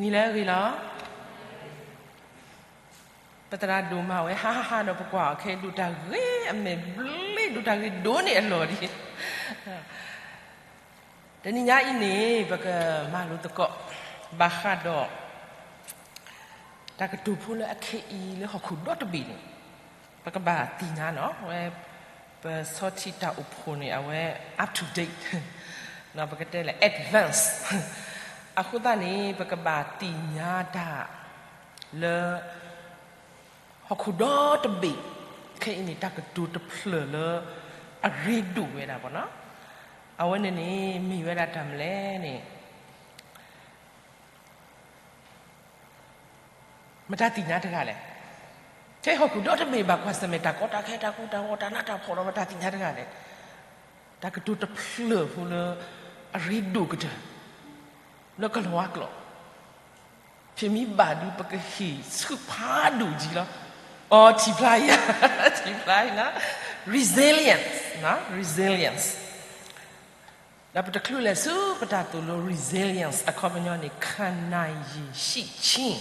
မံၤလၢအဂ့ၤလီၤ. ပသရၣ်ဒိၣ်မးဝဲ ဟါဟါဟါဒီးပကွၢ်အီၤခဲအံၤ ဒိးတၢ်ဂ့ၤအမဲာ်ဘျ့ၣ် ဒိးတၢ်ဂ့ၤဒိၣ်န့ၢ်အလီၢ်ဒံး. တနံၤညါအံၤန့ၣ် ပကမၤလိသကိး ဘၣ်ဃးဒီး တၢ်ကတိၤဖိလၢအခဲအံၤလၢဟီၣ်ခိၣ်ဒီတဘ့ၣ်န့ၣ် ပကဘၣ်သ့ၣ်ညါနီၤ ဝဲ ပဆီထံၣ်တၢ်အိၣ်ဖှိၣ်န့ၣ် အဝဲ up to date ပကတဲလၢ advance အဃိသတးန့ၣ် ပကဘၣ်သ့ၣ်ညါတၢ်လၢ ဟီၣ်ခိၣ်ဒီတဘ့ၣ် ခဲအံၤန့ၣ် တၢ်ကတိၤတဖျၢၣ်လၢ အရ့ဒိၣ်ဝဲဒၣ်ပေါ့နော်. အဝဲန့ၣ်န့ၣ် မ့ၢ်ဝဲဒၣ်တၢ်မနုၤလဲၣ်န့ၣ် မတၤသ့ၣ်ညါတဂၤလဲၣ်. ထဲဟီၣ်ခိၣ်ဒီတဘ့ၣ်ဘၣ်ကွၢ်ဆၢၣ်မဲာ်တၢ်ကီတၢ်ခဲ တၢ်ကီတၢ်ခဲ တၢ်နးတၢ်ဖှီၣ်ဒီး မတၤသ့ၣ်ညါတဂၤလဲၣ်. တၢ်ကတိၤတဖျၢၣ်ဖိလၢ အရ့ဒိၣ်ကတၢၢ် လၢကလီၤဝါကျိာ် ဖဲမ့ၢ်ဘၣ်ဒုး ပကဟ့ၣ်ဆူၣ်ဖးဒိၣ်ကံလီၤ. အိ ထံၣ်ဖျါယၤ ထံၣ်ဖျါယၤနီၤ resilience နီၤ resilience ဒီးပတချုးလဲၤဆူပတၢ်သိၣ်လိ resilience အခီပညီန့ၣ် ခံနိုင်ရည်ရှိခြင်း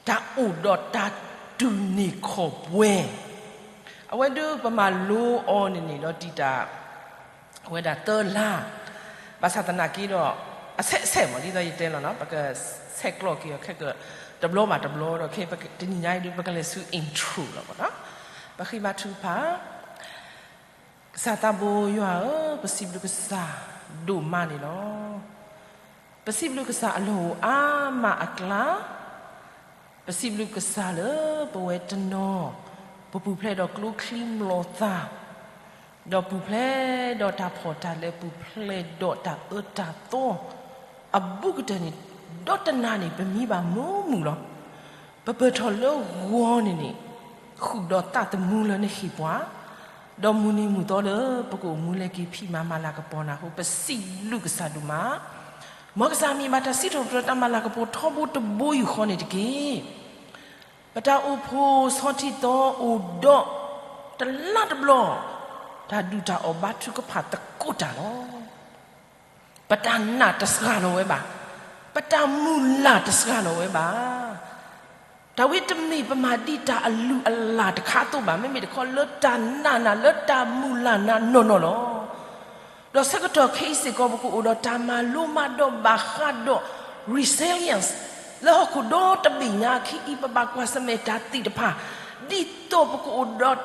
တၢ်အိၣ်ဒီးတၢ်တူၢ်န့ၢ်ခီၣ်ပှဲၤ. အဝဲဒုးပမၤလိအီၤန့ၣ်န့ၣ်ဒီးတံာ်တာ် အဝဲဒၣ်သၢလါ, ဘၣ်ဆၣ်သနာ်က့ဒီး အဆဲးဆဲးမး ဒ်သိးယတဲလီၤနီၤ ပကဆဲးကျိးက့ၤအီၤခဲကတဘျီဘၣ်တဘျီဒီး ခဲအံၤတနံၤညါအံၤဒုး ပကလဲၤဆူ intro လီၤနီၤ. ပဃ့ဘါထုကဖၣ် ကစၢ်သးဘိယွၤဧၢ, ပစံးဘျုးကစၢ်ဒိၣ်မးန့ၣ်လီၤ. ပစံးဘျုးကစၢ်အလီၢ်အိၣ်အါမးအကျါ, ပစံးဘျုးကစၢ်လၢပဝဲတနီၤ, ပပူၤဖျဲးဒီးကျိချံမျိာ်သၣ်, ဒီးပူၤဖျဲးဒီးတၢ်ဖှီၣ်တၢ်လၢ ပူၤဖျဲးဒီးတၢ်အၢတၢ်သီ အဘူးကတၢၢ်န့ၣ် ဒီတနၤန့ၣ် ပမံဘၣ်မုာ်မုာ်လီၤ. ပပၢၢ်ထီၣ်လၢဂီၤန့ၣ်န့ၣ် ဃုာ်ဒီးသးသမူလၢနဟ့ၣ်ပှၤ, ဒီးမုၢ်နံၤမုၢ်သီလၢပကအိၣ်မူလဲၤက့ၤဖံးမၤမၤလၤကပီၤနၤအဃိ ပစံးဘျုးကစၢ်ဒိၣ်မး. မ်ကစၢ်မံဘၣ်တၢ်စံးထီၣ်ပတြၢၤတၢ်မၤလၤကပီၤထီဘိတဘိယူၢ်ဃီန့ၣ်တက့ၢ်. ပတၢ်အိၣ်ဖှိၣ်ဆီထံသီအိၣ်ဒီး တလါတဘျီ တၢ်ဒုၣ်တၢ်အီၣ်ဘါထုကဖၣ်သကိးတၢ်လီၤ. ပတၢ်နာ်တစှၤလီၤဝဲဘၣ်. ပတၢ်မုၢ်လၢ်တစှၤလီၤဝဲဘၣ်. တၢ်ဝဲတမ့ၢ်ပမၤဒ်တၢ်အလုၢ်အလၢ်တခါအသိးဘၣ်. မ့မ့ၢ်တခီလၢတၢ်နာ်နၤ လၢတၢ်မုၢ်လၢ်နၤနီၢ်နီၢ်လီၤ. ဒီးဆၢကတီၢ်ခဲအံၤစ့ၢ်ကီး ပကအိၣ်ဒီးတၢ်မၤလိမၤဒိးဘၣ်ဃးဒီး resilience လၢဟီၣ်ခိၣ်ဒီတဘ့ၣ်ညါအခံအံၤ ပဘၣ်ကွၢ်ဆၢၣ်မဲာ်တၢ်သ့ၣ်တဖၣ် ဒ်သိးပကအိၣ်ဒီး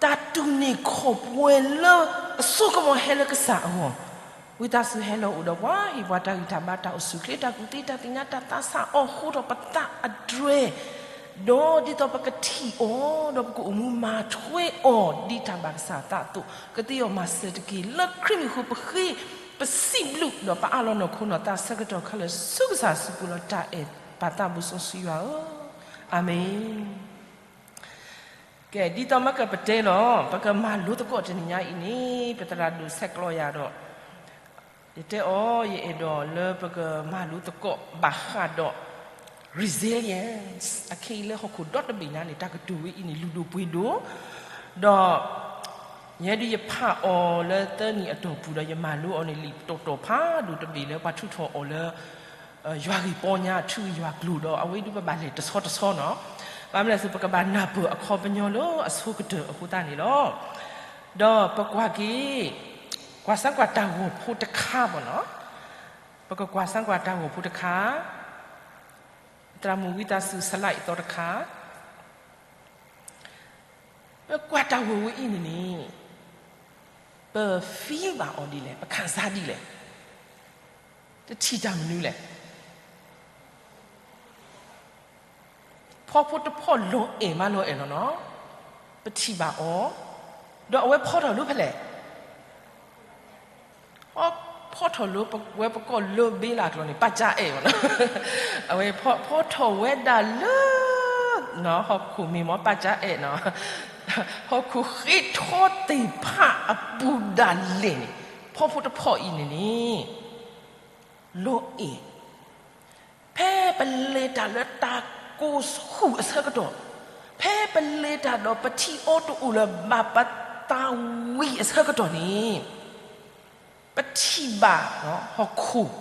တၢ်တူၢ်န့ၢ်ခီၣ်ပှဲၤလၢအစိကမီၤဟဲလၢကစၢ်အဂီၢ်, ဝံသးစူၤဟဲလီၤအိၣ်ဒီးပှၤ ဟ့ၣ်ပှၤတၢ်ဂံၢ်တၢ်ဘါ တၢ်အိၣ်ဆူၣ်အိၣ်ချ့ တၢ်ကူၣ်သ့ တၢ်သ့ၣ်ညါ တၢ်သးဆးအီၣ်ဃိထီၣ်ပသးအဒြဲၣ်, ဒီးဒ်သိးပကထံၣ်အီၤ ဒီးပကအိၣ်မူမၤထွဲအီၤ ဒ်တၢ်ဘၣ်ကစၢ်အသးအသိး ကသ့အီၤမၤစၢၤတက့ၢ်. လၢခရံာ်မံၤအဃိပဃ့ ပစံးဘျုး ဒီးပအးလီၤနီၢ်ခိနီၢ်သးဆၢကတီၢ်ခဲလၢာ်ဆူကစၢ်အစုပူၤလီၤ. တၢ်အဲၣ်ပၢ်သးဘိစီဆှံယွၤဧၢ, အၤမ့ၣ်. ကဲ ဒ်သိးမ့ၢ်ကပတဲလီၤ ပကမၤလိသကိးတနံၤညါအံၤန့ၣ် ပသရၣ်ဒိၣ်ဆဲးကျိးယၤဒီး ယတဲအီၤ ယအဲၣ်ဒိးလၢပကမၤလိသကိးဘၣ်ဃးဒီး resilience အခဲအံၤလၢဟီၣ်ခိၣ်ဒီတဘ့ၣ်ညါန့ၣ် တၢ်ကတိၤဝဲအံၤန့ၣ် လုၢ်ဒိၣ်ပှ့ၤဒိၣ်, ဒီး ယဲဒုးယဖးအီၤလၢသၢနံၣ်အတီၢ်ပူၤဒီး ယမၤလိအီၤန့ၣ် လံာ်တီၤတီၤဖးဒိၣ်တဘ့ၣ်လၢပှၤထုးထီၣ်အီၤလၢ ယွၤဂ့ၢ်ပီညါ အထူအယွၤကျိာ်ဒီး အဝဲဒုးပဘၣ်လဲၤတဆီတဆီနီၤ. ဘၣ်မနုၤလဲၣ် ပကဘၣ်နၢ်ပၢၢ်အခီပညီလၢအဆိကတၢၢ်အဃိသတးန့ၣ်လီၤ. ဒီးပကွၢ်က့ၤ ကွၢ်စၢ်ကွၢ်တၢ်ဂီၤဖိတခါဘၣ်နီၤ. ပကကွၢ်စၢ်ကွၢ်တၢ်ဂီၤဖိတခါ, သရၣ်မုၣ်ဝံသးစူၤ slide အသီတခါ. ပကွၢ်တၢ်ဂီၤဝဲအံၤန့ၣ်န့ၣ် ပ feel ဘၣ်အီၤဒ်လဲၣ်, ပခံစားဒ်လဲၣ်, တထံၣ်တၢ်မနုၤလဲၣ်. ဖီဖိတဖီၣ်လီၤအဲၣ်မးလီၤအဲၣ်လီၤနီၤ, ပထံၣ်ဘၣ်အီၤ, ဒီးအဝဲဖီထီၣ်လၢဖဲလဲၣ်. ဖီထီၣ်လၢပဝဲပကိာ်လၢဘ့လၢ်ကျိာ်န့ၣ် ပၢ်ကၠါအဲၣ်အီၤနီၤ. အဝဲဖီထီၣ်ဝဲဒၣ်လၢ ဟီၣ်ခိၣ်မ့ၢ်မ့ၢ်ပၢ်ကၠါအဲၣ်နီၤ, ဟီၣ်ခိၣ်ဃ့ထီၣ်သ့ၣ်တဖၣ်အပူၤဒၣ်လဲာ်န့ၣ် ဖီဖိတဖီၣ်အံၤန့ၣ်န့ၣ် လီၤအဲၣ်. ဖဲပလဲၤတၢ်လၢတၢ်ကိၢ်ဆူၣ်အဆၢကတီၢ်, ဖဲပလဲၤတၢ်ဒီးပထံၣ်အီၤတအိၣ်လၢၤဘၣ် ပသးဝံၣ်အဆၢကတီၢ်န့ၣ် ပထံၣ်ဘၣ်ဟီၣ်ခိၣ်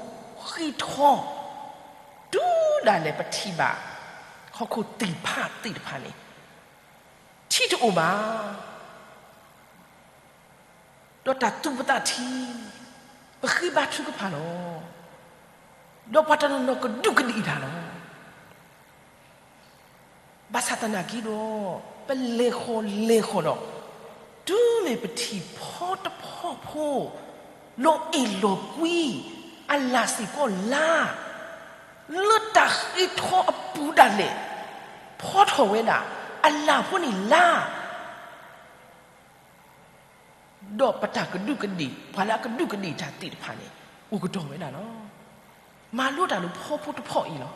ဃ့ထီၣ် တုၤ ဒၣ်လဲာ်ပထံၣ်ဘၣ် ဟီၣ်ခိၣ်သ့ၣ်ဖးသ့ၣ်တဖၣ်န့ၣ် ထံတအိၣ်ဘၣ်. ဒီးတၢ်သူပသးထံ ပဃ့ဘါထုကဖၣ်လီၤ. ဒီးပှၤတနီၤနီၤကဒူးကဒ့ၣ်တၢ်လီၤ. ဘၣ်ဆၣ်သနာ်က့ဒီး ပလဲၤဃီၤလဲၤဃီၤဒီး တုၤမ့ၢ်ပထံၣ်ဖီတဖီဖိ လီၤအဲၣ်လီၤကွံ အလၣ်စ့ၢ်ကီးလါ လၢတၢ်ဃ့ထီအပူၤဒၣ်လဲာ် ဖီထီၣ်ဝဲဒၣ် အလၣ်ဖိန့ၣ်လါ ဒီးပတၢ်ကဒူးကဒ့ၣ် ပှၤလၢအကဒူးကဒ့ၣ်တၢ်သ့ၣ်တဖၣ်န့ၣ် အိၣ်ကတီၢ်ဝဲဒၣ်လီၤ. မၤလိတၢ်လၢဖီဖိတဖီအံၤလီၤ.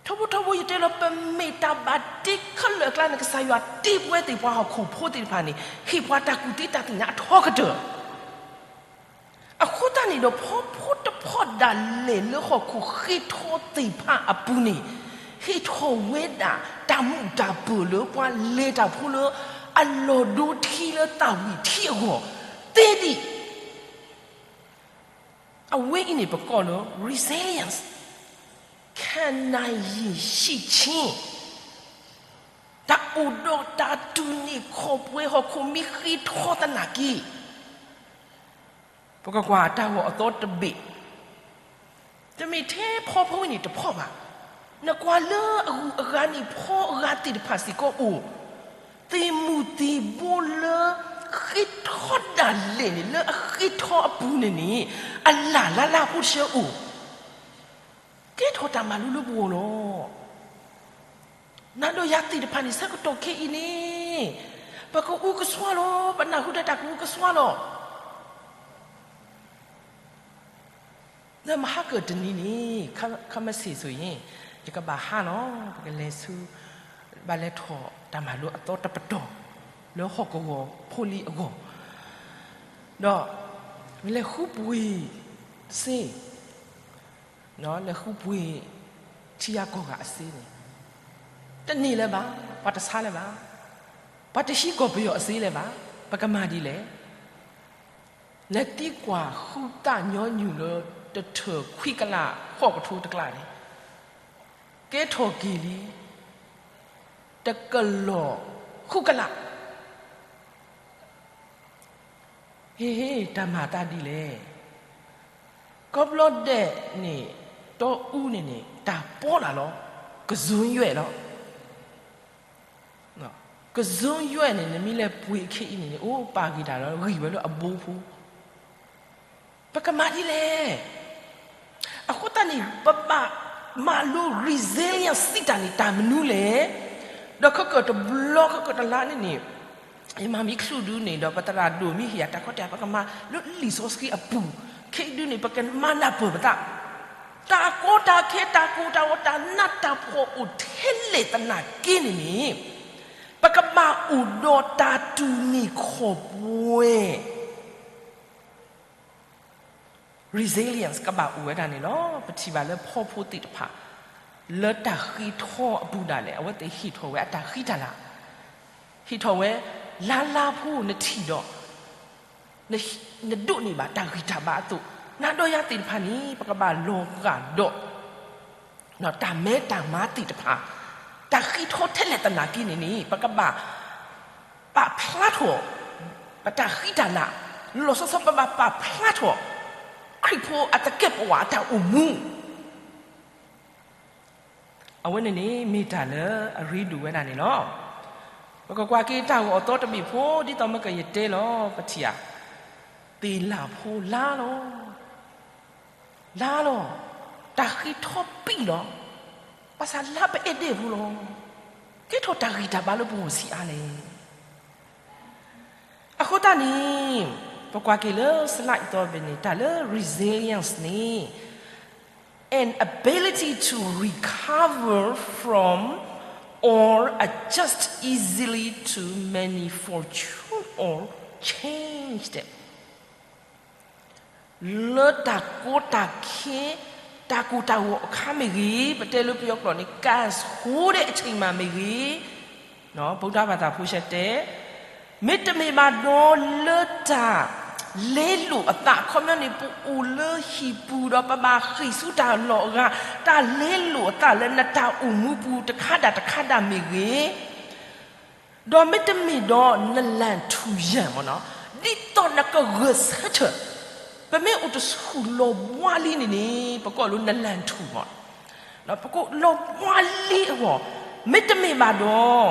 ထီဘိထီဘိ ယတဲလီၤ ပမ့ၢ်တၢ်ဘၣ်တ့ခဲလၢာ်အကျါန့ၣ် ကစၢ်ယွၤတ့ပဝဲသ့ၣ်ပှၤဟီၣ်ခိၣ်ဖိသ့ၣ်တဖၣ်န့ၣ် ဟ့ၣ်ပှၤတၢ်ကူၣ်သ့တၢ်သ့ၣ်ညါအထီကတၢၢ် အဃိသတးန့ၣ်ဒီး ဖီဖိတဖီဒၣ်လဲာ်လၢဟီၣ်ခိၣ်ဃ့ထီသ့ၣ်တဖၣ်အပူၤန့ၣ် ဟ့ၣ်ထီၣ်ဝဲဒၣ်တၢ်မုာ်တၢ်ပၢၤလၢပှၤလဲၤတၢ်ဖိလၢ အလီၢ်ဒိထံလၢသၣ်ဝံၤထံအဂီၢ် သ့ဒံး အဝဲအံၤန့ၣ်ပကိးလၢ resilience ခံနိုင်ရည်ရှိခြင်း တၢ်အိၣ်ဒီးတၢ်တူၢ်န့ၢ်ခီၣ်ပှဲၤ ဟီၣ်ခိၣ်မ့ၢ်ဃ့ထီသနာ်က့ ပကကွၢ်တၢ်ဂီၤအသီတဘ့ၣ် တမ့ၢ်ထဲဖီဖိန့ၣ်တဖီဘၣ်. နကွၢ်လၢအဂုၤအဂၤန့ၣ် ဖီအဂၤသ့ၣ်တဖၣ်စ့ၢ်ကီးအိၣ်, သ့ၣ်မုၢ်သ့ၣ်ဘိလၢ ဃ့ထီဒၣ်လဲာ်န့ၣ် လၢအဃ့ထီအပူၤန့ၣ်န့ၣ် အလၢ်လၢ်လၢ်ဖိတဆၢအိၣ်, ကဲထီၣ်တၢ်မၤလိလၢပဂီၢ်လီၤ. နၤဒီးယၤသ့ၣ်တဖၣ်န့ၣ် ဆၢကတီၢ်ခဲအံၤန့ၣ် ပကအုကစွါလီၤ, ပနၢ်ဟူတၢ်တၢ်ကအုကစွါလီၤ. လၢမဟါကတနံၤန့ၣ် ခမ့ၢ်စ့ၢ်ဆိအံၤ ယကဘၣ်ဟါလီၤ, ပကလဲၤဆူ ဘၣ်လဲၤထီၣ်တၢ်မၤလိအသီတပတီၢ် လၢဟီၣ်ကဝီၤဖိလံၤအဂီၢ်, ဒီး လဲၤဃုပှ့ၤစ့ လဲၤဃုပှ့ၤ ထံဂၤကီၢ်ဂၤအစ့န့ၣ် တန့ၢ်လၢၤဘၣ်, ပှၤတဆါလၢၤဘၣ်, ပှၤတဟံးကီၢ်ပယီၤအစ့လၢၤဘၣ်, ပကမၤဒ်လဲၣ်. လဲၤသံကွၢ်ဃုသၣ်ညီနုၢ်လၢ တထၢၣ်ခွံကလးဃိးကထိတကျါန့ၣ် ကဲထီၣ်က့ၤလံ တကလီၢ်ဃုကလး ဟ့ၣ်ဟ့ၣ် တၢ်မၤသးဒ်လဲၣ်. ကိးဘျီဒဲးန့ၣ် တီအူန့ၣ်န့ၣ် တၢ်ပီးလၢ်လီၤ, ကစူယွဲၣ်လီၤ. ကစူယွဲၣ်န့ၣ် နမ့ၢ်လဲၤပှ့ၤခဲအံၤန့ၣ်န့ၣ် အိၣ်ပာ်က့ၤတၢ်လီၤ, ဂံၢ်ဝဲလၢအဘိဖိ ပကမၤဒ်လဲၣ်. အဃိသတးန့ၣ် ပဘၣ်မၤလိ resilience စံးတၢ်န့ၣ် တၢ်မနုၤလဲၣ်. ဒီးခဲကၢၣ်တဘျီ ခဲကၢၣ်တလါန့ၣ်န့ၣ် ယမၤမံချုၣ်ဒုန့ၣ် ဒီးပသရၣ်ဒိၣ်မံဟ့ၣ်ယၤ တၢ်ကီတၢ်ခဲ ပကမၤလၢလံာ်စီဆှံအပူၤ, ခဲအံၤဒုန့ၣ် ပကမၤနၢ်ပၢၢ်ပသး, တၢ်ကီတၢ်ခဲ တၢ်ကိၢ်တၢ်ဂီၤ တၢ်နးတၢ်ဖှီၣ်အိၣ်ထဲလဲၣ်သနာ်က့န့ၣ်န့ၣ် ပကဘၣ်အိၣ်ဒီးတၢ်တူၢ်န့ၢ်ခီၣ်ပှဲၤ resilience ကဘၣ်အိၣ်ဝဲဒၣ်န့ၣ်လီၤ. ပထံၣ်ဘၣ်လၢဖီဖိသ့ၣ်တဖၣ် လၢတၢ်ဃ့ထီအပူၤဒၣ်လဲာ် အဝဲသ့ၣ်ဟ့ၣ်ထီၣ်ဝဲအတၢ်ဃံတၢ်လၤ, ဟ့ၣ်ထီၣ်ဝဲ လါလါဖိနထံၣ်ဒီး နဒိးန့ၢ်ဘၣ်တၢ်ဂံၢ်တၢ်ဘါအသိး, နၤဒီးယၤသ့ၣ်တဖၣ်န့ၣ် ပကဘၣ်လီၤဂာ်ဒီး တၢ်မဲတၢ်မါသ့ၣ်တဖၣ်, တၢ်ဃံထီထဲလဲၣ်သနာ်က့န့ၣ်န့ၣ် ပကဘၣ်ပာ်ဖျါထီၣ် ပတၢ်ဃံတၢ်လၤ, လီၤဆီဆီပဘၣ်ပာ်ဖျါထီၣ် ခရံာ်ဖိအသကဲးပဝးအတၢ်အိၣ်မူ အဝဲန့ၣ်န့ၣ် မ့ၢ်တၢ်လၢအရ့ဒိၣ်ဝဲဒၣ်န့ၣ်လီၤ. ပကကွၢ်က့ၤတၢ်ဂီၤအသီတဘ့ၣ်ဖိ ဒ်သိးမ့ၢ်ကယတဲလီၤ ပထံၣ်ဧါ, သ့ၣ်လၣ်ဖိလါလီၤ. လါလီၤ. တၢ်ဃံထီပံာ်လီၤ. ဘၣ်ဆၣ်လါပအဲၣ်ဒိးဖိလီၤ. ကဲထီၣ်တၢ်ဂံၢ်တၢ်ဘါလၢပဂီၢ်ဆံးအါလဲၣ်. အဃိသတးန့ၣ် ပကွၢ်က့ၤလၢ slide အသီတဘ့ၣ်န့ၣ် တၢ်လၢ resilience န့ၣ် an ability to recover from or adjust easily to many fortune or change လၢတၢ်ကီတၢ်ခဲ တၢ်ကိၢ်တၢ်ဂီၤအခါမ့ၢ်ဂ့ၤ, ပတဲလၢပယီၤကျိာ်န့ၣ် ကၢ်ဆိဒဲးအဆံးမးမ့ၢ်ဂ့ၤ, ဗုဒ္ဓဘာသာဖိဆၢတဲ, မ့တမ့ၢ်ဘၣ်ဒီးလၢတၢ် လဲလိာ်အသး အခီပညီန့ၣ် ပအိၣ်လၢဟံၣ်ပူၤဒီးပဘၣ်ဃ့ၢ်ဆူတၢ်လီၢ်အဂၤ, တၢ်လဲလိာ်အသးလၢနတၢ်အိၣ်မူပူၤတခါဒၣ်တခါဒၣ်မ့ၢ်ဂ့ၤ, ဒီးမ့တမ့ၢ်ဒီးနလၢၢ်ထူၣ်ယၢၢ်မ့ၢ်နီၤ, ဒ်သိးနကဂဲၤဆၢထၢၣ်, ပမ့ၢ်အိၣ်တဆူၣ်လီၤဘှါလံန့ၣ်န့ၣ် ပကိးလၢနလၢၢ်ထူၣ်မ့ၢ် ပကိးလီၤဘှါလံအဂီၢ်, မ့တမ့ၢ်ဘၣ်ဒီး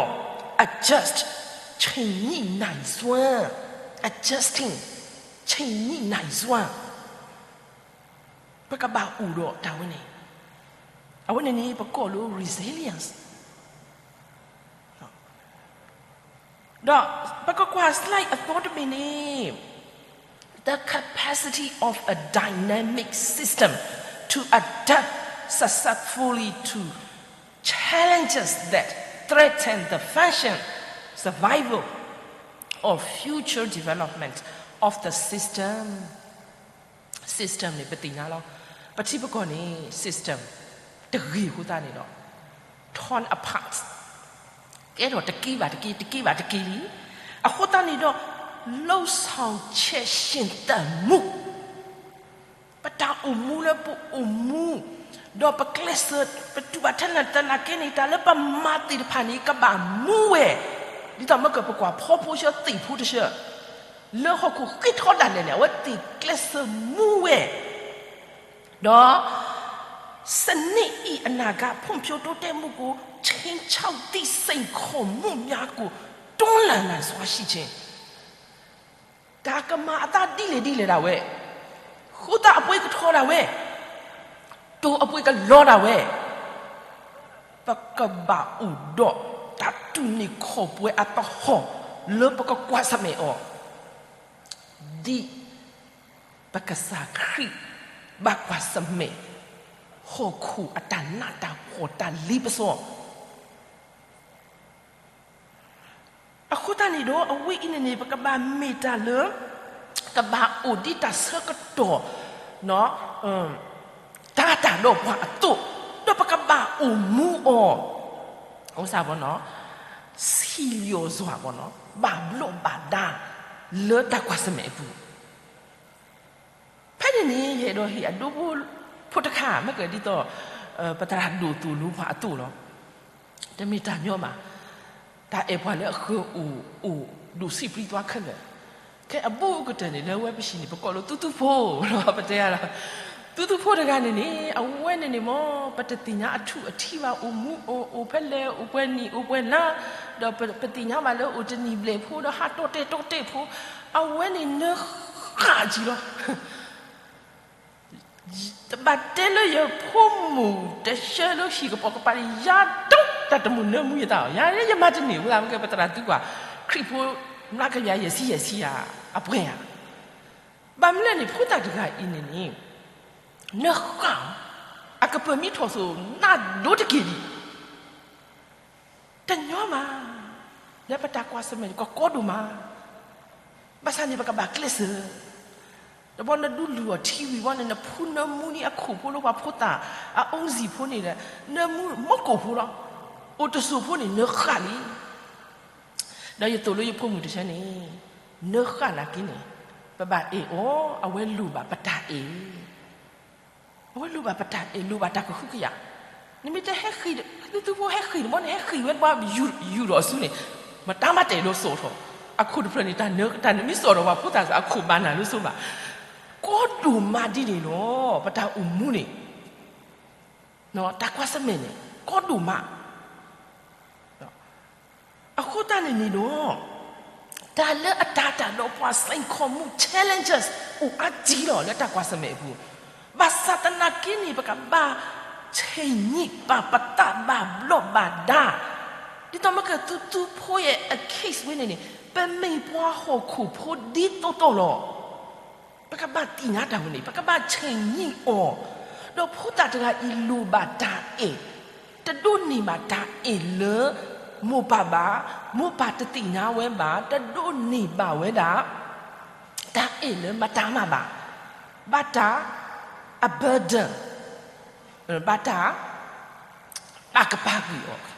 adjust ဆ့ၣ်နံၣ်နၢ်စွါ, adjusting ဆ့ၣ်နံၣ်နၢ်စွါ, ပကဘၣ်အိၣ်ဒီးတၢ်ဝဲန့ၣ်, အဝဲန့ၣ်န့ၣ် ပကိးလၢ resilience ဒီးပကကွၢ် slide အသီတဘ့ၣ်န့ၣ် the capacity of a dynamic system to adapt successfully to challenges that threaten the function, survival, or future development of the system. System န့ၣ် ပသ့ၣ်ညါလီၤ. ပထံပကီၢ်န့ၣ် system တဂ့ၤအဃိသတးန့ၣ်ဒီး torn apart ကဲထီၣ်တက့ဘၣ်တက့ တက့ဘၣ်တက့လံ. အဃိသတးန့ၣ်ဒီး လုပ်ဆောင်ချက်ရှင်သန်မှု ပတၢ်အိၣ်မူလၢပအိၣ်မူ ဒီးပကျဲးစၢး ပတူၢ်ဘၣ်ထဲနၤသနာ်က့န့ၣ် တၢ်လၢပမၤသ့ၣ်တဖၣ်န့ၣ် ကဘၣ်မူဝဲ, ဒ်သိးမ့ၢ်ကပကွၢ်ဖီဖိဆှၢသ့ၣ်ဖိတဆှၢ လၢဟီၣ်ခိၣ်ဃ့ထီဒၣ်လဲာ်န့ၣ် အဝဲသ့ၣ်ကျဲးစၢးမူဝဲ, ဒီး စနစ်အံၤအနာဂတ်ဖွံ့ဖြိုးတိုးတက်မှုကို ခြိမ်းခြောက်သည့်စိန်ခေါ်မှုများကို တွန်းလှန်နိုင်စွမ်းရှိခြင်း တၢ်ကမၤအသးဒ်လဲၣ်ဒ်လဲၣ်ဒၣ်ဝဲ, ဃုသၣ်အပှ့ၤကထီဒၣ်ဝဲ, တိၢ်အပှ့ၤကလီၤဒၣ်ဝဲ, ပကဘၣ်အိၣ်ဒီးတၢ်တူၢ်န့ၢ်ခီၣ်ပှဲၤအသဟီၣ်လၢပကကွၢ်ဆၢၣ်မဲာ်အီၤ, ဒ်ပကစၢ်ခရံာ်ဘၣ်ကွၢ်ဆၢၣ်မဲာ် ဟီၣ်ခိၣ်အတၢ်နးတၢ်ဖှီၣ်တၢ်လ့ပစီ အဃိသတးန့ၣ်ဒီး အဝဲအံၤန့ၣ်န့ၣ် ပကဘၣ်မ့ၢ်တၢ်လၢ ကဘၣ်အိၣ်ဒ်တၢ်ဆၢကတီၢ် တၢ်တၢ်ဒီးပှၤအသိး, ဒီးပကဘၣ်အိၣ်မူအီၤ စံလီၤစွာ ဘၣ်ဘျီးဘၣ်ဒါ လၢတၢ်ကွၢ်ဆၢၣ်မဲာ်အပူၤ ဖဲန့ၣ်န့ၣ် ယအဲၣ်ဒိးဟ့ၣ်အဒိဖိတခါ မ့ၢ်ကဒ်သိး ပသရၣ်ဒိၣ်သိၣ်လိပှၤအသိးလီၤ. တမ့ၢ်တၢ်ညီဘၣ်. တၢ်အဲၣ်ပှၤလၢအဃၢၤအိၣ်အိၣ်ဒိၣ်ဆံးပြံသွါခဲလၢာ်. ခဲအဘူးကတၢၢ်န့ၣ် လၢဝဲပဟံၣ်န့ၣ် ပကိးလၢသူသူဖိလီၤ ပတဲယၤလီၤ. သူသူဖိတဂၤန့ၣ်န့ၣ် အဝဲန့ၣ်န့ၣ်မ့ၢ် ပတသ့ၣ်ညါအထူၣ်အထံဘၣ် အိၣ်မူအိၣ်အိၣ်ဖဲလဲၣ် အိၣ်ပှဲၤနံၣ်အိၣ်ပှဲၤလါ, ဒီးပသ့ၣ်ညါဘၣ်လၢအိၣ်တနံၣ်ဘျဲၣ်ဖိ ဒီးဟးတီၢ်တဲာ်တီၢ်တဲာ်ဖိ, အဝဲန့ၣ်နၢ်ဃၣ်ကံလီၤ. တဘၣ်တဲလၢယဖိမုၣ်တဆၢလၢဟံၣ်ကပိာ်ကပၤန့ၣ် ယၤဒိၣ်တၢ်တမုာ်နၢမူယသးလီၤ. ယၤယမၤတန့ၢ်ဝဲဒၣ် မ့ၢ်ကပသရၣ်သူပှၤ ခရံာ်ဖိ မျးကယၤယဲၢ်ဆံယဲၢ်ဆံယၤ အပှဲၤဧါ. ဘၣ်မနုၤလဲၣ်န့ၣ် ဖိသၣ်တဂၤအံၤန့ၣ်န့ၣ် နၢ်ဃၣ် အကပၢၤမံထီၣ်စိၤ နးဒိၣ်တက့ၢ်လံ. တညီမး လၢပတၢ်ကွၢ်ဆၢၣ်မဲာ်န့ၣ် ကကီဒိၣ်မး. ဘၣ်ဆၣ်န့ၣ် ပကဘၣ်ကျဲးစၢး, တဘျီနဒုးလုၢ်အီၤထံဝံၤဘီန့ၣ် နဖှူနၢမူန့ၢ်အခိၣ်ဖိလၢပှၤဖိသၣ် အအုံစံာ်ဖိန့ၣ်ဒီး နၢမူမီၢ်ကိၢ်ဖိလီၤ. အိၣ်တစိၤဖိန့ၣ် နၢ်ဃၣ်လံ. ဒီးယသိၣ်လိယဖိမုၣ်တဆၢန့ၣ် နၢ်ဃၣ်နာ်က့န့ၣ် ပဘၣ်အဲၣ်အီၤ အဝဲလိၣ်ဘၣ်ပတၢ်အဲၣ် အဝဲလိၣ်ဘၣ်ပတၢ်အဲၣ် လိၣ်ဘၣ်တၢ်ကဟုကယာ်. နမ့ၢ်တဲဟဲဃ့ၢ် သူသူဖိဟဲဃ့ၢ်တဘီန့ၣ် ဟဲဃ့ၢ်ဝဲတဘီ ယူၢ်ထီၣ်အစုန့ၣ် မတၤမၤတအဲၣ်ဒိးစိာ်ထီၣ်. အခိၣ်တဖျၢၣ်န့ၣ် တၢ်နၢ တၢ်နမ့ၢ်စိာ်ထီၣ်ပှၤဖိသၣ်စ့ၢ် အခိၣ်ဘၣ်နၢ်လၢစိဘၣ်. ကီဒိၣ်မးဒ်န့ၣ်လီၤ ပတၢ်အိၣ်မူန့ၣ် တၢ်ကွၢ်ဆၢၣ်မဲာ်န့ၣ် ကီဒိၣ်မး. အဃိသတးန့ၣ်န့ၣ်ဒီး တၢ်လၢအတၤတၢ်ဒီးပှၤစိန်ခေါ်မှု challenges အိၣ်အါကံလီၤ လၢတၢ်ကွၢ်ဆၢၣ်မဲာ်အပူၤ. ဘၣ်ဆၣ်သနာ်က့န့ၣ် ပကဘၣ်ဆ့ၣ်နံၣ်ပာ်ပသးဘၣ်ဘျီးဘၣ်ဒါ ဒ်သိးမ့ၢ်ကသူသူဖိအံၤအ case ဝဲန့ၣ်န့ၣ် ပမ့ၢ်ပှၤဟီၣ်ခိၣ်ဖိဒ်သိးသိးလီၤ. ပကဘၣ်သ့ၣ်ညါတၢ်ဝဲန့ၣ် ပကဘၣ်ဆ့ၣ်နံၣ်အီၤ, ဒီးဖိသၣ်တဂၤအံၤလိၣ်ဘၣ်တၢ်အဲၣ်, တဒိးန့ၢ်ဘၣ်တၢ်အဲၣ်လၢ မိၢ်ပၢ်ဘၣ်, မိၢ်ပၢ်တသ့ၣ်ညါဝဲဘၣ်, တဒိးန့ၢ်ဘၣ်ဝဲဒၣ် တၢ်အဲၣ်လၢမတၤမးဘၣ်, ဘၣ်တၢ် အ burden, ဘၣ်တၢ် ပာ်ကပၤကွံာ်အီၤ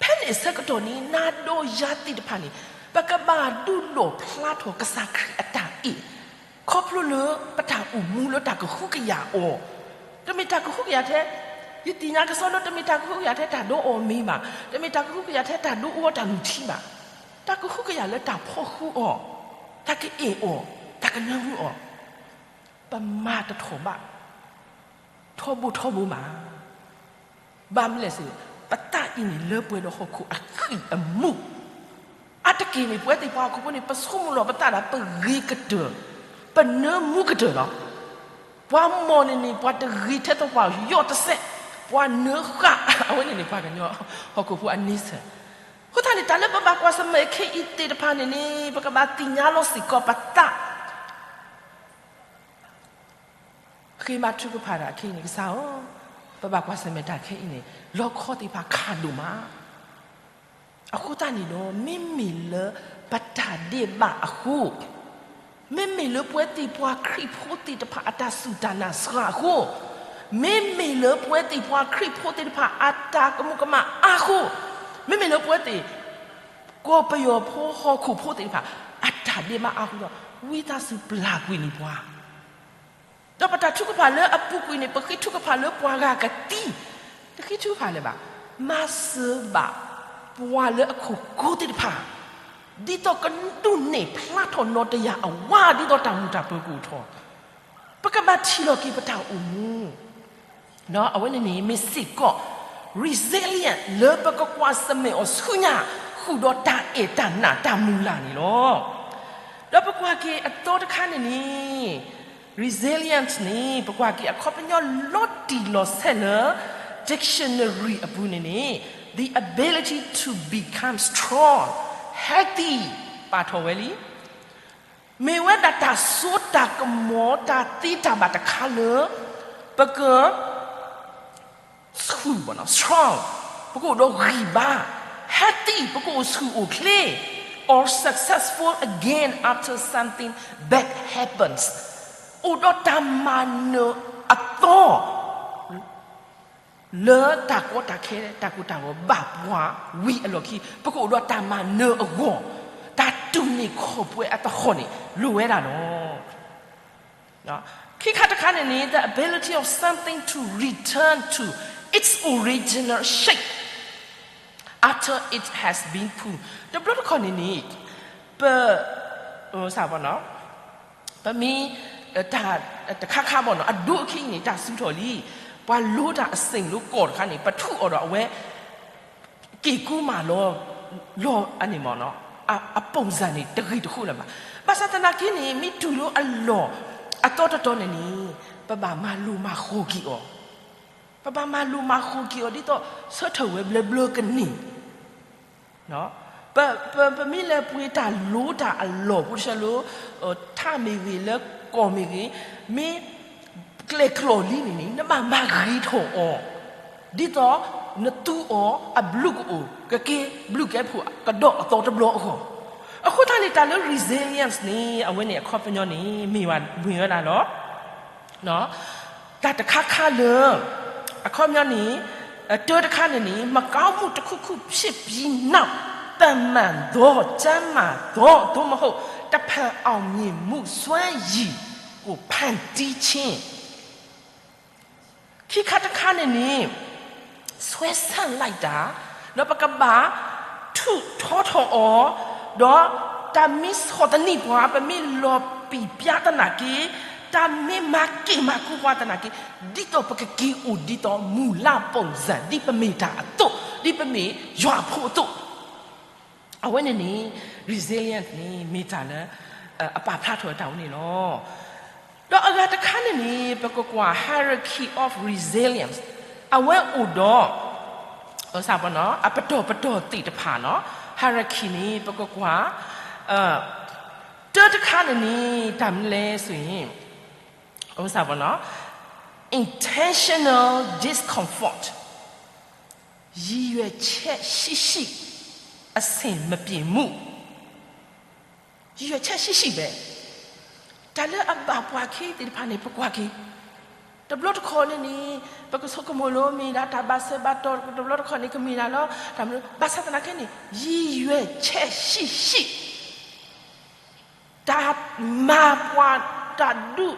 ဖဲန့ၣ်အဆၢကတီၢ်န့ၣ် နၤဒီးယၤသ့ၣ်တဖၣ်န့ၣ် ပကဘၣ်ဒုးလီၣ်ဖျါထီၣ်ကစၢ်ခရံာ်အတၢ်အဲၣ် ခီဖျိလၢပတၢ်အိၣ်မူလၢတၢ်ကဟုကယာ်အီၤ, တမ့ၢ်တၢ်ကဟုကယာ်ထဲ, ယသ့ၣ်ညါကစီဒီ တမ့ၢ်တၢ်ကဟုကယာ်ထဲတၢ်ဒိအီၣ်မ့ၤဘၣ်, တမ့ၢ်တၢ်ကဟုကယာ်ထဲတၢ်ဒိအီၣ်တၢ်လုၢ်ထံဘၣ်, တၢ်ကဟုကယာ်လၢတၢ်ဖီၣ်ဃုအီၤ, တၢ်ကအဲၣ်အီၤ, တၢ်ကနၢမူအီၤ, ပမၤတထီၣ်ဘၣ် ထီဘိထီဘိမး. ဘၣ်မနုၤလဲၣ်စ့ၢ်, ပသးအံၤန့ၣ်လၢပှဲၤဒီးဟီၣ်ခိၣ်အဃံၢ်အမူၣ်, အါတက့ၢ်န့ၣ် ပဝဲသ့ၣ်ပှၤဟီၣ်ခိၣ်ဖိန့ၣ် ပဆိကမိၣ်လီၤပသးဒီးပဂ့ၤကတၢၢ်, ပနၢမူကတၢၢ်လီၤ. ပှၤမီၢ်န့ၣ်န့ၣ် ပှၤတဂ့ၤထဲသိးပှၤယီၢ်တစဲး, ပှၤနၢဃၣ်, အဝဲန့ၣ်န့ၣ် ပှၤကညီဟီၣ်ခိၣ်ဖိအန့ဆၢၣ်. အဃိသတးန့ၣ် တၢ်လၢပဘၣ်ကွၢ်ဆၢၣ်မဲာ်ခဲအံၤသ့ၣ်တဖၣ်န့ၣ်န့ၣ် ပကဘၣ်သ့ၣ်ညါလီၤစ့ၢ်ကီးပသး ဃ့မၤထုကဖၣ်တၢ်ခဲအံၤန့ၣ် ကစၢ်ဧၢ, ပဘၣ်ကွၢ်ဆၢၣ်မဲာ်တၢ်ခဲအံၤန့ၣ် လီခီသ့ၣ်တဖၣ်ခးဒိၣ်မး. အဃိသတးန့ၣ်ဒီး မ့မ့ၢ်လၢပတၢ်ဒဲးဘးအဃိ, မ့မ့ၢ်လၢပဝဲသ့ၣ်ပှၤခရံာ်ဖိသ့ၣ်တဖၣ်အတၢ်စူၢ်တၢ်နာ်စှၤအဃိ, မ့မ့ၢ်လၢပဝဲသ့ၣ်ပှၤခရံာ်ဖိသ့ၣ်တဖၣ်အတၢ်ကမူးကမၣ်အါအဃိ, မ့မ့ၢ်လၢပဝဲသ့ၣ် ကီၢ်ပယီၤဖိဟီၣ်ခိၣ်ဖိသ့ၣ်တဖၣ် အတၢ်ဒဲးဘးအါဃိဒီး ဝံသးစူၤပျၢ်ကွံာ်န့ၢ်ပှၤ, ဒီးပတၢ်ထုကဖၣ်လၢအပူၤကွံာ်န့ၣ် ပဃ့ထုကဖၣ်လၢပှၤဂၤကသံ, တဃ့ထုကဖၣ်လၢၤဘၣ်, မၤစၢၤဘၣ်ပှၤလၢအခိၣ်ကိးသ့ၣ်တဖၣ် ဒ်သိးကဒိးန့ၢ်ဖျါထီၣ်နီၢ်တယၢ်အဝါ ဒ်သိးတၢ်မုာ်တၢ်ပၢၤကအိၣ်ထီၣ်, ပကဘၣ်ထံၣ်လီၤက့ၤပတၢ်အိၣ်မူ အဝဲန့ၣ်န့ၣ် မ့ၢ်စ့ၢ်ကီး resilient လၢပကကွၢ်ဆၢၣ်မဲာ်အီၤဆူညါ ဃုာ်ဒီးတၢ်အဲၣ်တၢ်နာ်တၢ်မုၢ်လၢ်န့ၣ်လီၤ. ဒီးပကွၢ်က့ၤအသီတခါန့ၣ်န့ၣ် resilience န့ၣ် ပကွၢ်က့ၤအခီပညီလီၤတံၢ်လီၤဆဲးလၢ dictionary အပူၤန့ၣ်န့ၣ် the ability to become strong, healthy ပာ်ထီၣ်ဝဲလံ မ့ၢ်ဝဲဒၣ်တၢ်စိတၢ်ကမီၤ တၢ်သ့တၢ်ဘၣ်တခါလၢ ပက ဆူၣ် strong ပကအိၣ်ဒီးဂံၢ်ဘါ, healthy ပကအိၣ်ဆူၣ်အိၣ်ချ့, or successful again after something bad happens အိၣ်ဒီးတၢ်မၤနၢၤအသီ လၢတၢ်ကီတၢ်ခဲ တၢ်ကိၢ်တၢ်ဂီၤဘၣ်ပှၤဝံၤအလီၢ်ခံ ပကအိၣ်ဒီးတၢ်မၤနၢၤအဂီၢ်, တၢ်တူၢ်န့ၢ်ခီၣ်ပှဲၤအသဟီၣ်န့ၣ် လိၣ်ဝဲဒၣ်လီၤ. ခံခါတခါန့ၣ်န့ၣ် the ability of something to return to its original shape after it has been pulled တဘျီတခီၣ်န့ၣ်န့ၣ် ပ ပမ့ၢ် တၢ်တခါခါဘၣ်နီၤ အဒိအခံန့ၣ် တၢ်စူၤထီၣ်လံ, ပှၤလိတၢ်အစ့ၣ်လိကီၢ်တခါန့ၣ် ပထုးအီၤဒီးအဝဲ က့ၤကူမးလီၤ, လီၤအန့ၣ်မ့ၢ်နီၤ, အ အပုံစံန့ၣ် တဂ့ၤတဃူလၢၤဘၣ်. ဘၣ်ဆၣ်သနာ်က့န့ၣ် မ့ၢ်တုၤလၢအလီၢ်အသီတတီၤန့ၣ်န့ၣ် ပဘၣ်မၤလိၤမၤဃီၤက့ၤအီၤ, ပဘၣ်မၤလိၤမၤဃီၤက့ၤအီၤ ဒ်သိးဆၢထၢၣ်ဝဲဘျၢဘျၢကန့ၢ် ပ ပ ပမ့ၢ်လဲၤပှ့ၤတၢ်လိတၢ်အလီၢ် ပူတဆၢလိ ထးမ့ၢ်ဂ့ၤ လၢကီၢ်မ့ၢ်ဂ့ၤ, မ့ၢ်ကျဲကျီၢ်လံန့ၣ်န့ၣ် နဘၣ်မၤဂ့ၤထီၣ်အီၤ, ဒ်သိးနသူအီၤအဘျုးကအိၣ် ကက့ၤဘျုးကဲဖှိၣ်ကဒီးအသီတဘျီအဂီၢ်. အဃိသတးန့ၣ် တၢ်လၢ resilience န့ၣ် အဝဲန့ၣ်အခီပညီန့ၣ် မ့ၢ်ဝဲ မ့ၢ်ဝဲဒၣ်လီၤ တၢ်တခါခါလၢ အခီပညီန့ၣ် တၢတခါန့ၣ်န့ၣ် မကောင်းမှုတစ်ခုခုဖြစ်ပြီးနောက် ပမှန်သော ကျန်းမာသော သို့မဟုတ် တစ်ဖန်အောင်မြင်မှုစွမ်းရည်ကို ဖန်တီးခြင်း ခံခါတခါန့ၣ်န့ၣ် ဆွဲဆန့်လိုက်တာ, ဒီးပကဘၣ်ထုးထီထီၣ်အီၤ, ဒီးတၢ်မ့ၢ်ဆီၣ်သနံးပှၤ ပမ့ၢ်လီၤပံာ်ပြါသနာ်က့, တၢ်မ့ၢ်မၤက့ၢ်မၤကူပှၤသနာ်က့, ဒ်သိးပကက့ၤအိၣ်ဒ်သိးမူလၢ်ပိာ်စၢ် ဒ်ပမ့ၢ်တၢ်အသိး, ဒ်ပမ့ၢ်ယွၤအဖိအသိး အဝဲန့ၣ်န့ၣ် resilience န့ၣ် မ့ၢ်တၢ်လၢ အပာ်ဖျါထီၣ်ဝဲတၢ်ဝဲန့ၣ်လီၤ. ဒီးအဂၤတခါန့ၣ်န့ၣ် ပကကွၢ် hierarchy of resilience အဝဲအိၣ်ဒီး အပတီၢ်ပတီၢ်သ့ၣ်တဖၣ်နီၤ hierarchy န့ၣ် ပကကွၢ် တၢတခါန့ၣ်န့ၣ် တၢ်မနုၤလဲၣ်ဆိုရင် intentional discomfort ရည်ရွယ်ချက်ရှိရှိ အဆင်မပြေမှု ရည်ရွယ်ချက်ရှိရှိပဲ တၢ်လၢအဘၣ်ပှၤခ့သ့ၣ်တဖၣ်န့ၣ် ပကွၢ်က့ၤ တဘျီတခီၣ်န့ၣ်န့ၣ် ပကဆိကမိၣ်လၢမ့ၢ်ဒၣ်တၢ်ဘၣ်စၢၤဘၣ်တီၢ် တဘျီတခီၣ်န့ၣ် ကမ့ၢ်ဒၣ်လီၤ တၢ်မနုၤ ဘၣ်ဆၣ်သနာ်က့န့ၣ် ရည်ရွယ်ချက်ရှိရှိ တၢ်မၤပှၤ တၢ်ဒုး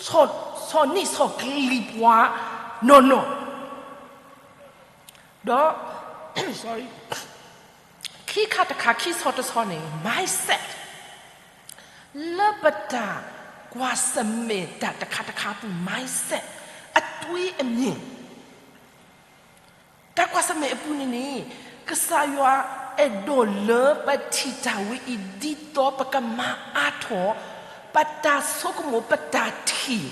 ဆီၣ်နံၣ်ဆီၣ်ကလံၤပှၤနီၢ်နီၢ်, ဒီး ခံခါတခါ ခံဆီတဆီန့ၣ် mindset, လၢပတၢ်ကွၢ်ဆၢၣ်မဲာ်တၢ်တခါတခါအပူၤ mindset, အတွေးအမြင်, တၢ်ကွၢ်ဆၢၣ်မဲာ်အပူၤန့ၣ်န့ၣ် ကစၢ်ယွၤအဲၣ်ဒိးလၢပထံၣ်တၢ်ဝဲအံၤ ဒ်သိးပကမၤအါထီၣ် ပတၢ်ဆိကမိၣ် ပတၢ်ထံၣ်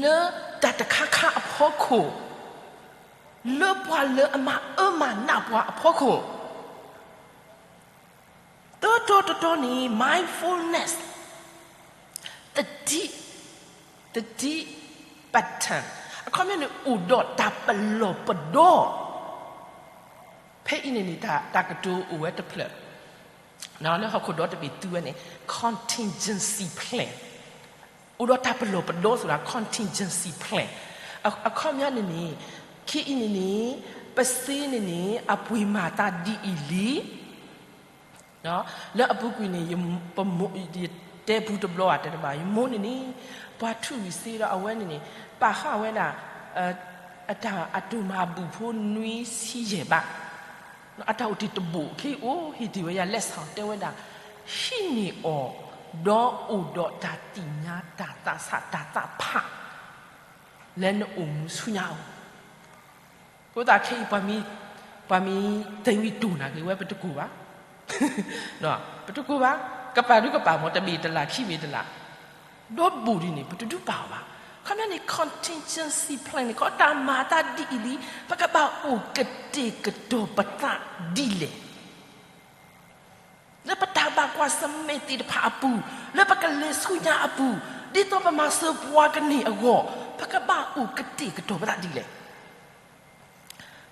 လၢတၢ်တခါခါအဖီခိၣ်, လၢပှၤလၢအမၤအၢမၤနးပှၤအဖီခိၣ်, တတီတတီန့ၣ် mindfulness, သတိ, သတိပဋ္ဌာန်, အခီပညီန့ၣ် အိၣ်ဒီးတၢ်ပလီၢ်ပဒီ, ဖဲအံၤန့ၣ်န့ၣ် တၢ်ကတိၤအိၣ်ဝဲတဖျၢၣ် လၢဟီၣ်ခိၣ်ဒီတဘ့ၣ်သူဝဲန့ၣ် contingency plan, အိၣ်ဒီးတၢ်ပလီၢ်ပဒီ ဆိုတာ contingency plan, အခီပညီန့ၣ်န့ၣ် ခဲအံၤန့ၣ်န့ၣ် ပစ့န့ၣ်န့ၣ် အပှ့ၤမၤသးဒ်အံၤလံ လၢအပူၤကွံာ်န့ၣ် ယတဲပူတဘျီဧါ တဲတဘၣ် ယမိၢ်န့ၣ်န့ၣ် ပှၤထူၣ်ဝံၤစ့ဒီး အဝဲန့ၣ်န့ၣ် ပာ်ဃာ်ဝဲဒၣ် အတၢ်အတိၢ်မၤဘူၣ်ဖိနွံဆံယဲၢ်ဘး, အတၢ်အိၣ်တ့ၢ်တဘိၣ် ခဲအံၤအိၣ်ဟ့ၣ်တ့ၢ်ဝဲယၤ လၢစီၤတဲဝဲဒၣ် ဟံးန့ၢ်အီၤ ဒီးအိၣ်ဒီးတၢ်သ့ၣ်ညါ တၢ်သးဆး တၢ်သးဖး လၢနအိၣ်မူဆူညါအဂီၢ်, အဃိသတးခဲအံၤ ပှၤမ့ၢ်တဲဝံၤတိၢ်နၤက့ၤဝဲ ပတကိၢ်ဘၣ်, ပတကိၢ်ဘၣ်, ကပာ်ဒုကပာ်မ့ၢ် တဘ့ၣ်တလး ခံဘ့ၣ်တလး, ဒီးဘူးဒ်န့ၣ် ပတဒုးပာ်အီၤဘၣ်. ခီပညီန့ၣ် contingency plan န့ၣ် ကီးတၢ်မၤသးဒ်အံၤလံ, ပကဘၣ်အိၣ်ကတဲာ်ကတီၤပသးဒ်လဲၣ် လၢပတၢ်ဘၣ်ကွၢ်ဆၢၣ်မဲာ်သ့ၣ်တဖၣ်အပူၤ, လၢပကလဲၤဆူညါအပူၤ, ဒ်သိးပမၤစၢၤပှၤကန့ၢ်အဂီၢ်, ပကဘၣ်အိၣ်ကတဲာ်ကတီၤပသးဒ်လဲၣ်.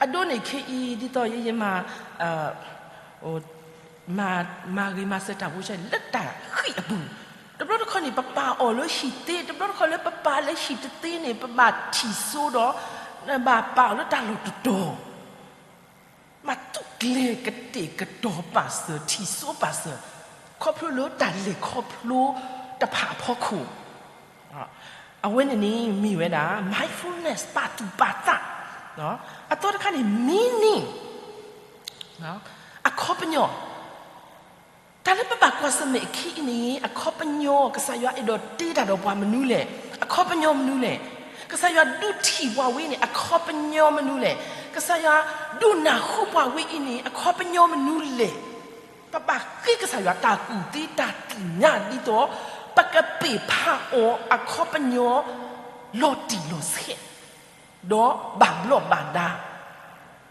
အဒိန့ၣ်ခဲအံၤ ဒ်သိးယဲယမၤ မၤဂ့ၤမၤစၢၤတၢ်ဖိဆဲ လၢတၢ်ဃံၣ်အပူၤ, တဘျီတခီၣ်န့ၣ် ပပာ်အီၤလၢဟံၣ်သ့, တဘျီတခီၣ်လၢပပာ်လၢဟံၣ်တသ့န့ၣ် ပဘၣ်ထံၣ်စိဒီး ဘၣ်ပာ်အီၤလၢတၢ်လီၢ်တတီၤ ဘၣ်သူၣ်ကျဲၤကတဲာ်ကတီၤပာ်စၢၤ ထံၣ်စိပာ်စၢၤ ခီဖျိလၢတၢ်လဲၤခီဖျိတဖၣ်အဖီခိၣ်, အဝဲန့ၣ်န့ၣ်မ့ၢ်ဝဲဒၣ် mindfulness ပာ်သူၣ်ပာ်သး, အသီတခါန့ၣ် meaning အခီပညီ တၢ်လၢပဘၣ်ကွၢ်ဆၢၣ်မဲာ်အခံအံၤန့ၣ် အခီပညီ ကစၢ်ယွၤအဲၣ်ဒိးတဲတၢ်ဒီးပှၤမနုၤလဲၣ်, အခီပညီမနုၤလဲၣ်, ကစၢ်ယွၤဒုးထံၣ်ပှၤဝဲန့ၣ် အခီပညီမနုၤလဲၣ်, ကစၢ်ယွၤဒုးနၢ်ဟူပှၤဝဲအံၤန့ၣ် အခီပညီမနုၤလဲၣ်, ပဘၣ်ဃ့ကစၢ်ယွၤတၢ်ကူၣ်သ့တၢ်သ့ၣ်ညါဒ်သိး ပကပ့ၢ်ဖးအီၤအခီပညီ လီၤတံၢ်လီၤဆဲး ဒီးဘၣ်ဘျီးဘၣ်ဒါ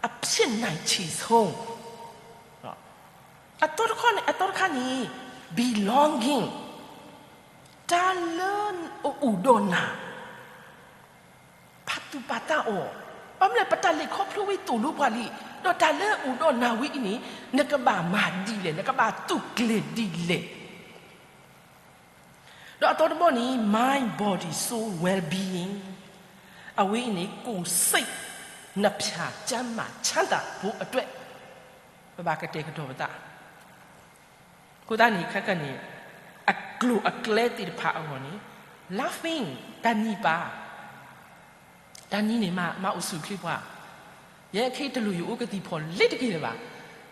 အဖျဲၣ်နၢၣ်ဆံးဆိ အသီတခါန့ၣ် အသီတခါန့ၣ် belonging တၢ်လၢအအိၣ်ဒီးနၤ ပာ်သူၣ်ပာ်သးအီၤ, ဘၣ်မနုၤလဲၣ် ပတၢ်လဲၤခီဖျိဝဲသိၣ်လိပှၤလံ, ဒီးတၢ်လၢအအိၣ်ဒီးနၤဝဲအံၤန့ၣ် နကဘၣ်မၤဒ်လဲၣ်, နကဘၣ်သူၣ်ကျဲၤဒ်လဲၣ် ဒီးအသီတဘီန့ၣ် mind body soul well being အဝဲအံၤန့ၣ် ကိုယ်စိတ် နှစ်ဖြာ ကျန်းမာချမ်းသာဖို့အတွက် ပဘၣ်ကတဲာ်ကတီၤပသး, အဃိသတးန့ၣ် ခဲကနံၣ်န့ၣ် အကျိၤအကျဲသ့ၣ်တဖၣ်အဂီၢ်န့ၣ် laughing တၢ်နံၤပၢ် တၢ်နံၤန့ၣ် မၤအိၣ်ဆူၣ်အိၣ်ချ့ပှၤ, ယဲခဲအံၤတလိၣ်ယအိၣ်ကသံၣ်ဖီၣ်လ့ၤတက့ၢ်လၢၤဘၣ်,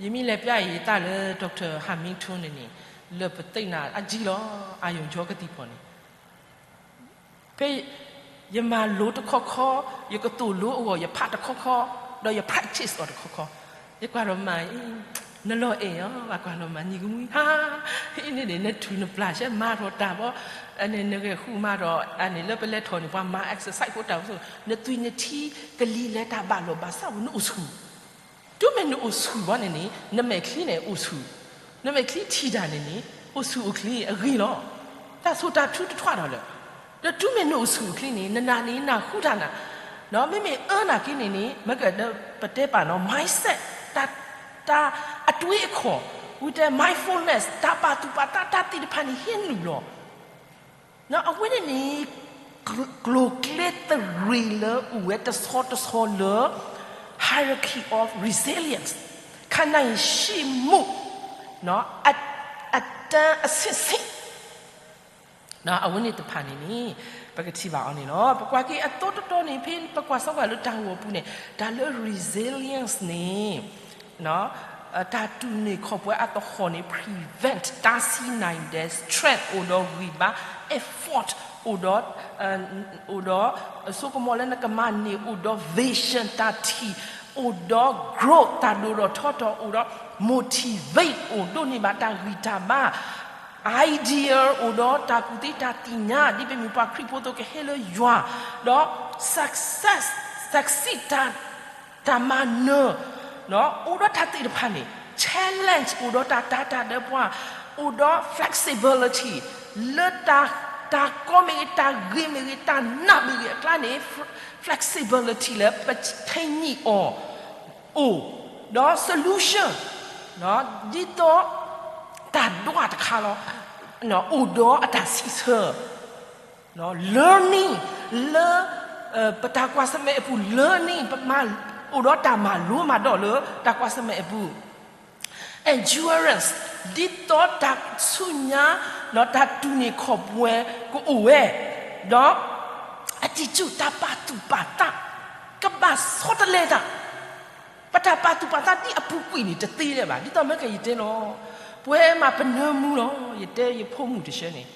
ယမ့ၢ်လဲၤပျၢ်အံၤယသးလၢ Doctor Hamilton န့ၣ်န့ၣ် လၢပသ့ၣ်နၤအကံလီၤ အယိာ်ယီကသံၣ်ဖီၣ်န့ၣ် ဖဲယမၤလိတခီခီ, ယကသိၣ်လိအဂီၢ် ယဖးတခီခီ, ဒီးယ practice အီၤတခီခီ, ယကွၢ်ဒီးမါအံၤ, နလီၤအဲၣ်အီၤ ဘၣ်ကွၢ်လီၤမါ နံၤကမှံဟါ, အံၤန့ၣ်န့ၣ် နထုးနပျၢ်ဆဲမၤထီၣ်တၢ်ဘီ, နဂဲၤဃုမၤထီၣ် အန့ၣ်လၢပလဲၤထီၣ်န့ၣ် ပှၤမၤ exercise ဖိတၢ်ဖိ, နသွံၣ်နထံကလံၤလဲၤတၢ်ဘၣ်လီၤဘၣ်စးဝဲ နအိၣ်ဆူၣ် တုၤမ့ၢ်နအိၣ်ဆူၣ်ဘီန့ၣ်န့ၣ် နမဲာ်ချံန့ၣ်အိၣ်ဆူၣ်, နမဲာ်ချံထံၣ်တၢ်န့ၣ်န့ၣ် အိၣ်ဆူၣ်အိၣ်ချ့အဂ့ၤလီၤ. တၢ်ဆိၣ်တၢ်ထုတထွးဒီးလၢၤ, ဒီးတုၤမ့ၢ်နအိၣ်ဆူၣ်အိၣ်ချ့န့ၣ် နနာ်န့ၣ်နၢ်ဟူတၢ်နၤ, မ့မ့ၢ်အၢနာ်က့န့ၣ်န့ၣ် မ့ၢ်ကဒီးပတဲပာ်နီၤ mindset တၢ် တၢ်အတွေးအခေါ်, ဝံၤတဲ mindfulness တၢ်ပာ်သူၣ်ပာ်သးတၢ်သ့ၣ်တဖၣ်န့ၣ် ဟ့ၣ်နုာ်လီၤ အဝဲန့ၣ်န့ၣ် ကျိၤကျဲသရ့ၤလၢအိၣ်ဝဲတဆီတဆီလၢ hierarchy of resilience ခါနၢ်ယံၤ ရှိမှု အတန်းအဆင့်ဆင့်, အဝဲန့ၣ်တဖၣ်န့ၣ်န့ၣ် ပကထံၣ်ဘၣ်အီၤန့ၣ်လီၤ. ပကွၢ်က့ၤအသီတတီၤန့ၣ် ဖဲပကွၢ်စီကွၢ်လၢတၢ်ဂီၤပူၤန့ၣ် တၢ်လၢ resilience န့ၣ် တၢ်တူၢ်န့ၢ်ခီၣ်ပှဲၤအသဟီၣ်န့ၣ် prevent တၢ်ဆံးနၤယံၤဒဲး strength အိၣ်ဒီးဂံၢ်ဘါ effort အိၣ်ဒီး အိၣ်ဒီး ဆိကမိၣ်လၢနကမၤန့ၢ် အိၣ်ဒီး vision တၢ်ထံၣ် အိၣ်ဒီး growth တၢ်ဒိၣ်ထီၣ်ထီထီၣ် အိၣ်ဒီး motivate အိၣ်ဒိးန့ၢ်ဘၣ်တၢ်ဂံၢ်တၢ်ဘါ idea အိၣ်ဒီးတၢ်ကူၣ်သ့တၢ်သ့ၣ်ညါ ဒ်ပမ့ၢ်ပှၤခရံာ်ဖိအသိးကဟဲလၢယွၤ ဒီး success succeed တၢ် တၢ်မၤနၢၤ အိၣ်ဒီးတၢ်သ့ၣ်တဖၣ်န့ၣ် challenge အိၣ်ဒီးတၢ်တာ်တၢ်ဒီးပှၤ အိၣ်ဒီး flexibility လၢတၢ်ကီမ့ၢ်ဂ့ၤ တၢ်ဂ့ၤမ့ၢ်ဂ့ၤ တၢ်နးမ့ၢ်ဂ့ၤအကျါန့ၣ် flexibility လၢပထံၣ်န့ၢ်အီၤ အိၣ် ဒီး solution ဒ်သိး တၢ်ဒွးတခါလီၤ အိၣ်ဒီးအတၢ်စံးဆၢ learning လၢ ပတၢ်ကွၢ်ဆၢၣ်မဲာ်အပူၤ learning ပမၤ အိၣ်ဒီးတၢ်မၤလိမၤဒိးလၢတၢ်ကွၢ်ဆၢၣ်မဲာ်အပူၤ endurance ဒ်သိးတၢ်ဆူညါ ဒီးတၢ်တူၢ်န့ၢ်ခီၣ်ပှဲၤကအိၣ်ဝဲ ဒီး attitude တၢ်ပာ်သူၣ်ပာ်သး ကဘၣ်ဆီတလဲသး ပတၢ်ပာ်သူၣ်ပာ်သးဒ်အပူၤကွံာ်န့ၣ်တသ့လၢၤဘၣ် ဒ်သိးမ့ၢ်ကယတဲလီၤ ပဝဲမးပနၢမူလီၤ ယတဲယဖိမုၣ်တဆၢန့ၣ်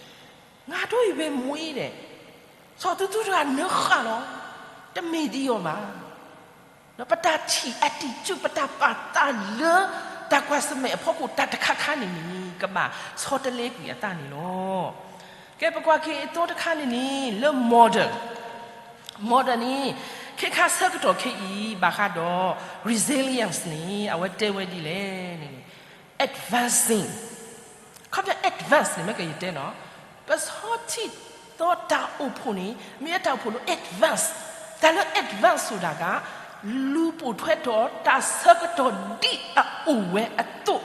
ငါဒိၣ်အံၤဝဲမူအံၤဒဲး စီၤသူသူတဂၤနၢဃာ်လီၤ တမ့ၢ်ဒ်အံၤဘၣ် ပတၢ်ထံၣ် attitude ပတၢ်ပာ်သးလၢ တၢ်ကွၢ်ဆၢၣ်မဲာ်အဖီခိၣ်တၢ်တခါခါန့ၣ်န့ၣ် ကဘၣ်ဆီတလဲကွံာ်အသးန့ၣ်လီၤ. ကဲပကွၢ်က့ၤအသီတခါန့ၣ်န့ၣ် လၢ model model န့ၣ် ခဲခါဆၢကတီၢ်ခဲအံၤ ဘၣ်ဃးဒီး resilience န့ၣ် အဝဲတဲဝဲဒ်လဲၣ်န့ၣ် advancing ခီဖျိ advance န့ၣ် မ့ၢ်ကယတဲနီၤ ပဆီထံၣ်သီတၢ်အိၣ်ဖှိၣ်န့ၣ် မ့ၢ်အတၢ်အိၣ်ဖှိၣ်လၢ advance တၢ်လၢ advance ဆိုတာက လူၤပိာ်ထွဲထီၣ်တၢ်ဆၢကတီၢ်ဒ်အအိၣ်ဝဲအသိး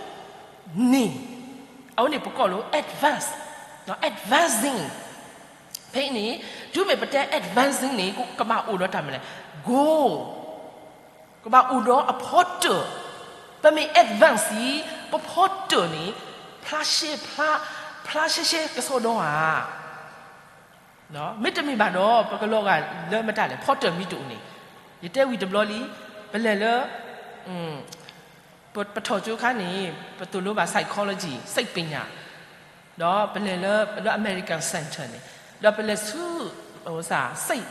န့ၣ် အဝဲန့ၣ်ပကိးလၢ advance advancing ဖဲအံၤန့ၣ် တုၤမ့ၢ်ပတဲ advancing န့ၣ် ကဘၣ်အိၣ်ဒီးတၢ်မနုၤလဲၣ် goal ကဘၣ်အိၣ်ဒီးအဖီတၢၢ်, ပမ့ၢ် advance အံၤ ပဖီတၢၢ်န့ၣ် ဖျါရှဲ, ဖျါရှဲရှဲကစီဒီဧါ. မ့တမ့ၢ်ဘၣ်ဒီး ပကလီၤဂာ်လၢမတၤလဲၣ် ဖီတၢၢ်မ့ၢ်တအိၣ်န့ၣ်, ယတဲဝံၤတဘျီလံ, ပလဲၤလၢ ပထီၣ်ကၠိခါန့ၣ် ပသိၣ်လိဘၣ် psychology စိတ်ပညာ, ဒီးပလဲၤလၢ လၢ American Center န့ၣ်, ဒီးပလဲၤဆူ စိတ်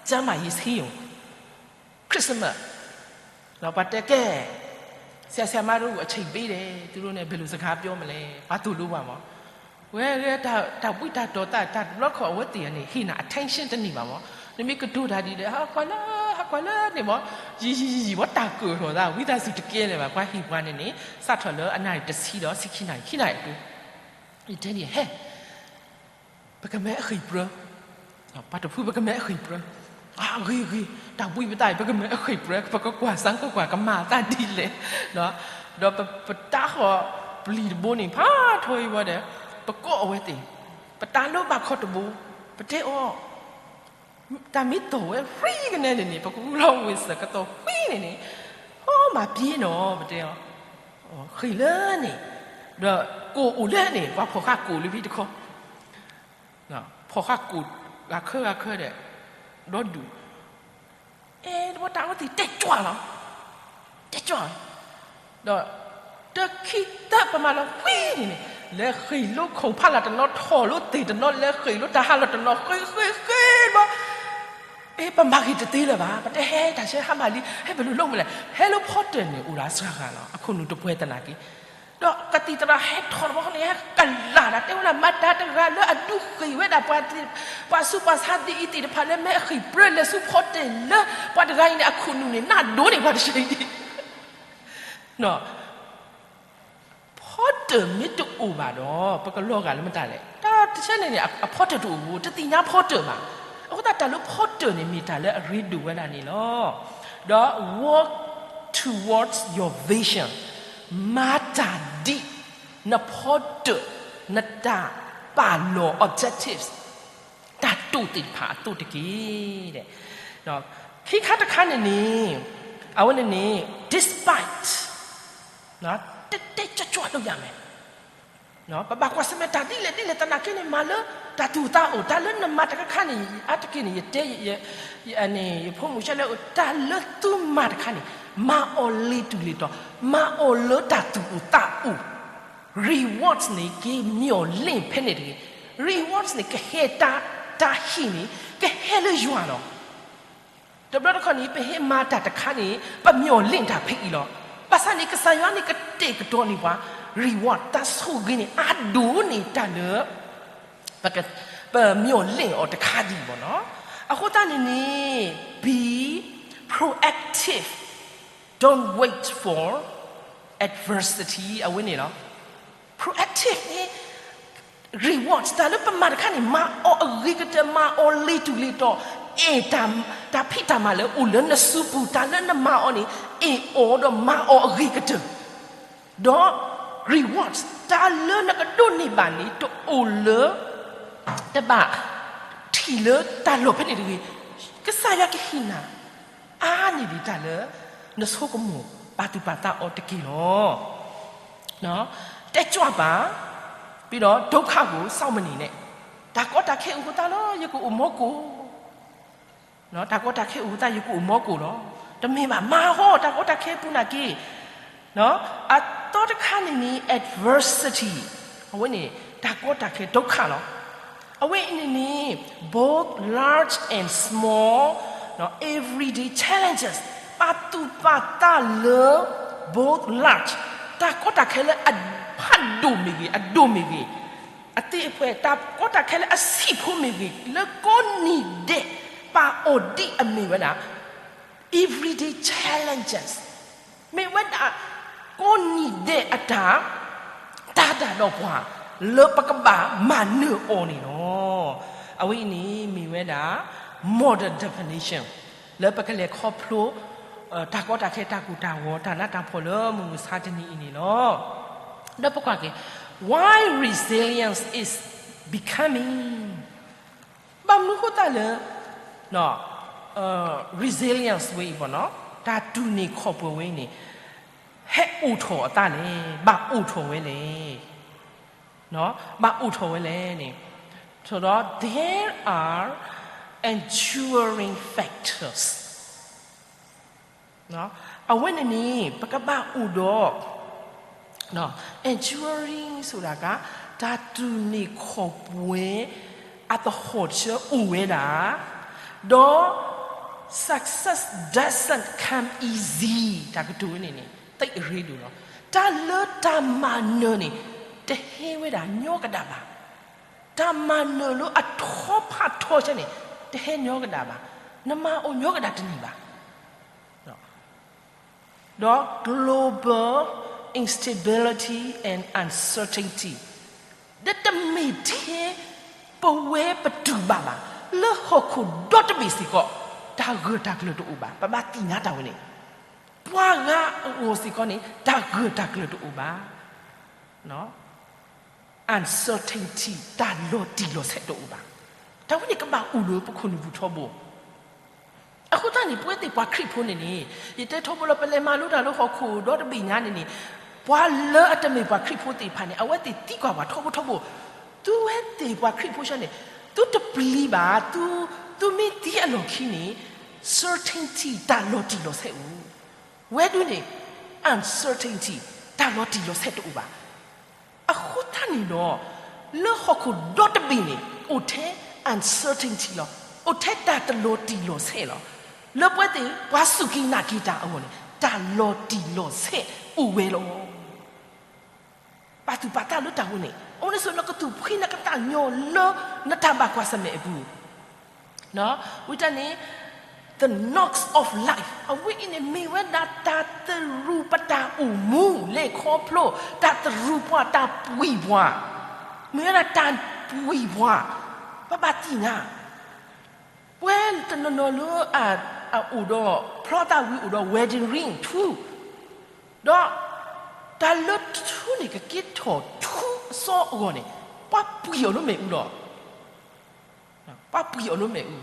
ကျန်းမာရေးဆေးရုံ Christmas, ဒီးပှၤတဲကဲ ဆရာဆရာမတို့ကို အချိန်ပေးတယ်, သူတို့နဲ့ ဘယ်လိုစကားပြောမလဲ, ပှၤသိၣ်လိပှၤမး, ဝဲ တၢ်ဘှံးတၢ်တီၤသး တၢ်တဘျီခီၣ်အဝဲသ့ၣ်န့ၣ် ဟ့ၣ်နၤ attention တန့ၢ်ဘၣ်မး, နမ့ၢ်ကတိၤတၢ်ဒ်လဲၣ် ဟးကွၢ်လၢ ဟးကွၢ်လၢန့ၣ်မး, ယံာ်ယံာ်ယံာ်ယံာ် ဝဲတၢ်ကၢၣ်ထီၣ်သး ဝံသးစူၤတကဲလၢၤဘၣ်, ပှၤဟ့ၣ်ပှၤန့ၣ်န့ၣ် စးထီၣ်လၢအနၣ်ရံၣ်တဆံဒီးဆံခံနၣ်ရံၣ် ခံနၣ်ရံၣ်အဒိ, ယတဲဒ် ဟဲ ပကမဲအဃံၢ်ပြၢ, ပှၤတဖုပကမဲအဃံၢ်ပြၢ, အဂ့ၤဂ့ၤ, တၢ်ဘှံးပသးအံၤ ပကမဲအဃံၢ်ပြၢ, ပကကွၢ်စၢ်ကွၢ်ကွၢ် ကမၤအသးဒ်လဲၣ်, ဒီးပတၢ်ဃီၤပျံၤတဘိန့ၣ် ဖးထီအံၤဝဲဒီး ပကိးအဝဲသ့ၣ်, ပတၢ်လိၣ်ဘၣ်ခီတဘိ, ပတဲအီၤ တၢ်မ့ၢ်တီၢ်ဝဲ free ကနဲန့ၣ်န့ၣ် ပကကူလီၤဝ့ၢ်စၢၤကတီၢ် free န့ၣ်န့ၣ်, ဟိ မၤပျ့ၤနီၤ ပတဲအီၤ, ဃ့ၢ်လၢန့ၣ်, ဒီးကိၣ်အိၣ်လၢန့ၣ် ပှၤဖီၣ်ဃာ်ကိၣ်လၢဖဲတခီ, ဖီၣ်ဃာ်ကိၣ် ဂၤခၢဂၤခၢဒီး ဒီဒူၣ်, အဲ တဘျီတၢ်ဝဲသ့ၣ်တဲကွၢ်လီၤ, တဲကွၢ်လီၤ, ဒီး တခံသၢပမၤလီၤ free န့ၣ်န့ၣ်, လဲၤဃ့ၢ်လိခိၣ်ဖးလၢ်တနီၤ ထီၣ်လိသ့ၣ်တနီၤ လဲၤဃ့ၢ်လိတၢ်ဟးလီၢ်တနီၤ ဃ့ဃ့ဃ့ဘီ အဲ ပမၤဂ့ၤတသ့လၢၤဘၣ်, ပတဲဟဲတၢ်ဆဲဟးမၤလံ ဟဲပလူၤလိမ့ၢ်လဲၣ်, ဟဲလၢဖီတၢၢ်န့ၣ် အိၣ်ဒီးစှၤဂၤလီၤ, အခိၣ်နူာ်တပှဲၤသနာ်က့, ဒီးကသံၣ်သရၣ်ဟဲထီၣ်တဘျီန့ၣ် ဟဲကလၢ်ဒၣ် တဲဝဲဒၣ် မၤတၢ်တဂၤလၢအဒုးဃ့ၢ်ဝဲဒၣ်ပှၤ ပှၤဆူးပှၤဆါသ့ၣ်အံၤသ့ၣ်တဖၣ်လၢမဲအဃံၢ်ပြၢ လဲၤဆူဖီတၢၢ်လၢ ပှၤတဂၤအံၤန့ၣ် အခိၣ်နူာ်န့ၣ် နးဒိၣ်န့ၢ်ပှၤတဆံးဒံး ဖီတၢၢ်မ့ၢ်တအိၣ်ဘၣ်ဒီး ပကလီၤဂာ်လၢမတၤလဲၣ်. တၢ်တဆဲန့ၣ်န့ၣ် အဖီတၢၢ်တအိၣ်ဘၣ်, တသ့ၣ်ညါဖီတၢၢ်ဘၣ်. အဃိသတးတၢ်လၢဖီတၢၢ်န့ၣ် မ့ၢ်တၢ်လၢအရ့ဒိၣ်ဝဲဒၣ်န့ၣ်လီၤ. ဒီး work towards your vision, မၤတၢ်ဒ်နဖီတၢၢ်, နတၢ်ပာ်လီၤ objectives တၢ်တိာ်သ့ၣ်တဖၣ်အသိးတက့ၢ်. ခံခါတခါန့ၣ်န့ၣ် အဝဲန့ၣ်န့ၣ် despite တဲတဲကွၢ်ကွၢ် လုပ်ရမယ်. ပဘၣ်ကွၢ်ဆၢၣ်မဲာ်တၢ်ဒ်လဲၣ်ဒ်လဲၣ်သနာ်က့န့ၣ် မၤလၢတၢ်သူၣ်အိၣ်သးအိၣ်, တၢ်လၢနမၤတခါခါန့ၣ် အါတက့ၢ်န့ၣ် ယတဲ ယဖိမုၣ်ဆၢလၢ တၢ်လၢသုမၤတခါန့ၣ် မၤအီၤလ့ၤတူာ်လ့ၤတီၤ, မၤအီၤလၢတၢ်သူၣ်အိၣ်သးအိၣ်. Rewards န့ၣ် ကမျီၢ်လ့ၣ်ဖဲန့ၣ်တဂ့ၤ. Rewards န့ၣ် ကဟဲတၢ်, တၢ်ဟ့ၣ်န့ၣ် ကဟဲလၢယွၤလီၤ. တဘျီတခီၣ်န့ၣ် ပဟဲမၤတၢ်တခါန့ၣ် ပမျီၢ်လ့ၣ်တၢ်ဖဲအံၤလီၤ. ဘၣ်ဆၣ်န့ၣ် ကစၢ်ယွၤန့ၣ် ကတဲာ်ကတီၤန့ၢ်ပှၤ reward တၢ်ဆိၣ်ဂ့ၤန့ၣ် အါဒိၣ်န့ၢ်တၢ်လၢ ပက, ပမျီၢ်လ့ၣ်အီၤတခါဒံးဘၣ်နီၤ. အဃိသတးန့ၣ်န့ၣ် be proactive, don't wait for adversity အဝဲန့ၣ်လီၤ. Proactive န့ၣ် reward တၢ်လၢပမၤတခါန့ၣ် မၤအီၤအဂ့ၤကတၢၢ်, မၤအီၤလ့ၤတူာ်လ့ၤတီၤ, အဲၣ်တၢ်, တၢ်ဖံးတၢ်မၤလၢအိၣ်လၢနစုပူၤ, တၢ်လၢနမၤအီၤန့ၣ် အဲၣ်အီၤဒီးမၤအီၤအဂ့ၤကတၢၢ်, ဒီး reward တၢ်လၢနကဒိးန့ၢ်ဘၣ်န့ၣ် တအိၣ်လၢ တဘၣ်ထံၣ်လၢတၢ်လီၢ်ဖဲန့ၣ်တဂ့ၤ. ကစၢ်ယွၤကဟ့ၣ်နၤ အါန့ၢ်ဒံးတၢ်လၢ နဆိကမိၣ်ပာ်သူၣ်ပာ်သးအီၤတက့ၢ်လီၤ. တကြွပါ, ပြီးတော့ ဒုက္ခကို စောင့်မနေနဲ့. တၢ်ကီတၢ်ခဲအိၣ်အဃိသတးလီၤ ယကအိၣ်မီကိၣ်, တၢ်ကီတၢ်ခဲအိၣ်အဃိသတး ယကအိၣ်မီကိၣ်လီၤ. တမ့ၢ်ဘၣ်, မၤဟီ တၢ်ကီတၢ်ခဲပူၤနာ်က့ အသီတခါန့ၣ်န့ၣ် adversity အဝဲန့ၣ် တၢ်ကီတၢ်ခဲ ဒုက္ခ လီၤ. အဝဲအံၤန့ၣ်န့ၣ် both large and small everyday challenges ပာ်သူၣ်ပာ်သးလၢ both large တၢ်ကီတၢ်ခဲလၢအဖးဒိၣ်မ့ၢ်ဂ့ၤ, အဒိၣ်မ့ၢ်ဂ့ၤ, အသ့အဖှဲ တၢ်ကီတၢ်ခဲလၢအဆံးဖိမ့ၢ်ဂ့ၤ, လၢကိးနံၤဒဲး ပာ်အီၤဒ်အမ့ၢ်ဝဲဒၣ် everyday challenges မ့ၢ်ဝဲဒၣ် ကိးနံၤဒဲးအတၢ် တၢ်ဒၣ်ဒီးပှၤ လၢပကဘၣ်မၤနၢၤအီၤန့ၣ်လီၤ. အဝဲအံၤန့ၣ်မ့ၢ်ဝဲဒၣ် modern definition လၢပကလဲၤခီဖျိ တၢ်ကီတၢ်ခဲ တၢ်ကိၢ်တၢ်ဂီၤ တၢ်နးတၢ်ဖှီၣ်လၢမုၢ်မဆါတနံၤအံၤန့ၣ်လီၤ. ဒီးပကွၢ်က့ၤ why resilience is becoming ဘၣ်မနုၤဃိသတးလၢ resilience ဝဲအံၤ တၢ်တူၢ်န့ၢ်ခီၣ်ပှဲၤဝဲအံၤန့ၣ် ဟဲအိၣ်ထီၣ်အသးလဲၣ်, ဘၣ်အိၣ်ထီၣ်ဝဲလဲၣ်, ဘၣ်အိၣ်ထီၣ်ဝဲလဲၣ်န့ၣ်, ဆိုတော့ there are enduring factors အဝဲန့ၣ်န့ၣ် ပကဘၣ်အိၣ်ဒီး enduring ဆိုတာက တၢ်တူၢ်န့ၢ်ခီၣ်ပှဲၤ အသဟီၣ်ဆၢအိၣ်ဝဲဒၣ်, ဒီး success doesn't come easy တၢ်ကတိၤဝဲန့ၣ်န့ၣ် သိပ်အရေးဒိၣ်လီၤ. တၢ်လၢတၢ်မၤနၢၤန့ၣ် တဟဲဝဲဒၣ်ညီကဒၣ်ဘၣ်. တၢ်မၤနၢၤလၢအထီဖးထီဆၢန့ၣ် တဟဲညီကဒၣ်ဘၣ်. နမၤအိၣ်ညီကဒၣ်တန့ၢ်ဘၣ်. ဒီး global instability and uncertainty ဒီးတမ့ၢ်ထဲ ပဝဲပတူၢ်ဘၣ်ဘၣ်, လၢဟီၣ်ခိၣ်ဒီတဘ့ၣ်စ့ၢ်ကီး တၢ်ဂၢၢ်တၢ်ကျၢၤတအိၣ်ဘၣ်. ပဘၣ်သ့ၣ်ညါတၢ်ဝဲန့ၣ်, ပှၤဂၤအဂီၢ်စ့ၢ်ကီးန့ၣ် တၢ်ဂၢၢ်တၢ်ကျၢၤတအိၣ်ဘၣ်. uncertainty တၢ်လီၤတံၢ်လီၤဆဲးတအိၣ်ဘၣ်. တၢ်ဝဲန့ၣ်ကဘၣ်အိၣ်လၢပခိၣ်နူာ်ပူၤထီဘိ. အဃိသတးန့ၣ် ပဝဲသ့ၣ်ပှၤခရံာ်ဖိန့ၣ်န့ၣ် ယတဲထီဘိလၢပလဲၤမၤလိတၢ်လၢဟီၣ်ခိၣ်ဒီတဘ့ၣ်ညါန့ၣ်န့ၣ်, ပှၤလၢအတမ့ၢ်ပှၤခရံာ်ဖိသ့ၣ်တဖၣ်န့ၣ် အဝဲသ့ၣ်သံကွၢ်ပှၤထီဘိထီဘိ, သုဝဲသ့ၣ်ပှၤခရံာ်ဖိဆၢန့ၣ် သုတပျံၤဘၣ်, သု, သုမ့ၢ်သံအလီၢ်ခံန့ၣ် certainty တၢ်လီၤတံၢ်လီၤဆဲးအိၣ်. ဝဲဒၣ်န့ၣ် uncertainty တၢ်လီၤတံၢ်လီၤဆဲးတအိၣ်ဘၣ်. အဃိသတးန့ၣ်ဒီး လၢဟီၣ်ခိၣ်ဒီတဘ့ၣ်န့ၣ် အိၣ်ထဲ uncertainty လီၤ. အိၣ်ထဲတၢ်တလီၤတံၢ်လီၤဆဲးလီၤ. လၢပဝဲသ့ၣ်ပှၤစူၢ်က့ၤနာ်က့ၤတၢ်အဂီၢ်န့ၣ် တၢ်လီၤတံၢ်လီၤဆဲးအိၣ်ဝဲလီၤ. ပာ်သူၣ်ပာ်သးလၢတၢ်ဝဲန့ၣ် အဝဲန့ၣ်ဆိနကသူၣ်ဖှံနကသးညီလၢနတၢ်ဘၣ်ကွၢ်ဆၢၣ်မဲာ်အပူၤ ဝံၤတၢ်န့ၣ် the knocks of life အဝဲအံၤန့ၣ် မ့ၢ်ဝဲဒၣ်တၢ်သရူးပတၢ်အိၣ်မူ လဲၤခီဖျိ တၢ်သရူးပှၤတၢ်ပှံၤပှၤ မ့ၢ်ဝဲဒၣ်တၢ်ပှံၤပှၤ ပဘၣ်သ့ၣ်ညါ ပှၤတနီၤနီၤလၢအအိၣ်ဒီး ဖျီသးဝံၤအိၣ်ဒီး wedding ring ထူ ဒီး တၢ်လၢထူန့ၣ် ကက့ၤထီၣ်ထူအစီအဂီၢ်န့ၣ် ပှၤပှံၤအီၤလၢမ့ၣ်အူလီၤ. ပှၤပှံၤအီၤလၢမ့ၣ်အူ.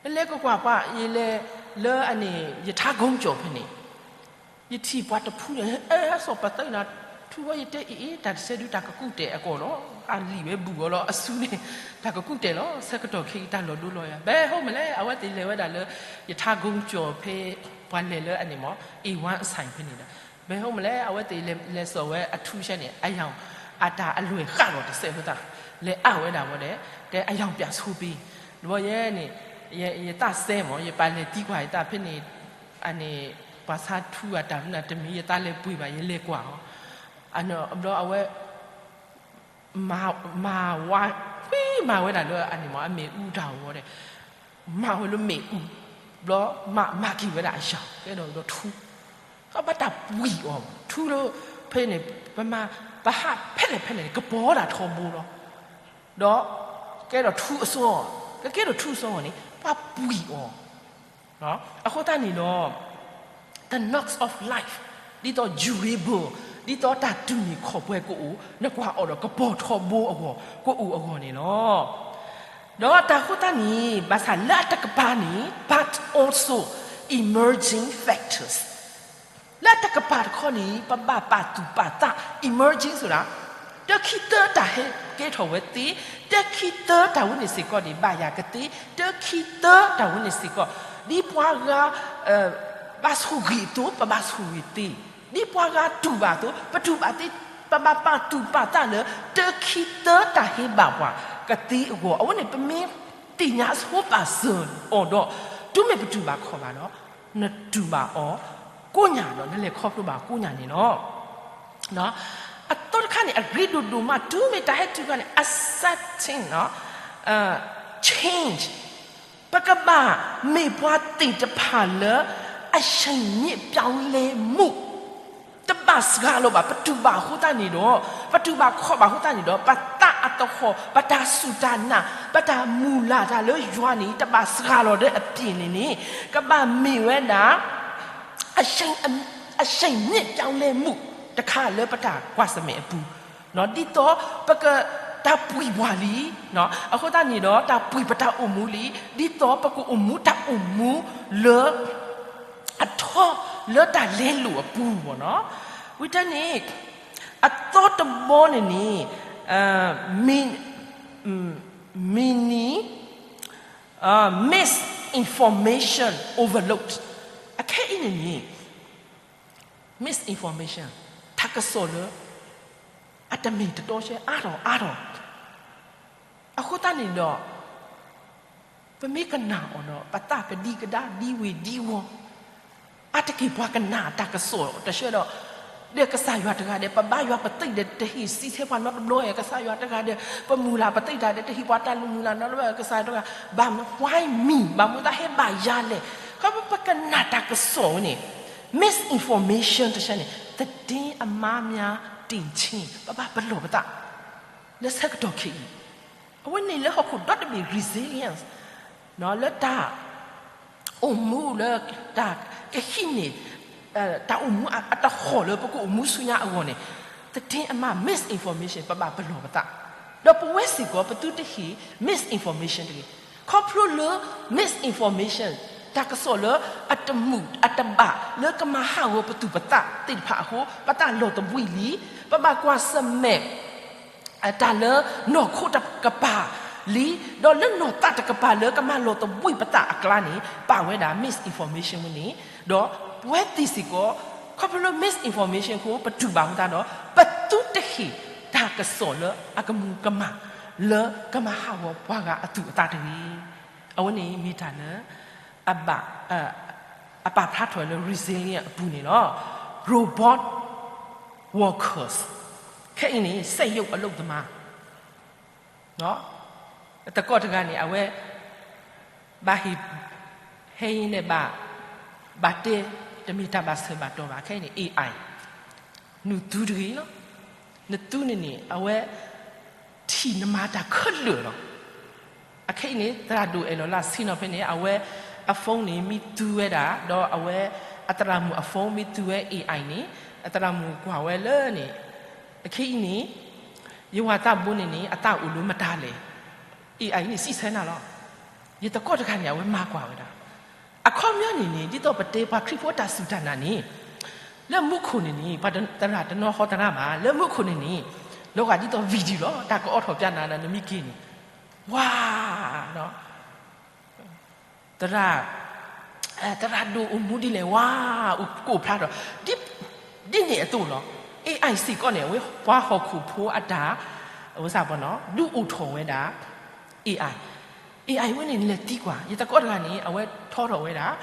ယလဲၤကွၢ်ကွၢ်ပှၤ ယလဲၤလၢအန့ၣ် ယထါကိကၠီၣ်ဖဲန့ၣ် ယထံၣ်ပှၤတဖုန့ၣ် အဲၣ်စီၤပသဲနၤ ထူဝဲယတဲအံၤ တၢ်တစဲးဒုး တၢ်ကကူၣ်တဲာ်အကိာ်လီၤ. အလံာ်ဝဲဘူးအီၤလီၤ အစုန့ၣ် တၢ်ကကူၣ်တဲာ်လီၤ. ဆၢကတီၢ်ခဲအံၤ တၢ်လီၤဒိလီၤယၤ ဘဲဟိမလဲၣ် အဝဲသ့ၣ်လဲၤဝဲဒၣ်လၢ ယထါကိကၠီၣ်ဖဲ ပှၤလဲၤလၢအန့ၣ်မ့ၢ် A one အဆိုင်ဖဲန့ၣ်ဒီး ဘဲဟိမလဲၣ် အဝဲသ့ၣ်လဲၤစိာ်ဝဲအထူဆဲန့ၣ် အယၤ အတၢ်အလွဲၢ်ဃာ်လီၤတစဲးဖိသၣ် လဲၤအါဝဲဒၣ်ဝဲဒီး တဲအယၤပၠးဆိပ့ၤ တဘျီယဲန့ၣ် ယသးစဲမ့ၢ် ယပာ်လဲၤသံကွၢ်ယသးဖဲန့ၣ် အန့ၣ် ပှၤဆါထူအတၢ်မနုၤတမံၤ ယသးလဲၤပှ့ၤဘၣ် ယလဲၤကွၢ်အီၤ အဘျီအဝဲ မၤဝါ ကွံမၤဝဲဒၣ်လၢအန့ၣ်မ့ၢ် အမ့ၣ်အူတၢ်အဂီၢ်ဒီး မၤဝဲလၢမ့ၣ်အူ ဘျီ မၤ မၤက့ၤဝဲဒၣ်အယၤ ကဲဒီးဒီးထူ ဘၣ်တၢ်ပှံၤအီၤ ထူလၢ ဖဲန့ၣ် ပမၤ ပဟးဖဲလဲၣ်ဖဲလဲၣ်န့ၣ် ကပီၤဒၣ်ထီဘိလီၤ. ဒီး ကဲဒီးထူအစီ ကကဲဒီးထူအစီန့ၣ် ပှၤပှံၤအီၤ အဃိသတးန့ၣ်ဒီး the knocks of life ဒ်သိး durable ဒ်သိးတၢ်တုၤန့ၢ်ခီၣ်ပှဲၤကအိၣ် နကွၢ်အီၤဒီးကပီၤထီဘိအဂီၢ် ကအိၣ်အဂီၢ်န့ၣ်လီၤ. ဒီးတၢ်အဃိသတးန့ၣ် ဘၣ်ဆၣ်လၢအတကပၤန့ၣ် but also emerging factors လၢအတကပၤတခီန့ၣ် ပဘၣ်ပာ်သူၣ်ပာ်သး emerging ဆိုတာ တခံသၢတၢ်ဟဲကဲထီၣ်ဝဲသ့, တခံသၢတၢ်ဝဲန့ၣ်စ့ၢ်ကီးန့ၣ် ဘၣ်ယၤကသ့, တခံသၢတၢ်ဝဲန့ၣ်စ့ၢ်ကီး ဒ်ပှၤဂၤ ဘၣ်ဆိၣ်ဂ့ၤအသိး ပဘၣ်ဆိၣ်ဂ့ၤသ့, ဒ်ပှၤဂၤတူၢ်ဘၣ်အသိး ပတူၢ်ဘၣ်သ့, ပဘၣ်ပာ်သူၣ်ပာ်သးလၢ တခံသၢတၢ်ဟဲဘၣ်ပှၤကသ့အဂီၢ်, အဝဲန့ၣ်ပမ့ၢ်သ့ၣ်ညါဆိပာ်စၢၤအီၤဒီး တုၤမ့ၢ်ပတူၢ်ဘၣ်ခီၣ်ဘၣ်ဒီး နတူၢ်ဘၣ်အီၤကိးညါဒီး နလဲၤခီဖျိဘၣ်ကိးညါန့ၣ်လီၤ. အသီတခါန့ၣ် အရ့ဒိၣ်ဒိၣ်မး တုၤမ့ၢ်တၢ်ဟဲတုၤခါန့ၣ် accepting change ပကဘၣ်မ့ၢ်ပှၤသ့ၣ်တဖၣ်လၢ အရှိန်မြင့်ပြောင်းလဲမှု တဘၣ်စှၤလီၤဘၣ် ပတူၢ်ဘၣ်အဃိသတးန့ၣ်ဒီး ပတူၢ်ဘၣ်ခီၣ်ဘၣ်အဃိသတးန့ၣ်ဒီး ပသးအသဟီၣ် ပတၢ်စူၢ်တၢ်နာ် ပတၢ်မုၢ်လၢ်တၢ်လၢယွၤန့ၣ် တဘၣ်စှၤလီၤဒီးအပျ့ၤန့ၣ်န့ၣ် ကဘၣ်မ့ၢ်ဝဲဒၣ် အရှိန်မြင့်ပြောင်းလဲမှု တခါလၢပတၢ်ကွၢ်ဆၢၣ်မဲာ်အပူၤ ဒ်သိးပက တၢ်ပှံၤပှၤလံ, အဃိသတးန့ၣ်ဒီး တၢ်ပှံၤပတၢ်အိၣ်မူလံ, ဒ်သိးပကအိၣ်မူတၢ်အိၣ်မူလၢ အထီလၢတၢ်လဲလိာ်အပူၤဘၣ်နီၤ. ဝံၤတန့ၣ် အသီတဘီန့ၣ်န့ၣ် မံ မံနံ misinformation overload အခဲအံၤန့ၣ်န့ၣ် misinformation တၢ်ကစီၣ်လၢ အတမ့ၢ်တတီဆှဲအါထီၣ်အါထီၣ် အဃိသတးန့ၣ်ဒီး ပမ့ၢ်ကနၣ်အီၤဒီး ပသးကဒံကဒါဒံဝ့ၤဒံဝီၤ အါတက့ၢ်ပှၤကနၣ်တၢ်ကစီၣ်တဆှဲဒီး ဒီးကစၢ်ယွၤတဂၤဒီး ပဘါယွၤပသ့ၣ်ဒီး တဟ့ၣ်စံးဆဲပှၤနီတဘျီ ကစၢ်ယွၤတဂၤဒီး ပမုၢ်လၢ်ပသ့ၣ်တၢ်ဒီး တဟ့ၣ်ပှၤတၢ်လၢမုၢ်လၢ်နီတဘျီ ကစၢ်ယွၤတဂၤ ဘၣ်မနုၤ why me ဘၣ်မနုၤတၢ်ဟဲဘၣ်ယၤလဲၣ်. ခီဖျိပကနၣ်တၢ်ကစီၣ်ဝဲန့ၣ် misinformation တဆှဲန့ၣ် သတင်းအမှားများတင်ခြင်း ပဘၣ်ပလီၢ်ပသး လၢဆၢကတီၢ်ခဲအံၤ အဝဲန့ၣ်လၢဟီၣ်ခိၣ်ဒီတဘ့ၣ် resilience လၢတၢ်အိၣ်မူလၢ တၢ်ကဟံးန့ၢ် တၢ်အိၣ်မူအတဟီၣ်လၢပကအိၣ်မူဆူညါအဂီၢ်န့ၣ် သတင်းအမှား misinformation ပဘၣ်ပလီၢ်ပသး ဒီးပဝဲစ့ၢ်ကီး ပသုတဟ့ၣ် misinformation တဂ့ၤ. ခီဖျိလၢ misinformation တၢ်ကစီၣ်လၢအတမုာ်အတဘၣ် လၢကမၤဟးဂီၤပသူၣ်ပသးသ့ၣ်တဖၣ်အဃိ ပသးလီၤသဘှံးလံ, ပဘၣ်ကွၢ်ဆၢၣ်မဲာ် တၢ်လၢနီၢ်ခိတကပၤလံ, ဒီးလၢနီၢ်သးတကပၤလၢကမၤလီၤသဘှံးပသးအကျါန့ၣ် ပာ်ဝဲဒၣ် misinformation ဝဲန့ၣ်, ဒီးပဝဲသ့ၣ်စ့ၢ်ကီး ခီဖျိလၢ misinformation အဃိ ပတူၢ်ဘၣ်မတၤဒီး ပသုတဟ့ၣ်တၢ်ကစီၣ်လၢအကမူၤကမၣ် လၢကမၤဟးဂီၤပှၤဂၤအသူၣ်အသးတဂ့ၤ. အဝဲန့ၣ်မ့ၢ်တၢ်လၢ အဘၣ် အပာ်ဖျါထီၣ်လၢ resilience အပူၤန့ၣ်လီၤ. Robot workers ခဲအံၤန့ၣ် စက်ရုပ်အလုပ်သမား တကီၢ်တဂၤန့ၣ် အဝဲ ဘၣ်ဟ့ၣ် ဟဲအံၤန့ၣ်ဘၣ် ဘၣ်တဲ တမ့ၢ်တၢ်ဘၣ်ဆၢဘၣ်တီၤဘၣ် ခဲအံၤန့ၣ် AI နသူတဂ့ၤလီၤ. နသူန့ၣ်န့ၣ် အဝဲ ထံၣ်နမၤတၢ်ခဲလၢာ်လီၤ. အခဲအံၤန့ၣ် သရၣ်ဒိၣ်အဲၣ်လီၤလၢဆ့ၣ်နီၤဖဲန့ၣ် အဝဲ အ phone န့ၣ် မ့ၢ်သူဝဲဒၣ် ဒီးအဝဲ အသရၣ်မုၣ်အ phone မ့ၢ်သူဝဲ AI န့ၣ် အသရၣ်မုၣ်ကွၢ်ဝဲလၢန့ၣ် အခဲအံၤန့ၣ် ယဝၤသးဘိန့ၣ်န့ၣ် အသးအိၣ်လၢမတၤလဲၣ်. AI န့ၣ်စံးဆၢနၤလီၤ. ယသကိးတဂၤန့ၣ် အဝဲမၤကွၢ်ဝဲဒၣ် အခီပညီန့ၣ်န့ၣ် ဒ်သိးပတဲပှၤခရံာ်ဖိတၢ်စူၢ်တၢ်နာ်န့ၣ် လၢမူခိၣ်န့ၣ်န့ၣ် ပှၤသရၣ်တနီၤဟီသရၣ်မး လၢမူခိၣ်န့ၣ်န့ၣ် လီၤဂာ်ဒ်သိး video လီၤ တၢ်ကအိးထီၣ်ပျးနၤဒီး နမ့ၢ်က့ၤန့ၣ် ဝါ သရၣ် သရၣ်ဒိၣ်အိၣ်မူဒ်လဲၣ် ဝါ ကအိၣ်ဖျါထီၣ် ဒ်န့ၣ်အသိးလီၤ. အ့ၣ်အၢၣ်စ့ၢ်ကီးန့ၣ် အဝဲပှၤဟီၣ်ခိၣ်ဖိအတၢ် ဝဲစၢ်ပနီၤ ဒုးအိၣ်ထီၣ်ဝဲဒၣ် အ့ၣ်အၢၣ် အ့ၣ်အၢၣ်ဝဲန့ၣ် နလဲၤသံကွၢ် ယသကိးတဂၤန့ၣ် အဝဲထီထီၣ်ဝဲဒၣ်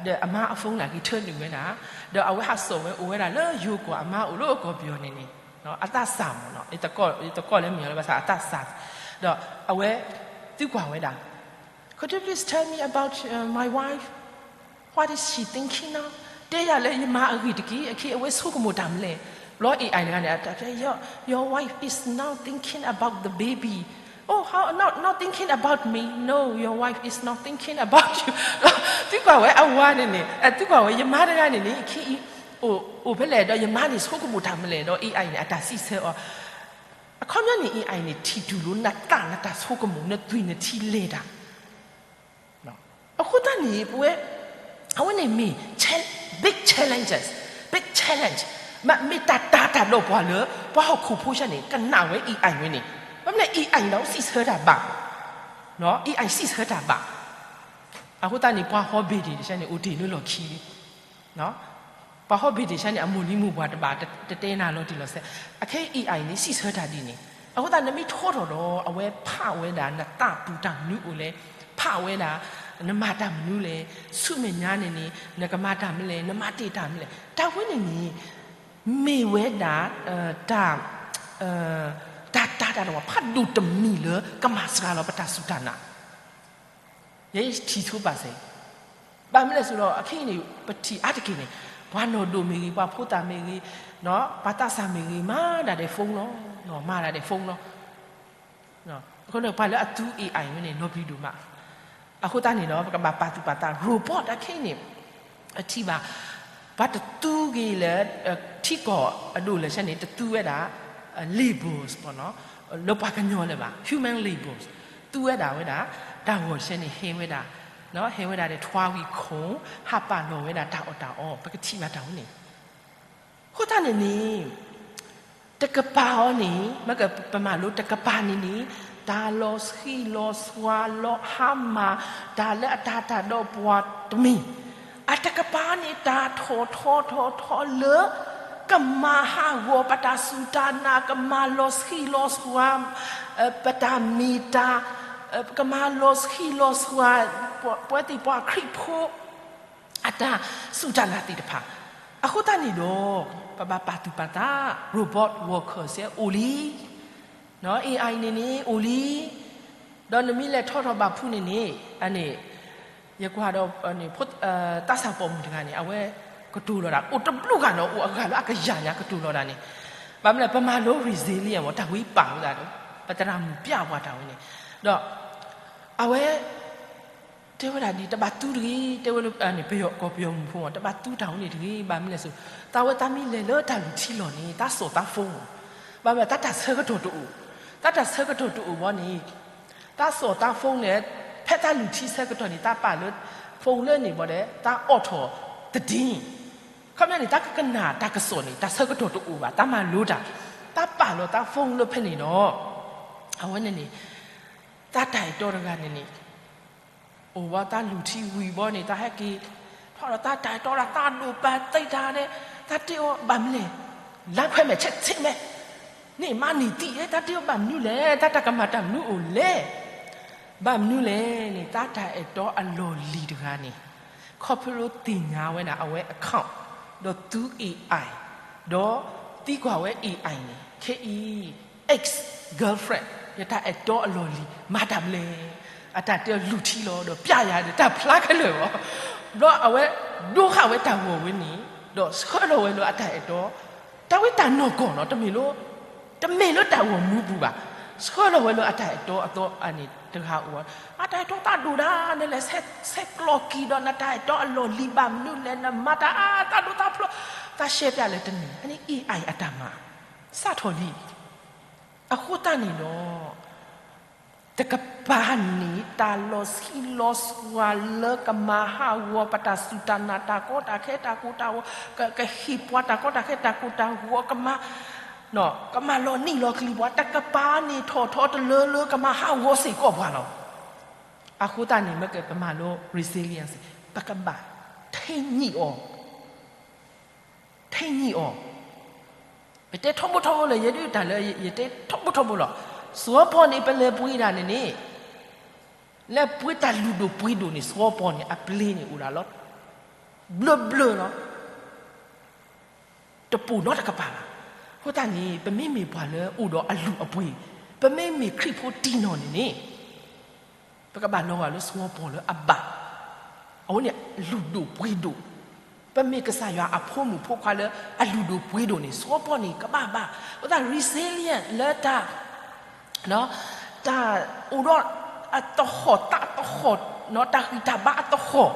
ဒီးအမါအ phone န့ၣ် ဂံၢ်ထၢနုာ်ဝဲဒၣ် ဒီးအဝဲဟးစိာ်ဝဲအိၣ်ဝဲဒၣ်လၢယိၤကီၢ် အမါအိၣ်လၢကီၢ်ပယီၤန့ၣ်န့ၣ် အသးစၢ်မးနီၤ ယသကိးလၢမ့ၢ်လၢဘၣ်ဆၣ်အသးစၢ် ဒီးအဝဲသံကွၢ်ဝဲဒၣ် Could you please tell me about uh, my wife? What is she thinking now? တဲယၤလၢယမါအဂ့ၢ်တက့ၢ် အခဲအံၤအဝဲဆိကမိၣ်တၢ်မနုၤလဲၣ်. ဘျီ အ့ၣ်အၢၣ် တဂၤန့ၣ် အတၢ်တဲ your, your wife is now thinking about the baby. Oh, how, not, not thinking about me. No, your wife is not thinking about you. သံကွၢ်ဝဲအဝၤန့ၣ်န့ၣ် အသံကွၢ်ဝဲယမါတဂၤန့ၣ်န့ၣ် အခဲအံၤ အိၣ်ဖဲလဲၣ်ဒီး ယမါန့ၣ်ဆိကမိၣ်တၢ်မနုၤလဲၣ်ဒီး အ့ၣ်အၢၣ်န့ၣ် အတၢ်စံးဆၢအီၤ အခီပညီန့ၣ် အ့ၣ်အၢၣ်န့ၣ် ထံၣ်တူၢ်လိာ်နသး နတၢ်ဆိကမိၣ် နသွံၣ်နထံလဲၤတၢ် အဃိသတးန့ၣ် ပဝဲ အဝဲန့ၣ်မ့ၢ် big challenges, big challenge မ့ၢ်တၢ်တာ်တၢ်ဒီးပှၤလၢ ပှၤဟီၣ်ခိၣ်ဖိဆၢန့ၣ် ကနၣ်ဝဲ အ့ၣ်အၢၣ် ဝဲန့ၣ် ဘၣ်မနုၤလဲၣ် အ့ၣ်အၢၣ် န့ၣ် စံးဆၢတၢ်ဘၣ် အ့ၣ်အၢၣ် စံးဆၢတၢ်ဘၣ် အဃိသတးန့ၣ် ပှၤဟီၣ်ဘ့ၣ်ဒ့ၣ်တဆၢန့ၣ် အိၣ်တ့ၢ်လၢလီၢ်ခံလံ ပှၤဟီၣ်ဘ့ၣ်ဒ့ၣ်တဆၢန့ၣ် အမိၢ်လံၤမိၢ်ပှၢ်တဘၣ် တတဲနၤလီၤတံၢ်လီၤဆဲး အခဲအံၤ အ့ၣ်အၢၣ် န့ၣ် စံးဆၢတၢ်ဒ်န့ၣ် အဃိသတး နမ့ၢ်ထီထီၣ်ဒီး အဝဲဖးဝဲဒၣ် နသးပူၤတၢ်မနုၤအိၣ်လဲၣ် ဖးဝဲဒၣ် နမၤတၢ်မနုၤလဲၣ် ဆူမဲာ်ညါန့ၣ်န့ၣ် နကမၤတၢ်မနုၤလဲၣ် နမၤတ့ၢ်တၢ်မနုၤလဲၣ် တၢ်ဝဲန့ၣ်န့ၣ် မ့ၢ်ဝဲဒၣ် တၢ် တၢ်တာ်တၢ်ဒီးပှၤဖးဒိၣ်တမံၤလၢ ကမၤစှၤလီၤပတၢ်စူၢ်တၢ်နာ် ယဲယထံၣ်ဆိပာ်စ့ၢ် ဘၣ်မနုၤလဲၣ်ဆိုတော့ အခဲအံၤန့ၣ် ပထံၣ်အါတက့ၢ်န့ၣ် ပှၤနီၢ်ဒိၣ်မ့ၢ်ဂ့ၤ ပှၤဖိသၣ်မ့ၢ်ဂ့ၤ ပှၤသးစၢ်မ့ၢ်ဂ့ၤ မၤဒၣ်ဒီး phone လီၤ မၤဒၣ်ဒီး phone လီၤ အဃိန့ၣ် ပှၤလၢအသူ အ့ၣ်အၢၣ် ဝဲန့ၣ် လီၤပျံၤဒိၣ်မး အဃိသတးန့ၣ်ဒီး ပကဘၣ်ပာ်သူၣ်ပာ်သး robot အခဲအံၤန့ၣ် အထံၣ်ဘၣ် ပှၤတသူက့ၤလၢ ထံကီၢ်အဒိၣ်လၢဆၢန့ၣ် တသူဝဲဒၣ် labels လၢပှၤကညီလၢၤဘၣ် human labels သူဝဲဒၣ်ဝဲဒၣ် တၢ်ဂီၤဆၢန့ၣ် ဟဲဝဲဒၣ် ဟဲဝဲဒၣ်ဒီး ထွါဝံၤခိၣ် ဟးပာ်လီၤဝဲဒၣ်တၢ်အီၣ်တၢ်အီ ပကထံၣ်ဘၣ်တၢ်ဝဲန့ၣ် အဃိသတးန့ၣ်န့ၣ် တကပၤအီၤန့ၣ် မ့ၢ်ပမၤလိတကပၤန့ၣ်န့ၣ် တၢ်လီၤဆှံလီၤဆှါလီၤဟါမၢ် တၢ်လၢအတာ်တၢ်ဒီးပှၤတမံၤ အတကပၤန့ၣ် တၢ်ထီၣ်ထီထီၣ်ထီလၢ ကမၤဟးဂီၤပတၢ်စူၢ်တၢ်နာ် ကမၤလီၤဆှံလီၤဆှါ ပတၢ်မ့ၢ်တၢ် ကမၤလီၤဆှံလီၤဆှါ ပဝဲသ့ၣ်ပှၤခရံာ်ဖိ အတၢ်စူၢ်တၢ်နာ်သ့ၣ်တဖၣ် အဃိသတးန့ၣ်ဒီး ပဘၣ်ပာ်သူၣ်ပာ်သး robot worker စဲအိၣ်လံ အ့ၣ်အၢၣ် န့ၣ်န့ၣ် အိၣ်လံ ဒီးနမ့ၢ်လဲၤထီထီၣ်ဘၣ်ဖုးန့ၣ်န့ၣ် အန့ၣ် ယကွၢ်ဒီး သးစၢ်ပိာ်မုၣ်တဂၤန့ၣ် အဝဲကတိၤလီၤတၢ် အိၣ်တဘျုးဂၤနီၤ အိၣ်အဂၤလၢအကယၤညါကတိၤလီၤတၢ်န့ၣ် ဘၣ်မနုၤလဲၣ် ပမၤလိ resilient မး တၢ်ဝံပာ်ဝဲဒၣ်ဒီး ပသရၣ်မုၣ်ပျၢ်ပှၤတၢ်ဝဲန့ၣ် ဒီး အဝဲ တဲဝဲဒၣ်ဒ် တဘၣ်သူတဂ့ၤ တဲဝဲလၢ ပယီၤကီၢ်ပယီၤမုၢ်ဖိ တဘၣ်သူတၢ်ဝဲန့ၣ်တဂ့ၤ ဘၣ်မနုၤလဲၣ်စိ သးဝဲသးမ့ၢ်လဲၤလၢတၢ်လုၢ်ထံလီၢ်န့ၣ် သးစိာ်သး phone ဘၣ်မနုၤလဲၣ် သးတၢ်ဆၢကတီၢ်တအိၣ် သးတၢ်ဆၢကတီၢ်တအိၣ်ဘၣ်န့ၣ် သးစိာ်သး phone န့ၣ် ဖဲသးလုၢ်ထံဆၢကတီၢ်န့ၣ် သးပာ်လၢ phone လၢန့ၣ်ဘၣ်ဒီး သးအိးထီၣ်သဒ့ ခီပညီန့ၣ် သးကကနၣ်တၢ်ကစီၣ်န့ၣ် တၢ်ဆၢကတီၢ်တအိၣ်ဘၣ် သးမၤလိတၢ် သးပာ်လီၤသး phone လၢဖဲန့ၣ်ဒီး အဝဲန့ၣ်န့ၣ် သးတၢ်အဲၣ်တီတဂၤန့ၣ်န့ၣ် အိၣ်ဝဲသးလုၢ်ထံဝံၤဘီန့ၣ် သးဟဲက့ၤ ထီၣ်ဒီးသးတၢ်အဲၣ်တီဒီး သးဒိၣ်ပာ်သံတၢ်န့ၣ် သးတ့အီၤဘၣ်မနုၤလဲၣ် လါခွဲမဲာ်ဆဲးဆ့မဲာ် န့ၣ်မၤန့ၢ်သံ သးတ့အီၤဘၣ်မနုၤလဲၣ် သးတၢ်ကမၤတၢ်မနုၤအိၣ်လဲၣ် ဘၣ်မနုၤလဲၣ်န့ၣ် သးတၢ်အဲၣ်တီအလီၢ်လံၤတဂၤန့ၣ် ခီဖျိသ့ၣ်ညါဝဲဒၣ်အဝဲ account ဒီးသူ AI ဒီးသံကွၢ်ဝဲ AI န့ၣ် ခဲအံၤ ex girlfriend ယတၢ်အဲၣ်တီအလီၢ်လံၤ မၤတၢ်မနုၤလဲၣ် အတၢ်တဲအီၤလုၢ်ထံလီၤ ဒီးပျၢ်ယၤဒီးတၢ်ဖျါခဲလၢာ်လီၤ ဘျီအဝဲဒိဃာ်ဝဲတၢ်ဂီၤဝဲန့ၣ် ဒီးဆှၢလီၤဝဲလၢအတၢ်အဲၣ်တီ တၢ်ဝဲတၢ်နီၢ်ကီၢ်နီၤ တမ့ၢ်လၢ တမ့ၢ်လၢတၢ်ဂီၤမူပူၤဘၣ် ဆှၢလီၤဝဲလၢအတၢ်အဲၣ်တီအသီအန့ၣ်တဂၤအိၣ် အတၢ်အဲၣ်တီသးဒိၣ်ဒၣ် နလဲၤဆဲးကျိးက့ၤဒီးနတၢ်အဲၣ်တီအလီၢ်လံၤဘၣ်မနုၤလဲၣ် နမၤတၢ်အါသးဒိၣ်သးဖျိး သးရှဲပျၢ်လၢတနံၤ အန့ၣ် AI အတၢ်မၤ စးထီၣ်လံ အဃိသတးန့ၣ်ဒီး တက ကဘၣ်န့ၢ်တၢ်လီၤဆံးလီၤစှၤလၢကမၤဟးဂီၤပတၢ်စူၢ်တၢ်နာ် တၢ်ကီတၢ်ခဲ တၢ်ကိၢ်တၢ်ဂီၤ, ကဟ့ၣ်ပှၤတၢ်ကီတၢ်ခဲ တၢ်ကိၢ်တၢ်ဂီၤ ကမၤ, ကမၤလီၤနံၣ်လီၤကလံၤပှၤ တကပၤန့ၣ်ထီၣ်ထီတလၢလၢကမၤဟးဂီၤစ့ၢ်ကီးပှၤလီၤ. အဃိသတးန့ၣ် မ့ၢ်ကမၤလိ resilience ပကဘၣ်ထံၣ်ညံၣ်အီၤ ထံၣ်ညံၣ်အီၤ. ယတဲထီဘိထီဘိလၢ ယဒုးတၢ်လၢယတဲထီဘိထီဘိလီၤ. စီၤပီၣ်န့ၣ် ပလဲၤပှ့ၤဒၣ်န့ၣ်န့ၣ်, လဲၤပှ့ၤတၢ်လုၢ်ဒိၣ်ပှ့ၤဒိၣ်န့ၣ် စီၤပီၣ်န့ၣ် အပျ့ၤန့ၣ်အိၣ်ဒၣ်လီၤ ဘျၢဘျၢလီၤ. တပိာ်နီတကပၤဘၣ်. အဃိသတးန့ၣ် ပမ့မ့ၢ်ပှၤလၢအိၣ်ဒီးအလုၢ်အပှ့ၤ, ပမ့မ့ၢ်ခရံာ်ဖိတံၢ်နီၢ်န့ၣ်န့ၣ် ပကဘၣ်လီၤဂာ်လၢစီၤပီၣ်လၢအဘၣ်, အဝဲန့ၣ် လုၢ်ဒိၣ်ပှ့ၤဒိၣ်, ပမ့ၢ်ကစၢ်ယွၤအဖိမုၣ်ဖိခွါလၢအလုၢ်ဒိၣ်ပှ့ၤဒိၣ်န့ၣ် စီၤပီၣ်န့ၣ် ကဘၣ်ဘၣ်. အဃိသတး resilient လၢတၢ် တၢ်အိၣ်ဒီးအသဟီၣ်သးသဟီၣ်, တၢ်ဂံၢ်တၢ်ဘါအသဟီၣ်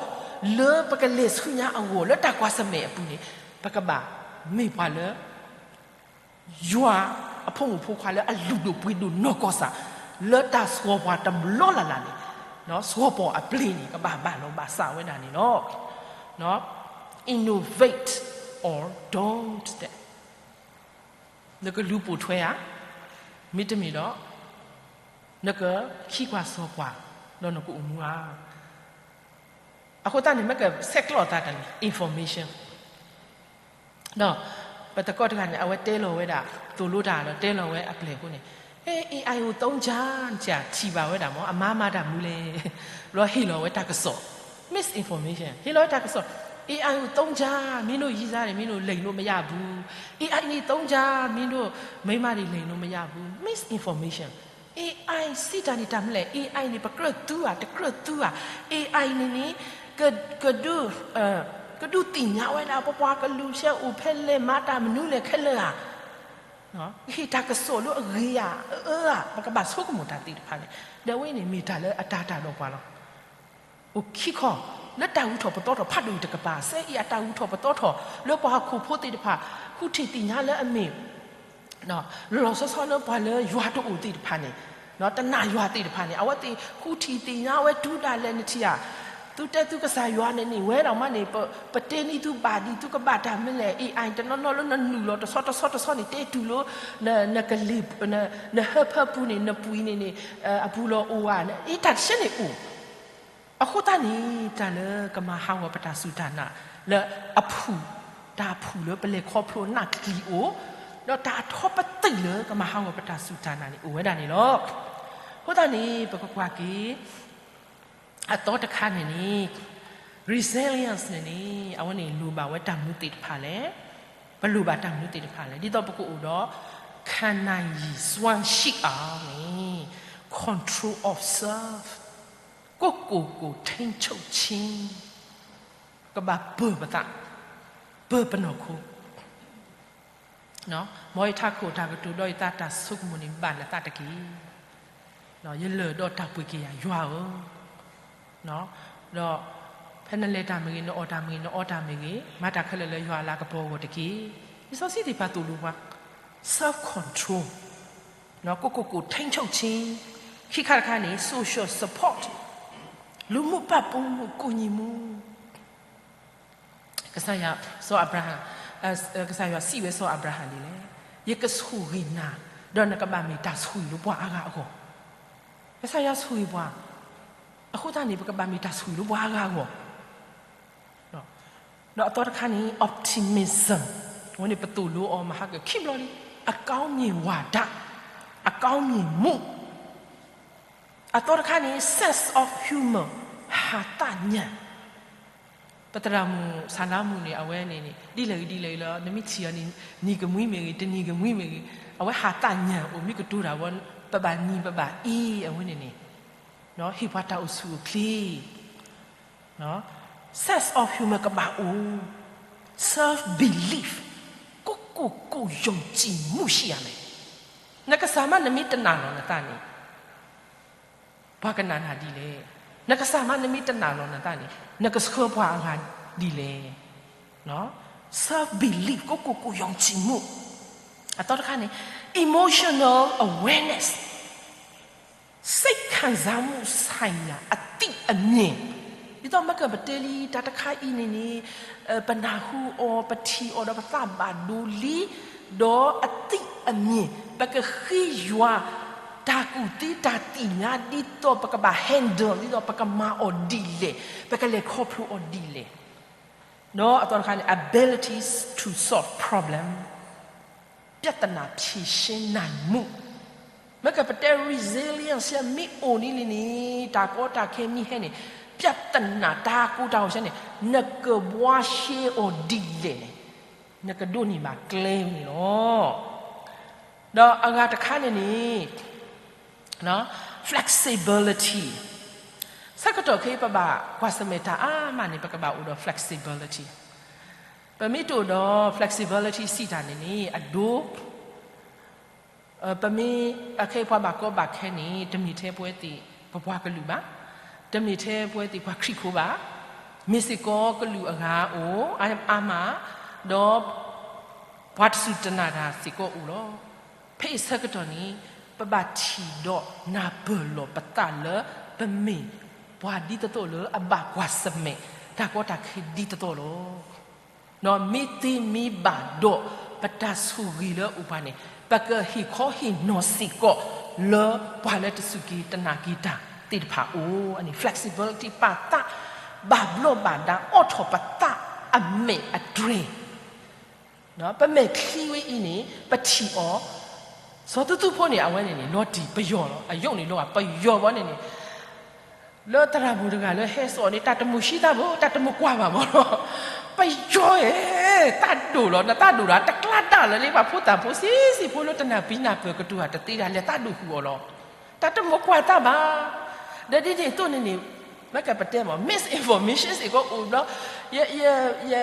လၢပကလဲၤဆူညါအဂီၢ် လၢတၢ်ကွၢ်ဆၢၣ်မဲာ်အပူၤန့ၣ် ပကဘၣ်မ့ၢ်ပှၤလၢ ယွၤအဖိမုၣ်ဖိခွါလၢအလုၢ်ဒိၣ်ပှ့ၤဒိၣ်နီၢ်ကီၢ်စၢ် လၢတၢ်ဆှီပှၤတဘျီလၢ်လၢ်န့ၣ်, စီၤပီၣ်အပျ့ၤန့ၣ် ကဘၣ်ဘၣ်လီၤဘၣ်စးဝဲဒၣ်န့ၣ်လီၤ. Innovate or don't တဲ, နကလူၤပိာ်ထွဲဧါ, မ့တမ့ၢ်ဒီး နကခံကွၢ်စီၤကွၢ် ဒီးနကအိၣ်မူဧါ. အဃိသတးန့ၣ် မ့ၢ်ကဆဲးကျိးသးတၢ်န့ၣ် information ဒီး ပသကိးတဂၤန့ၣ် အဝဲတဲလီၤဝဲဒၣ် သိၣ်လိတၢ်ဒီး တဲလီၤဝဲအပျဲၢ်အဃိန့ၣ်, အဲ AI အိၣ်သုံးချာ ထံၣ်ဘၣ်ဝဲဒၣ်မ့ၢ် အမါမၤတၢ်မနုၤလဲၣ်, ဘျီဟ့ၣ်လီၤဝဲတၢ်ကစီၣ်, misinformation ဟ့ၣ်လီၤဝဲတၢ်ကစီၣ်, AI အိၣ်သုံးချာ မင်းတို့ရေးစားတယ် မင်းတို့လိမ်လို့မရဘူး, AI န့ၣ်သုံးချာ မင်းတို့မိန်းမတွေလိမ်လို့မရဘူး, misinformation. AI စံးတၢ်န့ၣ်တၢ်မနုၤလဲၣ်, AI န့ၣ် ပကြၢးသူဧါ တကြၢးသူဧါ, AI န့ၣ်န့ၣ် ကဒုး ကဒုးသ့ၣ်ညါဝဲဒၣ် ပပှၤကလုာ်ဆဲအိၣ်ဖဲလဲၣ် မၤတၢ်မနုၤလဲၣ်ခဲလၢာ်ဧါ. ဟ့ၣ်တၢ်ကစီၣ်လၢအဂ့ၤဧါ အအၢဧါ ပကဘၣ်ဆိကမိၣ်တၢ်သ့ၣ်တဖၣ်န့ၣ်, ဒီးအဝဲန့ၣ်မ့ၢ်တၢ်လၢအတၤတၢ်ဒီးပှၤလီၤ. အိၣ်ခံခီ, လၢတၢ်ဂုၤထီၣ်ပသီထီၣ်ဖးဒိၣ်တကပၤ စဲအံၤအတၢ်ဂုၤထီၣ်ပသီထီၣ် လၢပှၤဟီၣ်ခိၣ်ဖိသ့ၣ်တဖၣ် ဃုထံၣ်သ့ၣ်ညါလၢအမ့ၢ် လီၤလီၤဆီဆီလၢပှၤလၢယွၤတအိၣ်သ့ၣ်တဖၣ်န့ၣ်, တနာ်ယွၤသ့ၣ်တဖၣ်န့ၣ် အဝဲသ့ၣ်ဃုထံၣ်သ့ၣ်ညါဝဲတုၤဒၣ်လဲာ် နထံၣ်ဧါ, သုတဲသုကစၢ်ယွၤန့ၣ်န့ၣ် ဝဲဒၣ်မးန့ၣ် ပ ပတဲန့ၢ်သုဘၣ်ဒံး သုကဘၣ်တၢ်မနုၤလဲၣ်, AI တနီၤနီၤလၢနနုာ်လီၤတဆီတဆီတဆီန့ၣ် တဲတုၤလၢ နကလ့ၢ် နဟၢဖၢပူၤန့ၣ် နပှံၤန့ၣ်န့ၣ် အပူၤလီၤအိၣ်ဧါ, အတၢ်တဆဲန့ၣ်အိၣ်. အဃိသတးန့ၣ် တၢ်လၢကမၤဟးဂီၤပတၢ်စူၢ်တၢ်နာ် လၢအဖုၣ်, တၢ်ဖုၣ်လၢပလဲၤခီဖျိနၢ်ကလံၤအိၣ်, ဒီးတၢ်အထီပသံးလၢကမၤဟးဂီၤပတၢ်စူၢ်တၢ်နာ်န့ၣ် အိၣ်ဝဲဒၣ်န့ၣ်လီၤ. အဃိသတးန့ၣ် ပကကွၢ်က့ၤ အသီတခါန့ၣ်န့ၣ် resilience န့ၣ်န့ၣ် အဝဲန့ၣ်လိၣ်ဘၣ်ဝဲတၢ်မနုၤသ့ၣ်တဖၣ်လဲၣ်, ပလိၣ်ဘၣ်တၢ်မနုၤသ့ၣ်တဖၣ်လဲၣ်, ဒ်သိးပကအိၣ်ဒီး ခံနိုင်ရည်စွမ်းရှိအောင်န့ၣ် control of self ကိုယ့်ကိုယ်ကိုထိန်းချုပ်ခြင်း ကဘၣ်ပၢၢ်ပသး, ပၢၢ်ပနီၢ်ခိ, မ်ယထးခိၣ်တၢ်ကတိၤဒီးယသးတၢ်ဆိကမိၣ်န့ၣ် ဘၣ်နသးတက့ၢ်. ယလၢာ်ဒီးတၢ်ပှ့ၤက့ၤယၤယွၤဧၢ, ဒီးဖဲနလဲၤတၢ်မ့ၢ်ဂ့ၤ, နအီၣ်တၢ်မ့ၢ်ဂ့ၤ, နအီတၢ်မ့ၢ်ဂ့ၤ, မၤတၢ်ခဲလၢာ်လၢယွၤအလၤကပီၤအဂီၢ်တက့ၢ်. လံာ်စီဆှံသ့ၣ်တဖၣ်သိၣ်လိပှၤ self control, ကိုယ့်ကိုယ်ကိုထိန်းချုပ်ခြင်း, ခံခါတခါန့ၣ် social support, လူမှုပံ့ပိုးမှု, ကူညီမှု. ကစၢ်ယွၤ, စီၤအၤဘြၤဟၣ်, ကစၢ်ယွၤစံးဝဲစီၤအၤဘြၤဟၣ်ဒ်လဲၣ်, ယကဆိၣ်ဂ့ၤနၤ, ဒီးနကဘၣ်မ့ၢ်တၢ်ဆိၣ်ဂ့ၤလၢပှၤအါဂၤအဂီၢ်. ကစၢ်ယွၤဆိၣ်ဂ့ၤပှၤ, အဃိသတးန့ၣ် ပကဘၣ်မ့ၢ်တၢ်ဆိၣ်ဂ့ၤလၢပှၤအါဂၤအဂီၢ်. ဒီးအသီတခါန့ၣ် optimism, အဝဲန့ၣ်ပသိၣ်လိအီၤ မဟါကခံဘျီလံ, အကောင်းမြင်ဝါဒ, အကောင်းမြင်မှု. အသီတခါန့ၣ် sense of humor, ဟးသညၣ်. ပသရၣ်မုၣ်ဆၣ်နါမုၣ်န့ၣ် အဝဲန့ၣ်န့ၣ် ဒ်လဲၣ်ဂ့ၤဒ်လဲၣ်ဂ့ၤလီၤ, နမ့ၢ်ထံၣ်အီၤန့ၣ် နံၤကမှံမ့ၢ်ဂ့ၤ, တနံၤကမှံမ့ၢ်ဂ့ၤ, အဝဲဟးသညၣ်အိၣ်မ့ၢ်ကတိၤတၢ်ဝဲ, ပဘၣ်နံၤပဘၣ်အ့ အဝဲန့ၣ်န့ၣ် ဟ့ၣ်ပှၤတၢ်အိၣ်ဆူၣ်အိၣ်ချ့. sense of humor ကဘၣ်အိၣ်, self belief, ကိုယ့်ကိုယ်ကိုယုံကြည်မှုရှိရမယ်. နကစၢ်မးနမ့ၢ်တနာ်လီၤနသးန့ၣ် ပှၤကနာ်နၤဒ်လဲၣ်. နကစၢ်မးနမ့ၢ်တနာ်လီၤနသးန့ၣ် နကဆှၢပှၤအဂၤဒ်လဲၣ်. self belief, ကိုယ့်ကိုယ်ကိုယုံကြည်မှု. အသီတခါန့ၣ် emotional awareness, စိတ်ခံ ခံစားမှုဆိုင်ရာ အသိအမြင် ဒ်သိးမ့ၢ်ကပတဲလံ တၢ်တခါအံၤန့ၣ်န့ၣ် ပနၢ်ဟူအီၤ ပထံၣ်အီၤဒီးပသးဘၣ်ဒိလံ, ဒီးအသိအမြင် ပကဃ့ယွၤ တၢ်ကူၣ်သ့တၢ်သ့ၣ်ညါ ဒ်သိးပကဘၣ် handle ဒ်သိးပကမၤအီၤဒ်လဲၣ်, ပကလဲၤခီဖျိအီၤဒ်လဲၣ်. ဒီးအသီတခါန့ၣ် ability to solve problem, ပြဿနာဖြေရှင်းနိုင်မှု မ့ၢ်ကပတဲ resilience မ့ၢ်အိၣ်န့ၣ်လံန့ၣ် တၢ်ကီတၢ်ခဲမ့ၢ်ဟဲန့ၣ် ပြဿနာတၢ်ကိၢ်တၢ်ဂီၤဆၢန့ၣ် နကဘှါရှဲအီၤဒ်လဲၣ်န့ၣ် နကဒိးန့ၢ်ဘၣ်ကျဲန့ၣ်လီၤ. ဒီးအဂၤတခါန့ၣ်န့ၣ် flexibility, ဆၢကတီၢ်ခဲအံၤ ပဘၣ်ကွၢ်ဆၢၣ်မဲာ်တၢ်အါမးန့ၣ် ပကဘၣ်အိၣ်ဒီး flexibility. ပမ့ၢ်တအိၣ်ဒီး flexibility စံးတၢ်န့ၣ်န့ၣ် အဒိ ပမ့ၢ်အခဲအံၤပှၤဘၣ်ကီဘၣ်ခဲန့ၣ် တမ့ၢ်ထဲပဝဲသ့ၣ်ပပှၤကလုာ်ဘၣ်, တမ့ၢ်ထဲပဝဲသ့ၣ်ပှၤခရံာ်ဖိဘၣ်, မ့ၢ်စ့ၢ်ကီးကလုာ်အဂၤအိၣ်အါမး, ဒီး ပှၤတစူၢ်တနာ်တၢ်စ့ၢ်ကီးအိၣ်လီၤ. ဖဲအံၤဆၢကတီၢ်န့ၣ် ပဘၣ်ထံၣ်ဒီးနၢ်ပၢၢ်လီၤပသးလၢ ပမ့ၢ်ပှၤဒ်သိးသိးလၢအဘၣ်ကွၢ်ဆၢၣ်မဲာ် တၢ်ကီတၢ်ခဲဒ်သိးသိးလီၤ. ဒီးမ့ၢ်သ့မ့ၢ်ဘၣ်ဒီး ပတၢ်ဆိၣ်ဂ့ၤလၢအအိၣ်ပှၤန့ၣ် ပကဟ့ၣ်ခီဟ့ၣ်နီၤစ့ၢ်ကီး လၢပှၤလၢတစူၢ်က့ၤတနာ်က့ၤတၢ်သ့ၣ်တဖၣ်အိၣ်န့ၣ် flexibility ပာ်သး ဘၣ်ဘျီးဘၣ်ဒါအိးထီၣ်ပသးအမဲာ်အတြဲၤ ပမဲာ်ချံဝဲအံၤန့ၣ် ပထံၣ်အီၤ, စီၤသူသူဖိန့ၣ် အဝဲန့ၣ်န့ၣ် လီၤတံၢ်ပယီၤလီၤ. အယိးန့ၣ်လီၤ ပယီၤဘီန့ၣ်န့ၣ် လၢသရၣ်မုၣ်တဂၤလၢဟဲစိာ်န့ၣ် တၢ်တမိၣ်ဆံသးဘၣ်, တၢ်တမိၣ်ကွၢ်ဘၣ်မၢ်လီၤ. ပယီၤဧၢ, သးဒိၣ်လီၤ, နသးဒိၣ်ဒီး တကျါဒၣ်လၢၤလံ ပှၤဖိသၣ်ဖိဆံးဆံးဖိလၢတနၢ်ပံနၢ်ပၢၢ်ကတူၢ်တသ့ဒၣ်လဲာ် သးဒိၣ်ဃုာ်အီၤလီၤ. တၢ်တမိၣ်ကွၢ်သးဘၣ်. ဒီးဒ်န့ၣ်အသိးန့ၣ်န့ၣ် မ့ၢ်ကပတဲမၢ် misinformation စ့ၢ်ကီးအိၣ်ဘျီ ယ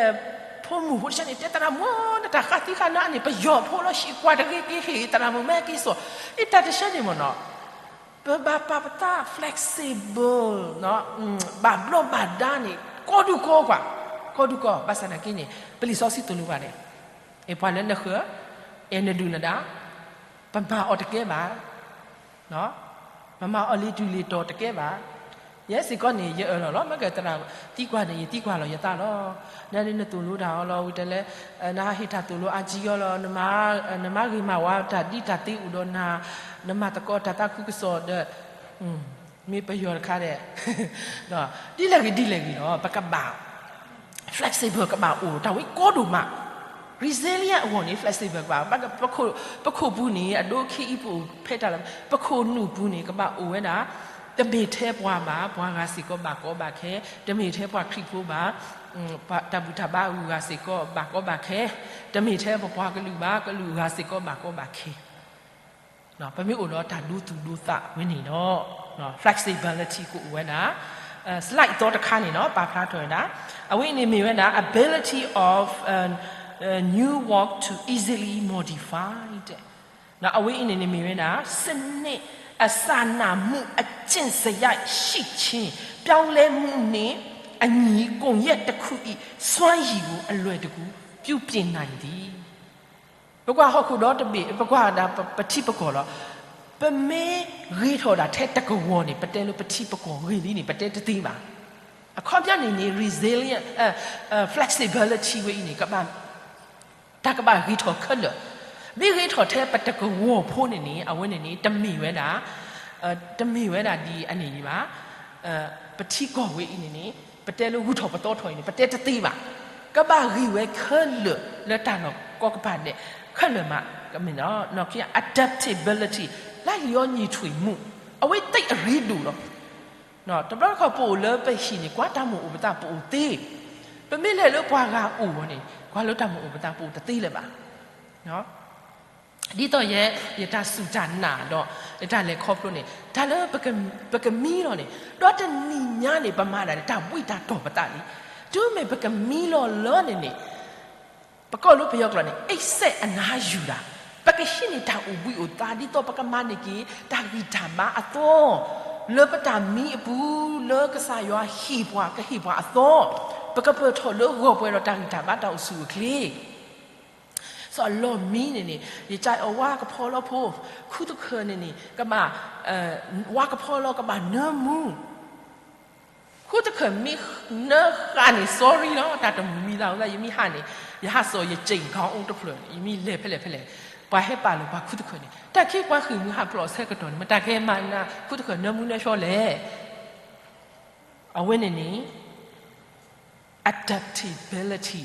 ဖိမုၣ်ဖိတဆၢန့ၣ် တဲသရၣ်မုၣ် နတၢ်ဃးသံဃာ်နၤန့ၣ် ပယီၤဖိလီၤ ဟံၣ်ကွၢ်တဂ့ၤက့ၤဟ့ၣ် သရၣ်မုၣ်မ့ၢ်က့ၤစိာ်, အတၢ်တဆၢန့ၣ်မၢ်နီၤ ပဘၣ်ပာ်ပသး flexible ဘၣ်ဘျီးဘၣ်ဒါန့ၣ် ကီဒူၣ်ကီပှၤ, ကီဒူၣ်ကီ, ဘၣ်ဆၣ်သနာ်က့န့ၣ် ပလံာ်စီဆှံသိၣ်လိပှၤန့ၣ် အဲၣ်ပှၤလၢနဃၢၤ, အဲၣ်နဒုၣ်နဒါ, ပမၤအီၤတကဲဘၣ် ပမၤအီၤလံာ်တူၢ်လံာ်တီၤတကဲဘၣ်. ယဲစ့ၢ်ကီးန့ၣ် ယအၢၣ်လီၤလီၤ မ့ၢ်ကသရၣ်သံကွၢ်န့ၣ် ယသံကွၢ်လီၤယသးလီၤ. နန့ၣ်နသိၣ်လိတၢ်အီၤလီၤ ဝံၤတဲလၢ နဟးဟ့ၣ်တၢ်သိၣ်လိအါကံအီၤလီၤ, နမၤဂ့ၤမၤဝါတၢ်ဒ်တၢ်သ့အိၣ်ဒီးနၤ, နမၤသကိးတၢ်သးခုကစီၣ်ဒီး မ့ၢ်ပယီၤတခါဒီး ဒ်လဲၣ်ဂ့ၤဒ်လဲၣ်ဂ့ၤလီၤ ပကဘၣ် flexible ကဘၣ်အိၣ် တၢ်ဝဲကီဒိၣ်မး resilient အဂီၢ်န့ၣ် flexible ကဘၣ်, ပခိၣ်ပူၤန့ၣ် အဒိခံအံၤပအိၣ်ဖဲတၢ်လၢ ပခိၣ်နူာ်ပူၤန့ၣ် ကဘၣ်အိၣ်ဝဲဒၣ် တမ့ၢ်ထဲပှၤဘၣ် ပှၤဂၤစ့ၢ်ကီးဘၣ်ကီဘၣ်ခဲ, တမ့ၢ်ထဲပှၤခရံာ်ဖိဘၣ် တၢ်ဘူၣ်တၢ်ဘါအဂုၤအဂၤစ့ၢ်ကီးဘၣ်ကီဘၣ်ခဲ, တမ့ၢ်ထဲပပှၤကလုာ်ဘၣ် ကလုာ်အဂၤစ့ၢ်ကီးဘၣ်ကီဘၣ်ခဲ ပမ့ၢ်အိၣ်ဒီးတၢ်ဒိသူၣ်ဒိသးဝဲန့ၣ်ဒီး flexibility ကအိၣ်ဝဲဒၣ်, slide သီတခါန့ၣ်နီၤ ပာ်ဖျါထီၣ်ဝဲဒၣ်, အဝဲအံၤန့ၣ်မ့ၢ်ဝဲဒၣ် ability of new work to easily modify အဝဲအံၤန့ၣ်န့ၣ်မ့ၢ်ဝဲဒၣ် စနစ်အစၢ်နၢ်မူအကျင့်စရိုက်ရှိခြင်း ပြောင်းလဲမှုနှင့်အညီ ကွန်ရက်တစ်ခု၏စွမ်းရည်ကို အလွယ်တကူ ပြုပြင်နိုင်သည်. ပကွၢ်ဟီၣ်ခိၣ်ဒီတဘ့ၣ် ပကွၢ်ဒၣ်ပထံပကီၢ်လီၤ. ပမ့ၢ်ဂ့ၤထီၣ်ဒၣ်ထဲတကဝီၤန့ၣ် ပတဲလၢပထံပကီၢ်ဂ့ၤလံန့ၣ် ပတဲတသ့ဘၣ်. အခီပညီန့ၣ်န့ၣ် resilient, flexibility ဝဲအံၤန့ၣ် တၢ်ကဘၣ်ဂ့ၤထီၣ်ခဲလၢာ်. မ့ၢ်ဂ့ၤထီၣ်ထဲပတကဝီၤဖိန့ၣ်န့ၣ် အဝဲန့ၣ်န့ၣ် တမ့ၢ်ဝဲဒၣ် တမ့ၢ်ဝဲဒၣ်ဒ်အန့ၣ်ဘၣ်. ပထံကီၢ်ဝဲအံၤန့ၣ်န့ၣ် ပတဲလၢဂုၤထီၣ်ပသီထီၣ်အံၤန့ၣ် ပတဲတသ့ဘၣ်. ကဘၣ်ဂ့ၤဝဲခဲလၢာ်လၢတၢ်လီၢ်ကိးကပၤဒဲး ခဲလၢာ်မး, ကမ့ၢ်နီၤ adaptability လၢလံၤအီၤညီထွေမူ အဝဲသ့ၣ်အရ့ဒိၣ်လီၤ. တဘျီတခီၣ်ပအိၣ်လၢပဟံၣ်န့ၣ် ကွၢ်တၢ်မုာ်အိၣ်ပသးပအိၣ်သ့, ပမ့ၢ်လဲၤလၢပှၤဂၤအိၣ်ဝဲန့ၣ် ကွၢ်လၢတၢ်မုာ်အိၣ်ပသးပအိၣ်တသ့လၢၤဘၣ်. ဒ်သိးယဲ ယတၢ်စူၢ်တၢ်နာ်ဒီး ယတၢ်လဲၤခီဖျိန့ၣ် တၢ်လၢပကမံလီၤန့ၣ် ဒီးတနံၤညါန့ၣ် ပမၤဒၣ်န့ၣ် တၢ်ဘှံးတၢ်တီၢ်ပသးလံ. တုၤမ့ၢ်ပကမံလီၤလၢန့ၣ်န့ၣ် ပကိးလၢပယီၤကျိာ်န့ၣ် အ့စဲၣ်အနါယူၤဒၣ် ပကဟံးန့ၢ်တၢ်အိၣ်ဘှံးအိၣ်သါ ဒ်သိးပကမၤန့ၢ်က့ၤ တၢ်ဂံၢ်တၢ်ဘါအသီ, လၢပတၢ်မံအပူၤ လၢကစၢ်ယွၤဟ့ၣ်ပှၤ ကဟ့ၣ်ပှၤအသီ, ပကပၢၢ်ထီၣ်လၢဂီၤပှဲၤဒီးတၢ်ဂံၢ်တၢ်ဘါတၢ်အိၣ်ဆူၣ်အိၣ်ချ့ စီၤအလီၢ်မံန့ၣ်န့ၣ် ယကၢအီၤဝါကဖီလီၤဖိ, ခူတခၢၣ်န့ၣ်န့ၣ် ကဘၣ် ဝါကဖီလီၤ ကဘၣ်နၢမူ, ခူတခၢၣ်မ့ၢ်နၢဃာ်န့ၣ် sorry လီၤ, တၢ်တမုာ်မံသးဝဲဒၣ် ယမ့ၢ်ဟးန့ၣ် ယဟးစိာ်ယက့ၢ်ခီအိၣ်တဖျၢၣ်န့ၣ် ယမ့ၢ်လဲၤဖဲလဲၣ်ဖဲလဲၣ်, ပှၤဟဲပာ်လီၤပှၤခူတခၢၣ်န့ၣ် တၢ်ခံပှၤဃ့ၢ်မှံဟးဖျိးဆၢကတီၢ်န့ၣ် မတၤကဟဲမၤနၤ ခူတခၢၣ်နၢမူနၢဆှီလဲၣ်. အဝဲန့ၣ်န့ၣ် adaptability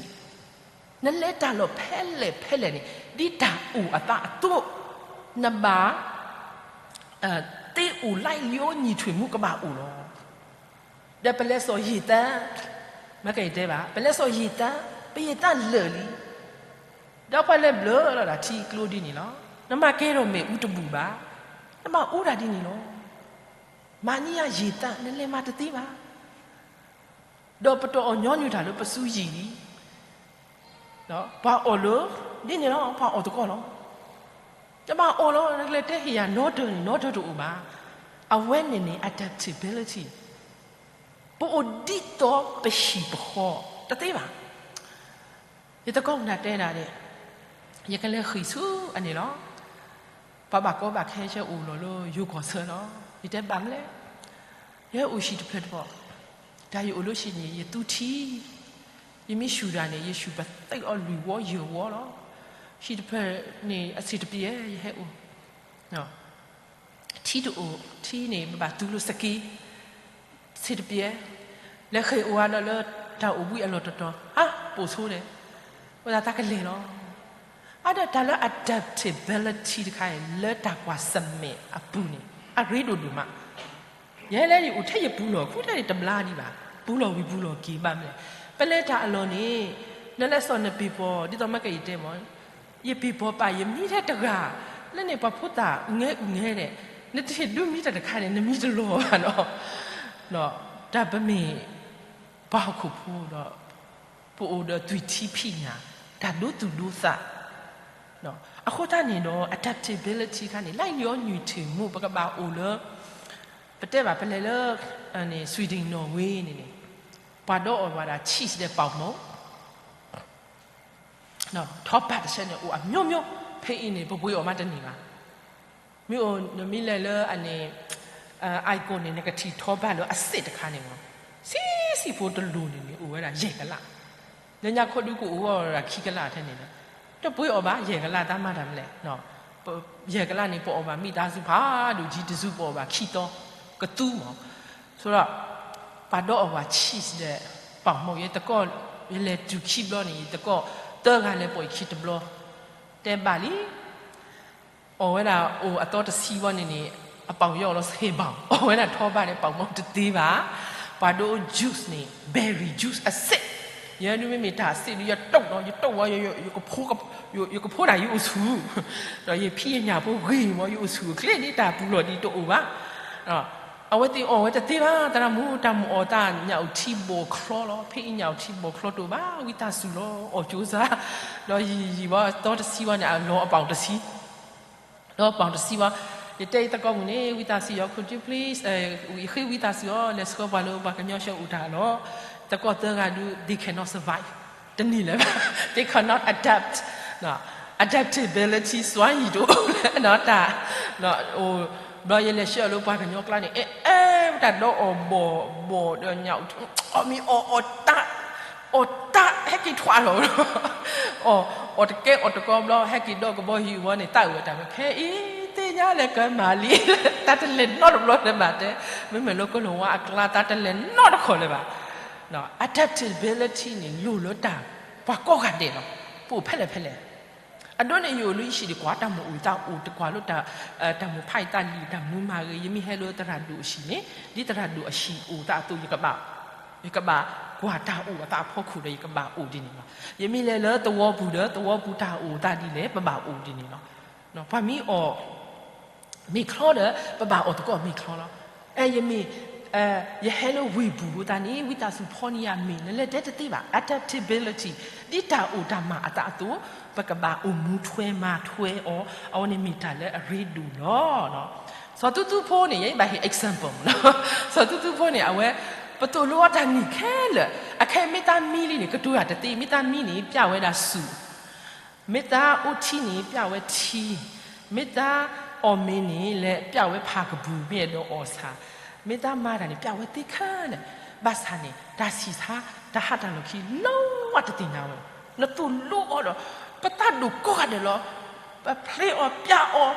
နလဲၤတၢ်လီၢ်ဖဲလဲၣ်ဖဲလဲၣ်န့ၣ် ဒ်တၢ်အိၣ်အသးအသိး နဘၣ် သ့အိၣ်လၢလံာ်ညီထွံၣ်မူကဘၣ်အိၣ်လီၤ. ဒီးပလဲၤစိာ်ယံာ်သၣ်, မ့ၢ်ကယတဲဘၣ် ပလဲၤစိာ်ယံာ်သၣ် ပယံာ်သၣ်လၢာ်လံ, ဒီးပှၤလဲၤဘျၢလီၤဒၣ်ထံကျိဒ်န့ၣ်လီၤ. နမၤကဲထီၣ်မ့ၣ်အူတဘူၣ်ဘၣ်, နဘၣ်အူဒၣ်ဒ်န့ၣ်လီၤ. မၤန့ၢ်ယၤယံာ်သၣ် နလဲၤမၤတသ့ဘၣ်. ဒီးပတအီၣ်ညီနုၢ်တၢ်လၢပစုယံာ်လံ ပှၤအီၣ်လၢ ဒ်န့ၣ်လီၤ ပှၤအီၣ်သကိးလီၤ. တဘၣ်အီၣ်လီၤ နကလဲၤတဲဟ့ၣ်ယၤနီတၢၤန့ၣ် နီတၢၤတအိၣ်ဘၣ်. အဝဲန့ၣ်န့ၣ် adaptability ပအိၣ်ဒ်သိးပဟံၣ်ပဃီတသ့ဘၣ်. ယသကိးမုၣ်တၢ်တဲဒၣ်န့ၣ် ယကလဲၤဃ့ၢ်ဆူအန့ၣ်လီၤ. ပှၤဘၣ်ကီဘၣ်ခဲဆၢအိၣ်လီၤလၢယိၤကီၢ်ဆၢလီၤ. ယတဲဘၣ်မနုၤလဲၣ်, ယဟဲအိၣ်ဟံၣ်တဖျၢၣ်တဘျီ, တၢ်ယအိၣ်လၢဟံၣ်န့ၣ် ယသူထံ, ယမ့ၢ်ဆူၣ်တၢ်န့ၣ် ယဆူၣ်ပသ့အီၤလွံၢ်ဝီယဲၢ်ဝီလီၤ. ဟံၣ်တဖျၢၣ်န့ၣ် အဆံးတပျဲၢ် ယဟဲအိၣ် ထံတအိၣ်, ထံန့ၣ် ပဘၣ်သူလၢစက့, ဆံးတပျဲၢ်, လဲၤဃ့ၢ်အိၣ်ဝဲဒီးလၢတၢ်အိၣ်ဘှံးအလီၢ်တတီၤ, ဟါ, ပိာ်ဆိဒဲး, ဝဲဒၣ်တၢ်ကလဲၤလီၤ. အါဒၣ်တၢ်လၢ adaptability တခါအံၤ လၢတၢ်ကွၢ်ဆၢၣ်မဲာ်အပူၤန့ၣ် အရ့ဒိၣ်ဒိၣ်မး. ယဲလၢယအိၣ်ထဲယပူၤလီၢ် ခူထဲန့ၣ်တဘျါဒံးဘၣ်, ပူၤလီၢ်ဝံၤပူၤလီၢ်က့ၤဘၣ်မနုၤလဲၣ်, ပလဲၤတၢ်အလီၢ်န့ၣ် နလဲၤစိာ်နပ့ၤပီၤ ဒ်သိးမ့ၢ်ကယတဲမ့ၢ် ယပ့ၤပိာ်ပာ် ယမံထဲတဂၤ, လၢန့ၣ်ပှၤဖိသၣ်အုၣ်ငဲအုၣ်ငဲဒဲး, နတဟ့ၣ်ဒုးမံတၢ်တခါန့ၣ် နမံတလီၤဘၣ်နီၤ. တၢ်ပမ့ၢ်ပှၤဟီၣ်ခိၣ်ဖိဒီး ပအိၣ်ဒီးသွံၣ်ထံဖံးညၣ်, တၢ်ဒိသူၣ်ဒိသး, အဃိသတးန့ၣ်ဒီး adaptability ခါန့ၣ် လၢလံာ်ညီထွံၣ်မူ ပကဘၣ်အိၣ်လၢ ပတဲဘၣ်ပလဲၤလၢ Sweden Norway န့ၣ်န့ၣ် ပှၤဒီးအီၣ်ဝဲဒၣ် cheese ဒီး ပေါင်မုန့် ထီဘိုဘၣ်တဆၢန့ၣ် အိၣ်အမျိုးမျိုး, ဖဲအံၤန့ၣ် ပပှ့ၤအီၣ်မးတန့ၢ်ဘၣ်. မ့ၢ်အိၣ်နမ့ၢ်လဲၤလၢအန့ၣ် Ica န့ၣ် နကထံၣ်ထီဘိဘၣ်လၢအစ့ၣ်တခါန့ၣ်မ့ၢ် ဆံးဆံးဖိတလိၤန့ၣ်န့ၣ် အိၣ်ဝဲဒၣ်ယဲၢ်ကလး, လၢညါခီဒုးကအိၣ်ဝဲဒၣ်ခံကလးထဲန့ၣ်လီၤ. တပှ့ၤအီၣ်ဘၣ် ယဲၢ်ကလးတၢ်မၤတၢ်မနုၤလဲၣ်. ယဲၢ်ကလးန့ၣ် ပအီၣ်ဘၣ်မ့ၢ်တၢ်ဆူဖးဒိၣ်ကံတစု ပအီၣ်ဘၣ်ခံသီကသူမ့ၢ်, ဆိဒီး ပှၤဒီးအီၣ်ဝဲ cheese ဒီး ပေါင်မုန့် ယသကိး, ယလဲၤတုၤခံဘျီန့ၣ် ယသကိး သၢဂၤလဲၤပိာ်ယခံတဘျီ, တဲဘၣ်လံ အီၣ်ဝဲဒၣ်အိၣ်အသီတဆံဘၣ်န့ၣ်န့ၣ် အပေါင်ရော့လီၤ ဆယ်ပေါင်, အီၣ်ဝဲဒၣ်ထီဘိဒီး ပေါင်မုန့် တသ့ဘၣ်. ပှၤဒိး juice န့ၣ် berry juice အစ့ၣ်, ယဲဒုးမ့မ့ၢ်တၢ်အစ့ၣ်ဒုး ယတိၣ်ဒီး ယတိၣ်ဝဲ ယကဖိဒၣ်ယအိၣ်ဆူၣ်, ဒီးယဖံးယညၣ်ဖိဂ့ၤမ့ၢ် ယအိၣ်ဆူၣ်အိၣ်ချ့ ဒ်တၢ်ပူၤလီၢ်ဒ်တအိၣ်ဘၣ်. အဝဲသ့ၣ်အီၣ်ဝဲတသ့ဘၣ် သရၣ်မုၣ်, တၢ်မုၢ်အီၣ်သးညၣ်အိၣ်ထံဘီၣ်ချီလီၤ. ဖဲအံၤညၣ်အိၣ်ထံဘီၣ်ချီတအိၣ်ဘၣ် ဝံသးစူၤလီၤ အီၣ်ကၠိစါ, ဒီးယံာ်ယံာ်ဘၣ်သီတဆံဘၣ်န့ၣ် အလီၤအပေါင်တဆံ, လီၤအပေါင်တဆံဘၣ်, ယတဲယသကိးမုၣ်န့ၣ် ဝံသးစူၤအီၤ could you please, ဃ့ဝံသးစူၤအီၤ လဲၤဆှၢပှၤလၢပှၤကညီဆှၢအိၣ်တၢ်လီၤ. သကိးသၢဂၤဒုး they cannot survive, တန့ၢ်လၢၤဘၣ်, they cannot adapt, adaptability စွမ်းရည်တအိၣ်လၢၤဘၣ်တၢ်, ဘျီယလဲၤဆှၢအီၤလၢပှၤကညီကျါန့ၣ် အဲ အဲ တၢ်ဒီးအီၣ်ဘီၣ်ဘီၣ်ဒီးညၣ်အိၣ်ထံ အီၣ်မ့ၤအီၣ်အီၣ်တၢ် အီၣ်တၢ်ဟဲက့ၤထွးလီၤ, အီၣ်တကဲအီၣ်တကီဘျီ ဟဲက့ၤဒီးကဘီယူၤဝဲန့ၣ် သးဝဲတၢ်ဝဲ ခဲအံၤသ့ၣ်ညါလဲၤကမၤလံ, တၢ်တလဲၤနီတဘျီလၢၤဘၣ်တဲ, မ့မ့ၢ်လၢကိၣ်လၤဝါအကျါ တၢ်တလဲၤနီတခီလၢၤဘၣ်. Adaptability န့ၣ် လိၣ်လၢတၢ် ပှၤကိးဂၤဒဲးလီၤ. ပအိၣ်ဖဲလဲၣ်ဖဲလဲၣ် အဒိန့ၣ် ယအိၣ်လၢယဟံၣ်ဒံးကွၢ် တၢ်မုၢ်အိၣ်သးအိၣ် တကွၢ်လၢ တၢ်မုၢ်ဖးယံာ်သးလံာ် တၢ်မနုၤမၤဂ့ၤ ယမ့ၢ်ဟဲလၢသရၣ်ဒိၣ်အဟံၣ်န့ၣ် ဒ်သရၣ်ဒိၣ်အဟံၣ်အိၣ်သးအသိး ယကဘၣ် ယကဘၣ်ကွၢ်တၢ်အိၣ်အသးအဖီခိၣ်ဒီး ယကဘၣ်အိၣ်ဒ်န့ၣ်လီၤ. ယမ့ၢ်လဲၤလၢသဝီပူၤဒီး သဝီပူၤတၢ်အိၣ်အသးဒ်လဲၣ် ပဘၣ်အိၣ်ဒ်န့ၣ်လီၤ. ပှၤမ့ၢ်အီၣ် မ့ၤချီဒီး ပဘၣ်အီၣ်သကိးမ့ၤချီလီၤ. အဲ ယမ့ၢ် ယဟဲလၢဝ့ၢ်ပူၤအဃိသတးန့ၣ် ဝံသးစူၤဖီန့ၢ်ယၤမ့ၤ နလဲၤတဲတသ့ဘၣ် adaptability ဒ်တၢ်အိၣ်တၢ်မၤအသးအသိး ပကဘၣ်အိၣ်မူထွဲမၤထွဲအီၤ အဝဲန့ၣ်မ့ၢ်တၢ်လၢအရ့ဒိၣ်လီၤ. စီၤသူသူဖိန့ၣ် ယဘၣ်ဟ့ၣ် example မ့ၢ်နီၤ စီၤသူသူဖိန့ၣ် အဝဲ ပသိၣ်လိအီၤတၢ်နံၣ်ခဲလၢာ် အခဲအံၤမ့ၢ်သးမံလံန့ၣ် ကတိၤတၢ်တသ့ မ့ၢ်သးမံန့ၣ် ပျဲဝဲဒၣ်ဆူၣ် မ့ၢ်သးအိၣ်ထံန့ၣ် ပျးဝဲထံ, မ့ၢ်သးအီၣ်မ့ၤန့ၣ် လဲၤပျးဝဲဖးကပူၤ မ့ၢ်အဲၣ်ဒိးအီၣ်ဆၣ်, မ့ၢ်သးမၤတၢ်န့ၣ် ပျးဝဲသ့ခဲလၢာ်, ဘၣ်ဆၣ်န့ၣ် တၢ်ဆံၣ်ဆါ တၢ်ဟးတၢ်လီၢ်ခံ လီၤဝဲတသ့ၣ်ညါဝဲ, နသိၣ်လိအီၤဒီး ပသးဒိၣ်ကိးဂၤဒဲးလီၤ, ပဖျ့အီၤပျးအီၤ,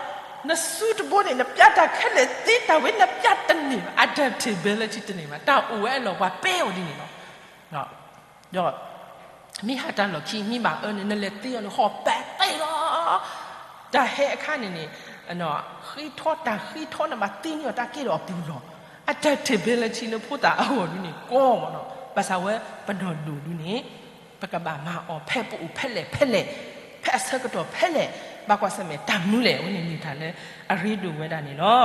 နစုတဘိန့ၣ် နပျးတၢ်ခဲလၢာ်သ့တၢ်ဝဲ နပျးတန့ၢ်ဘၣ်, adaptability တန့ၢ်ဘၣ်, တၢ်အိၣ်ဝဲအလီၢ် ပှၤပဲအီၤဒ်န့ၣ်လီၤ. ဒီး မ့ၢ်ဟးတၢ်လီၢ်ခံ မ့ၢ်ဘၣ်အၢန့ၣ် နလဲၤသ့အီၤန့ၣ် ဃီၤပဲာ်သ့လီၤ. တၢ်ဟဲအခါန့ၣ်န့ၣ် ဃ့ထီ တၢ်ဃ့ထီန့ၣ် ဘၣ်သ့န့ၢ်အီၤတၢ်ကဲထီၣ်အပူၤလီၤ. adaptability လၢဖိသၣ်အဂီၢ်ဒ်န့ၣ် ကီမးနီၤ. ဘၣ်ဆၣ်ဝဲပနီၢ်ဒိၣ်ဒ်န့ၣ် ပကဘၣ်မၤအီၤ ဖဲပအိၣ်ဖဲလဲၣ်ဖဲလဲၣ်, ဖဲအဆၢကတီၢ်ဖဲလဲၣ်, ဘၣ်ကွၢ်ဆၢၣ်မဲာ်တၢ်မနုၤလဲၣ်, အဝဲန့ၣ်မ့ၢ်တၢ်လၢအရ့ဒိၣ်ဝဲဒၣ်န့ၣ်လီၤ.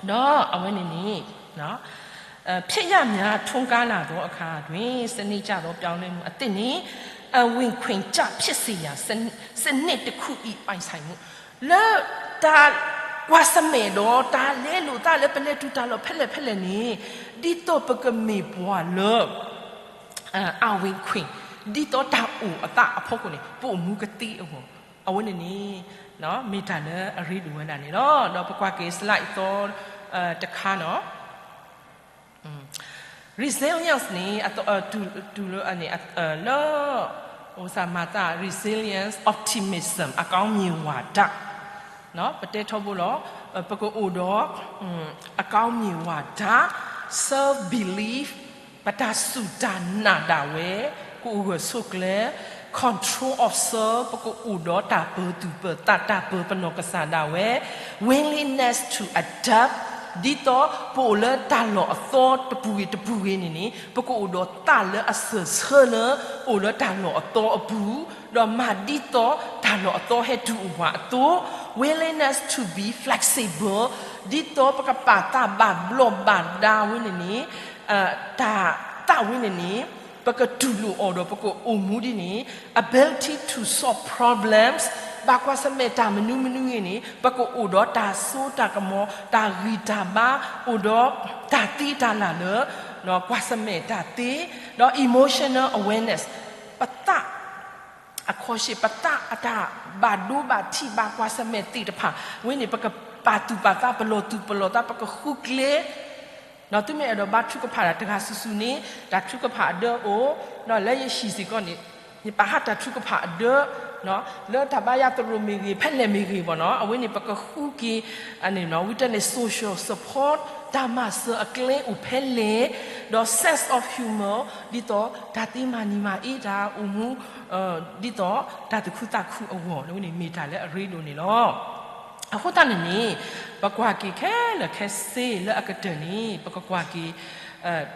ဒီးအဝဲန့ၣ်န့ၣ် ဖြစ်ရပ်များထွန်းကားလာသောအခါတွင် စနစ်ကျသောပြောင်းလဲမှုအသစ်နှင့် အဝင်ခွင့်ကျဖြစ်စေရန် စနစ်တစ်ခု၏ ပိုင်ဆိုင်မှု လၢတၢ်ကွၢ်ဆၢၣ်မဲာ်ဒီး တၢ်လဲလိာ်သးလၢပလဲၤတုၤတၢ်လီၢ်ဖဲလဲၣ်ဖဲလဲၣ်န့ၣ် ဒ်သိးပကမ့ၢ်ပှၤလၢ အဝင်ခွင့် ဒ်သိးတၢ်အိၣ်အသးအဖီခိၣ်န့ၣ် ပအိၣ်မူကသ့အဂီၢ်, အဝဲန့ၣ်န့ၣ် မ့ၢ်တၢ်လၢအရ့ဒိၣ်ဝဲဒၣ်န့ၣ်လီၤ. ဒီးပကွၢ်က့ၤ slide အသီတခါနီၤ. resilience န့ၣ် လၢ မၤသး resilience, optimism အကောင်းမြင်ဝါဒ ပတဲထီဘိလီၤ, ပကအိၣ်ဒီး အကောင်းမြင်ဝါဒ self belief ပတၢ်စူၢ်တၢ်နာ်ဒၣ်ဝဲ ကအိၣ်ဂၢၢ်ဆိးကျၢၤ, control of self ပကအိၣ်ဒီးတၢ်ပၢၤသူၣ်ပၢၤသး တၢ်ပၢၤပနီၢ်ကစၢ်ဒၣ်ဝဲ, willingness to adapt ဒ်သိးပအိၣ်လၢတၢ်လီၢ်အသီတပူၤဂ့ၤတပူၤဂ့ၤန့ၣ်န့ၣ် ပကအိၣ်ဒီးသးလၢအစၢၢ်ဆၢလၢ အိၣ်လၢတၢ်လီၢ်အသီအပူၤ, ဒီးမၤဒ်သိးတၢ်လီၢ်အသီဟဲတုၤအိၣ်ပှၤအသိး, willingness to be flexible ဒ်သိးပကပာ်သးဘၣ်ဘျီၣ်ဘၣ်ဒါဝဲန့ၣ်န့ၣ် တၢ်သးဝဲန့ၣ်န့ၣ် ပကတူၢ်လိာ်အီၤဒီးပကအိၣ်မူဒ်န့ၣ်, ability to solve problems ဘၣ်ကွၢ်ဆၢၣ်မဲာ်တၢ်မနုၤမနုၤဂ့ၤန့ၣ် ပကအိၣ်ဒီးတၢ်စိတၢ်ကမီၤ တၢ်ဂံၢ်တၢ်ဘါ အိၣ်ဒီးတၢ်သ့တၢ်လၢ်လၢ ကွၢ်ဆၢၣ်မဲာ်တၢ်သ့, ဒီး emotional awareness ပသး အခီၣ်ဆ့ၣ် ပသးအတၢ်ဘၣ်ဒိဘၣ်ထံး ဘၣ်ကွၢ်ဆၢၣ်မဲာ်သ့ၣ်တဖၣ် ဝဲန့ၣ် ပကပာ်သူၣ်ပာ်သး ပလီၢ်သူၣ်ပလီၢ်သး ပကဃုကျဲ ဒီးသုမ့ၢ်အဲၣ်ဒိးဘါထုကဖၣ်တၢ်တဂၤစုာ်စုာ်န့ၣ် တၢ်ထုကဖၣ်အဒၢအိၣ်, ဒီးလၢယဟံၣ်စ့ၢ်ကီးန့ၣ် ယပာ်ဟးတၢ်ထုကဖၣ်အဒၢ လၢတၢ်ဘါယွၤသရိာ်မ့ၢ်ဂ့ၤ ဖဲလဲၣ်မ့ၢ်ဂ့ၤဘၣ်နီၤ အဝဲန့ၣ် ပကဃုက့ၤ ဝဲတၢ်န့ၣ် social support တၢ်မၤစၢၤအကျဲအိၣ်ဖဲလဲၣ်, ဒီး sense of humor ဒ်သိးတၢ်သ့မၤနံၤမၤအ့ တၢ်အိၣ်မူ ဒ်သိးတၢ်သူၣ်ခုသးခုအဂီၢ် ဝဲန့ၣ်မ့ၢ်တၢ်လၢအရ့ဒိၣ်န့ၣ်လီၤ. အဃိသတးန့ၣ်န့ၣ် ပကွၢ်က့ၤခဲလၢာ်ခဲဆ့လၢအကတၢၢ်န့ၣ် ပကကွၢ်က့ၤ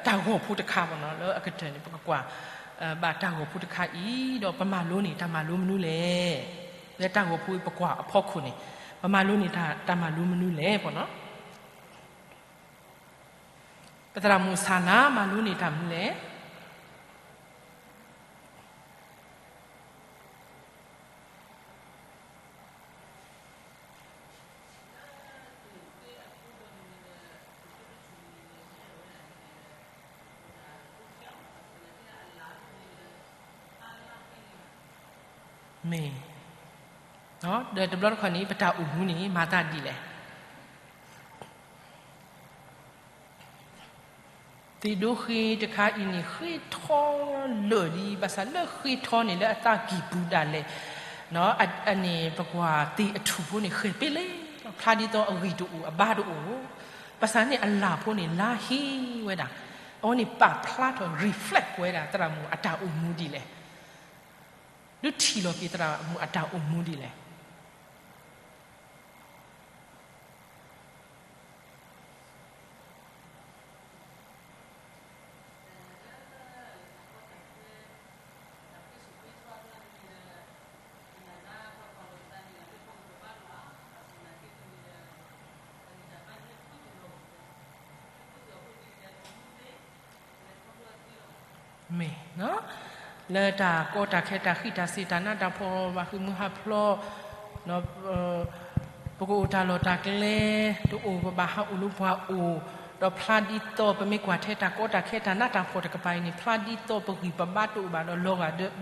တၢ်ဂီၤဖိတခါဘၣ်နီၤ လၢအကတၢၢ်န့ၣ် ပကကွၢ် ဘၣ်တၢ်ဂီၤဖိတခါအံၤ ဒီးပမၤလိန့ၢ်တၢ်မၤလိမနုၤလဲၣ်, လၢတၢ်ဂီၤဖိအံၤပကွၢ်အဖီခိၣ်န့ၣ် ပမၤလိန့ၢ်တၢ်မၤလိမနုၤလဲၣ်ဘၣ်နီၤ. ပသရၣ်မုၣ်စၤလၤ မၤလိန့ၢ်တၢ်မနုၤလဲၣ်. မ့ၢ်, ဒီးတဘျီတခီၣ်န့ၣ် ပတၢ်အိၣ်မူန့ၣ် မၤသးဒ်လဲၣ်. သ့ၣ်ဒိဃ့တခါအံၤန့ၣ် ဃ့ထီလၢာ်လံ, ဘၣ်ဆၣ်လၢဃ့ထီန့ၣ် လၢအသးကံၢ်ပူၤဒၣ်လဲာ် အန့ၣ် ပကွၢ်သ့ၣ်အထူၣ်ဖိန့ၣ် ဃဲၤပ့လဲၣ်, ဖျါဒ်သိးအဂံၢ်တအိၣ် အဘါတအိၣ်, ဘၣ်ဆၣ်န့ၣ်အလၢ်ဖိန့ၣ် လါဟ့ဝဲဒၣ်, အဝဲန့ၣ်ပာ်ဖျါထီၣ် reflect ဝဲဒၣ် သရၣ်မုၣ်အတၢ်အိၣ်မူဒ်လဲၣ်, ဒုးထံၣ်လီၤက့ၤသရၣ်မုၣ်အတၢ်အိၣ်မူဒ်လဲၣ်. မ့ၢ်, လၢတၢ်ကီတၢ်ခဲ တၢ်ဃံးတၢ်စ့ၤ တၢ်နးတၢ်ဖှီၣ် ဘၣ်ဃ့ၢ်မှံဟးဖျိး, ပကအိၣ်တၢ်လီၢ်တၢ်ကျဲ တအိၣ် ပဘၣ်ဟးအိၣ်လၢပှၤအိၣ်, ဒီးဖျါဒ်သိး ပမ့ၢ်ကွၢ်ထဲတၢ်ကီတၢ်ခဲတၢ်နးတၢ်ဖှီၣ်တကပၤအံၤန့ၣ် ဖျါဒ်သိးပဂံၢ်ပဘါတအိၣ်ဘၣ်ဒီး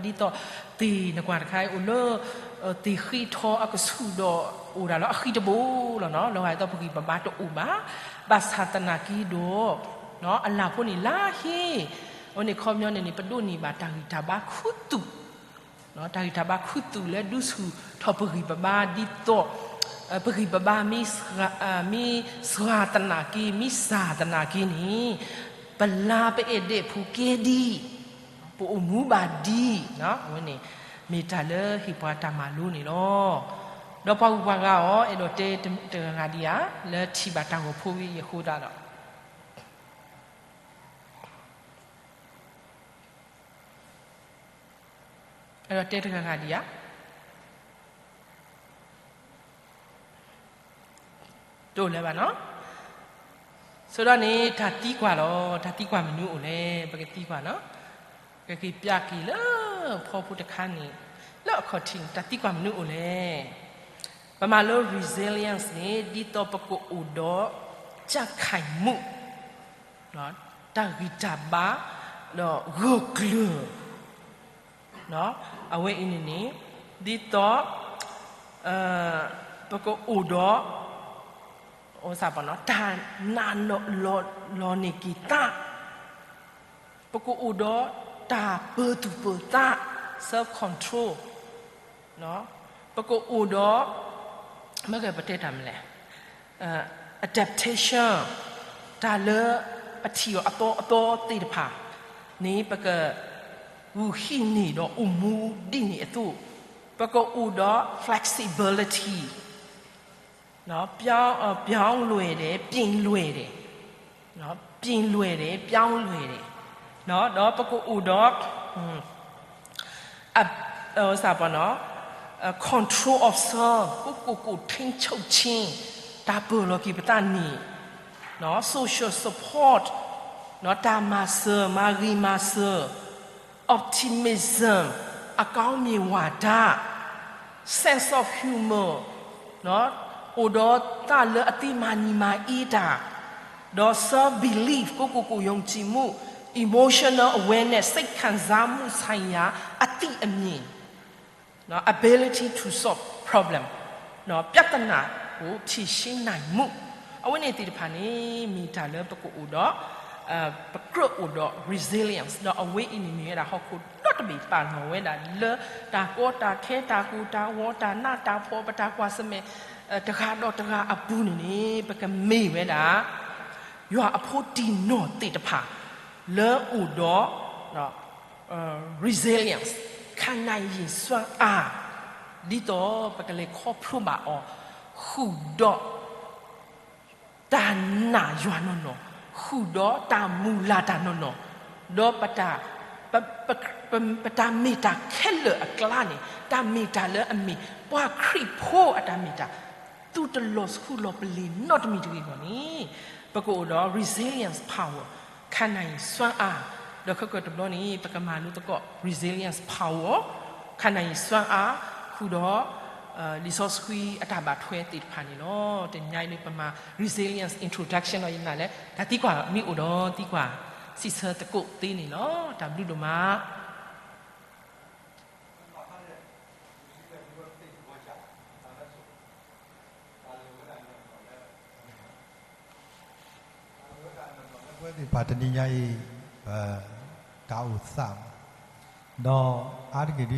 လီၤဂာ်ဒ်သိးသ့ၣ်နကွၢ်တခါအံၤ အိၣ်လၢ သ့ၣ်ဃ့ထီအကဆူၣ်ဒီး အိၣ်ဒၣ်လၢအဃံတဘိလီၤနီၤ. လီၤဂာ်ဒ်သိးပဂံၢ်ပဘါတအိၣ်ဘၣ်. ဘၣ်ဆၣ်သနာ်က့ဒီး အလၣ်ဖိန့ၣ်လါဟ့ အဝဲန့ၣ်ခီပညီန့ၣ်န့ၣ် ပဒိးန့ၢ်ဘၣ်တၢ်ဂံၢ်တၢ်ဘါခူသူၣ် တၢ်ဂံၢ်တၢ်ဘါခူသူၣ်လၢဒုးဆူၣ်ထီၣ်ပဂံၢ်ပဘါဒ်သိး ပဂံၢ်ပဘါ မ့ၢ်စှၤသနာ်က့ မ့ၢ်စှၤသနာ်က့န့ၣ် ပလါပအဲၣ်ဒိးဖိကဲဒံး ပအိၣ်မူဘၣ်ဒံး အဝဲန့ၣ် မ့ၢ်တၢ်လၢဟ့ၣ်ပှၤတၢ်မၤလိန့ၣ်လီၤ. ဒီးပှၤဂုၤပှၤဂၤအီၤ အဲၣ်ဒိးတဲတဂၤဂၤဒံးဧါ လၢထံၣ်ဘၣ်တၢ်ဂီၤဖိဝံၤအဃိသတးဒီး အဲၣ်ဒိးတဲတဂၤဂၤဒံးဧါ. တအိၣ်လၢၤဘၣ်နီၤ. ဆိဒီးန့ၣ် တၢ်သံကွၢ်လီၤ. တၢ်သံကွၢ်မနုၤအိၣ်လဲၣ်. ပကသံကွၢ်နီၤ. ကက့ၤပျၢ်က့ၤလၢဖီဖိတခါန့ၣ် လၢအခီၣ်ထံးန့ၣ် တၢ်သံကွၢ်မနုၤအိၣ်လဲၣ်. ပမၤလိ resilience န့ၣ် ဒ်သိးပကအိၣ်ဒီး ကြံ့ခိုင်မှု တၢ်ဂံၢ်တၢ်ဘါ ဒီးဂၢၢ်ကျၢၤ အဝဲအံၤန့ၣ်န့ၣ် ဒ်သိး ပကအိၣ်ဒီး တၢ်နာ်လီၤန့ၢ်က့ၤသး ပကအိၣ်ဒီးတၢ်ပၢၤသူၣ်ပၢၤသး self control ပကအိၣ်ဒီး မ့ၢ်ဂ့ၤပတဲတၢ်မနုၤလဲၣ် adaptation တၢ်လၢအထံၣ်အီၤအသီအသီသ့ၣ်တဖၣ်န့ၣ် ပကဂုာ်ဟံးန့ၢ်ဒီးအိၣ်မူဒ်န့ၣ်အသိး ပကအိၣ်ဒီး flexibility ပြောင်းလဲတယ် ပြင်လွယ်တယ် ပြောင်းလဲတယ် ဒီးပကအိၣ်ဒီး control of self ကိးကိးကိး ထိန်းချုပ်ခြင်း တၢ်ပၢၢ်လီၤက့ၤပသးန့ၣ် social support တၢ်မၤစၢၤ မၤဂ့ၤမၤစၢၤ optimism အကောင်းမြင်ဝါဒ sense of humor အိၣ်ဒီးသးလၢအသ့မၤနံၤမၤအ့တၢ် ဒီး self belief ကိးကိးကိး ယုံကြည်မှု emotional awareness စိတ်ခံစားမှုဆိုင်ရာ အသိအမြင် ability to solve problem ပြဿနာကို ဖြေရှင်းနိုင်မှု အဝဲန့ၣ်သ့ၣ်တဖၣ်န့ၣ် မ့ၢ်တၢ်လၢပကအိၣ်ဒီး ပကြၢးအိၣ်ဒီး resilience ဒီးအဝဲအံၤန့ၣ်မ့ၢ်ဝဲဒၣ်ဟီၣ်ခိၣ်ဒီတဘ့ၣ်ပာ်လီၤဝဲဒၣ်လၢ တၢ်ကီတၢ်ခဲ တၢ်ကိၢ်တၢ်ဂီၤ တၢ်နးတၢ်ဖှီၣ် ပတၢ်ကွၢ်ဆၢၣ်မဲာ် တဂၤဒီးတဂၤအပူၤန့ၣ်န့ၣ် ပကမ့ၢ်ဝဲဒၣ် ယွၤအဖိတံၢ်နီၢ်သ့ၣ်တဖၣ် လၢအိၣ်ဒီး resilience ခံနိုင်ရည်စွမ်းအား ဒ်သိးပကလဲၤခီဖျိဘၣ်အီၤ ဃုာ်ဒီး တၢ်နာ်ယွၤနီၢ်နီၢ်, ဃုာ်ဒီးတၢ်မုၢ်လၢ်တၢ်နီၢ်နီၢ်, ဒီး ပတၢ်မ့ၢ်တၢ်ခဲလၢာ်အကျါန့ၣ် တၢ်မ့ၢ်တၢ်လၢအမ့ၢ်ပှၤခရံာ်ဖိအတၢ်မ့ၢ်တၢ် သုတလီၤဆှုလီၤပလ့ၤနီတမံၤတဂ့ၤအဂီၢ်န့ၣ် ပကအိၣ်ဒီး resilience power ခံနိုင်စွမ်းအား, ဒီးခဲကတဘျီန့ၣ် ပကမၤလိသကိး resilience power ခံနိုင်စွမ်းအား ဃုာ်ဒီး လံာ်စီဆှံအတၢ်ဘၣ်ထွဲသ့ၣ်တဖၣ်န့ၣ်လီၤ. တနံၤညါအံၤန့ၣ် ပမၤ resilience introduction လီၤ. ယနာ်လၢ တၢ်သံကွၢ်မ့ၢ်အိၣ်ဒီးသံကွၢ်စံးဆၢသကိးသ့န့ၣ်လီၤ. တၢ်ဘျုးဒိၣ်မး. ပဝဲသ့ၣ်တဖၣ်တနံၤညါအံၤ ပတၢ်အိၣ်သးမး, ဒီးအါတက့ၢ်ဒ်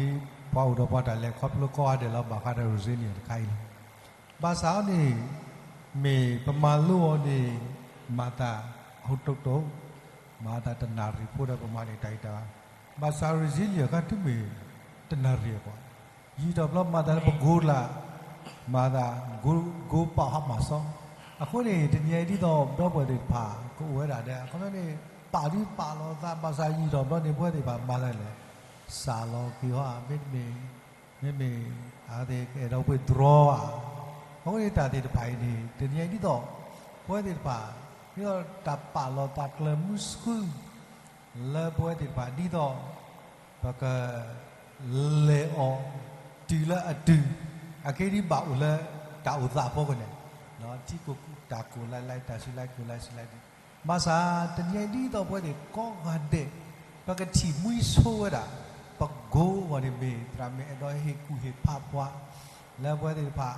ပှၤအိၣ်ဒီးပှၤတၢ်လဲၤခီဖျိကိးဂၤဒဲးလီၤ ဘၣ်ဃးဒီး resilience တခါအံၤလီၤ. ဘၣ်ဆၣ်အီၤန့ၣ် မ့ၢ်ပမၤလိအီၤန့ၣ် မၤသးဟိုးတုတ်တုတ်, မၤသးတနၣ်ရံၣ်ဖိဒီးပမၤန့ၢ်တၢ်အံၤတၢ်ဘၣ်. ဘၣ်ဆၣ် resilience အခါတုၤမ့ၢ်တနၣ်ရံၣ်အပှၤ ယံာ်ထီၣ်ဘျီမၤသးလၢပကိးလၢ မၤသး ကိးပာ်ဟးမၤစီ, အဃိန့ၣ် တနံၤအံၤဒ်သိးဒီပုၢ်ဝဲၢ်သ့ၣ်တဖၣ် ကအိၣ်ဝဲဒၣ်ဒီး အခီပညီန့ၣ် ပာ်ဒုးပာ်လီၤသး ဘၣ်ဆၣ်ယံာ်ထီၣ်ဘျီန့ၣ် ပဝဲသ့ၣ်တဖၣ်မၤသးလဲၣ်, စးလီၤက့ၤဟီဧါ မ့တမ့ၢ် မ့မ့ၢ် အဝဲသ့ၣ်ကအဲၣ်ဒိးပှ့ၤ draw ဧါ. အဃိန့ၣ်တၢ်သ့ၣ်တဖၣ်အံၤန့ၣ် တနံၤအံၤဒ်သိး ပဝဲသ့ၣ်တဖၣ် ဒ်သိးတၢ်ပာ်လီၤသးကျၢၤမုဆူ လၢပဝဲသ့ၣ်တဖၣ်ဒ်သိး ပက လဲၤအီၤ တုၤလၢအတုၤ အက့ဒ်ဘၣ်အိၣ်လၢတၢ်အိၣ်သးအဖီခိၣ်န့ၣ် ထံကိၢ်တၢ်ကိၢ်လၢ်လၢ် တၢ်စူၤလၢ်ကိၢ်လၢ်စူၤလၢ်ဒံး ဘၣ်ဆၣ်တနံၤအံၤဒ်သိးပဝဲသ့ၣ်ကိးဂၤဒဲး ပကထံၣ်မှံဆိဝဲဒၣ် ပကိၤအဂီၢ်န့ၣ်မ့ၢ် သရၣ်မုၣ်အဲၣ်ဒိးဟ့ၣ်ကူၣ်ဟ့ၣ်ဖးပှၤ လၢပဝဲသ့ၣ်တဖၣ်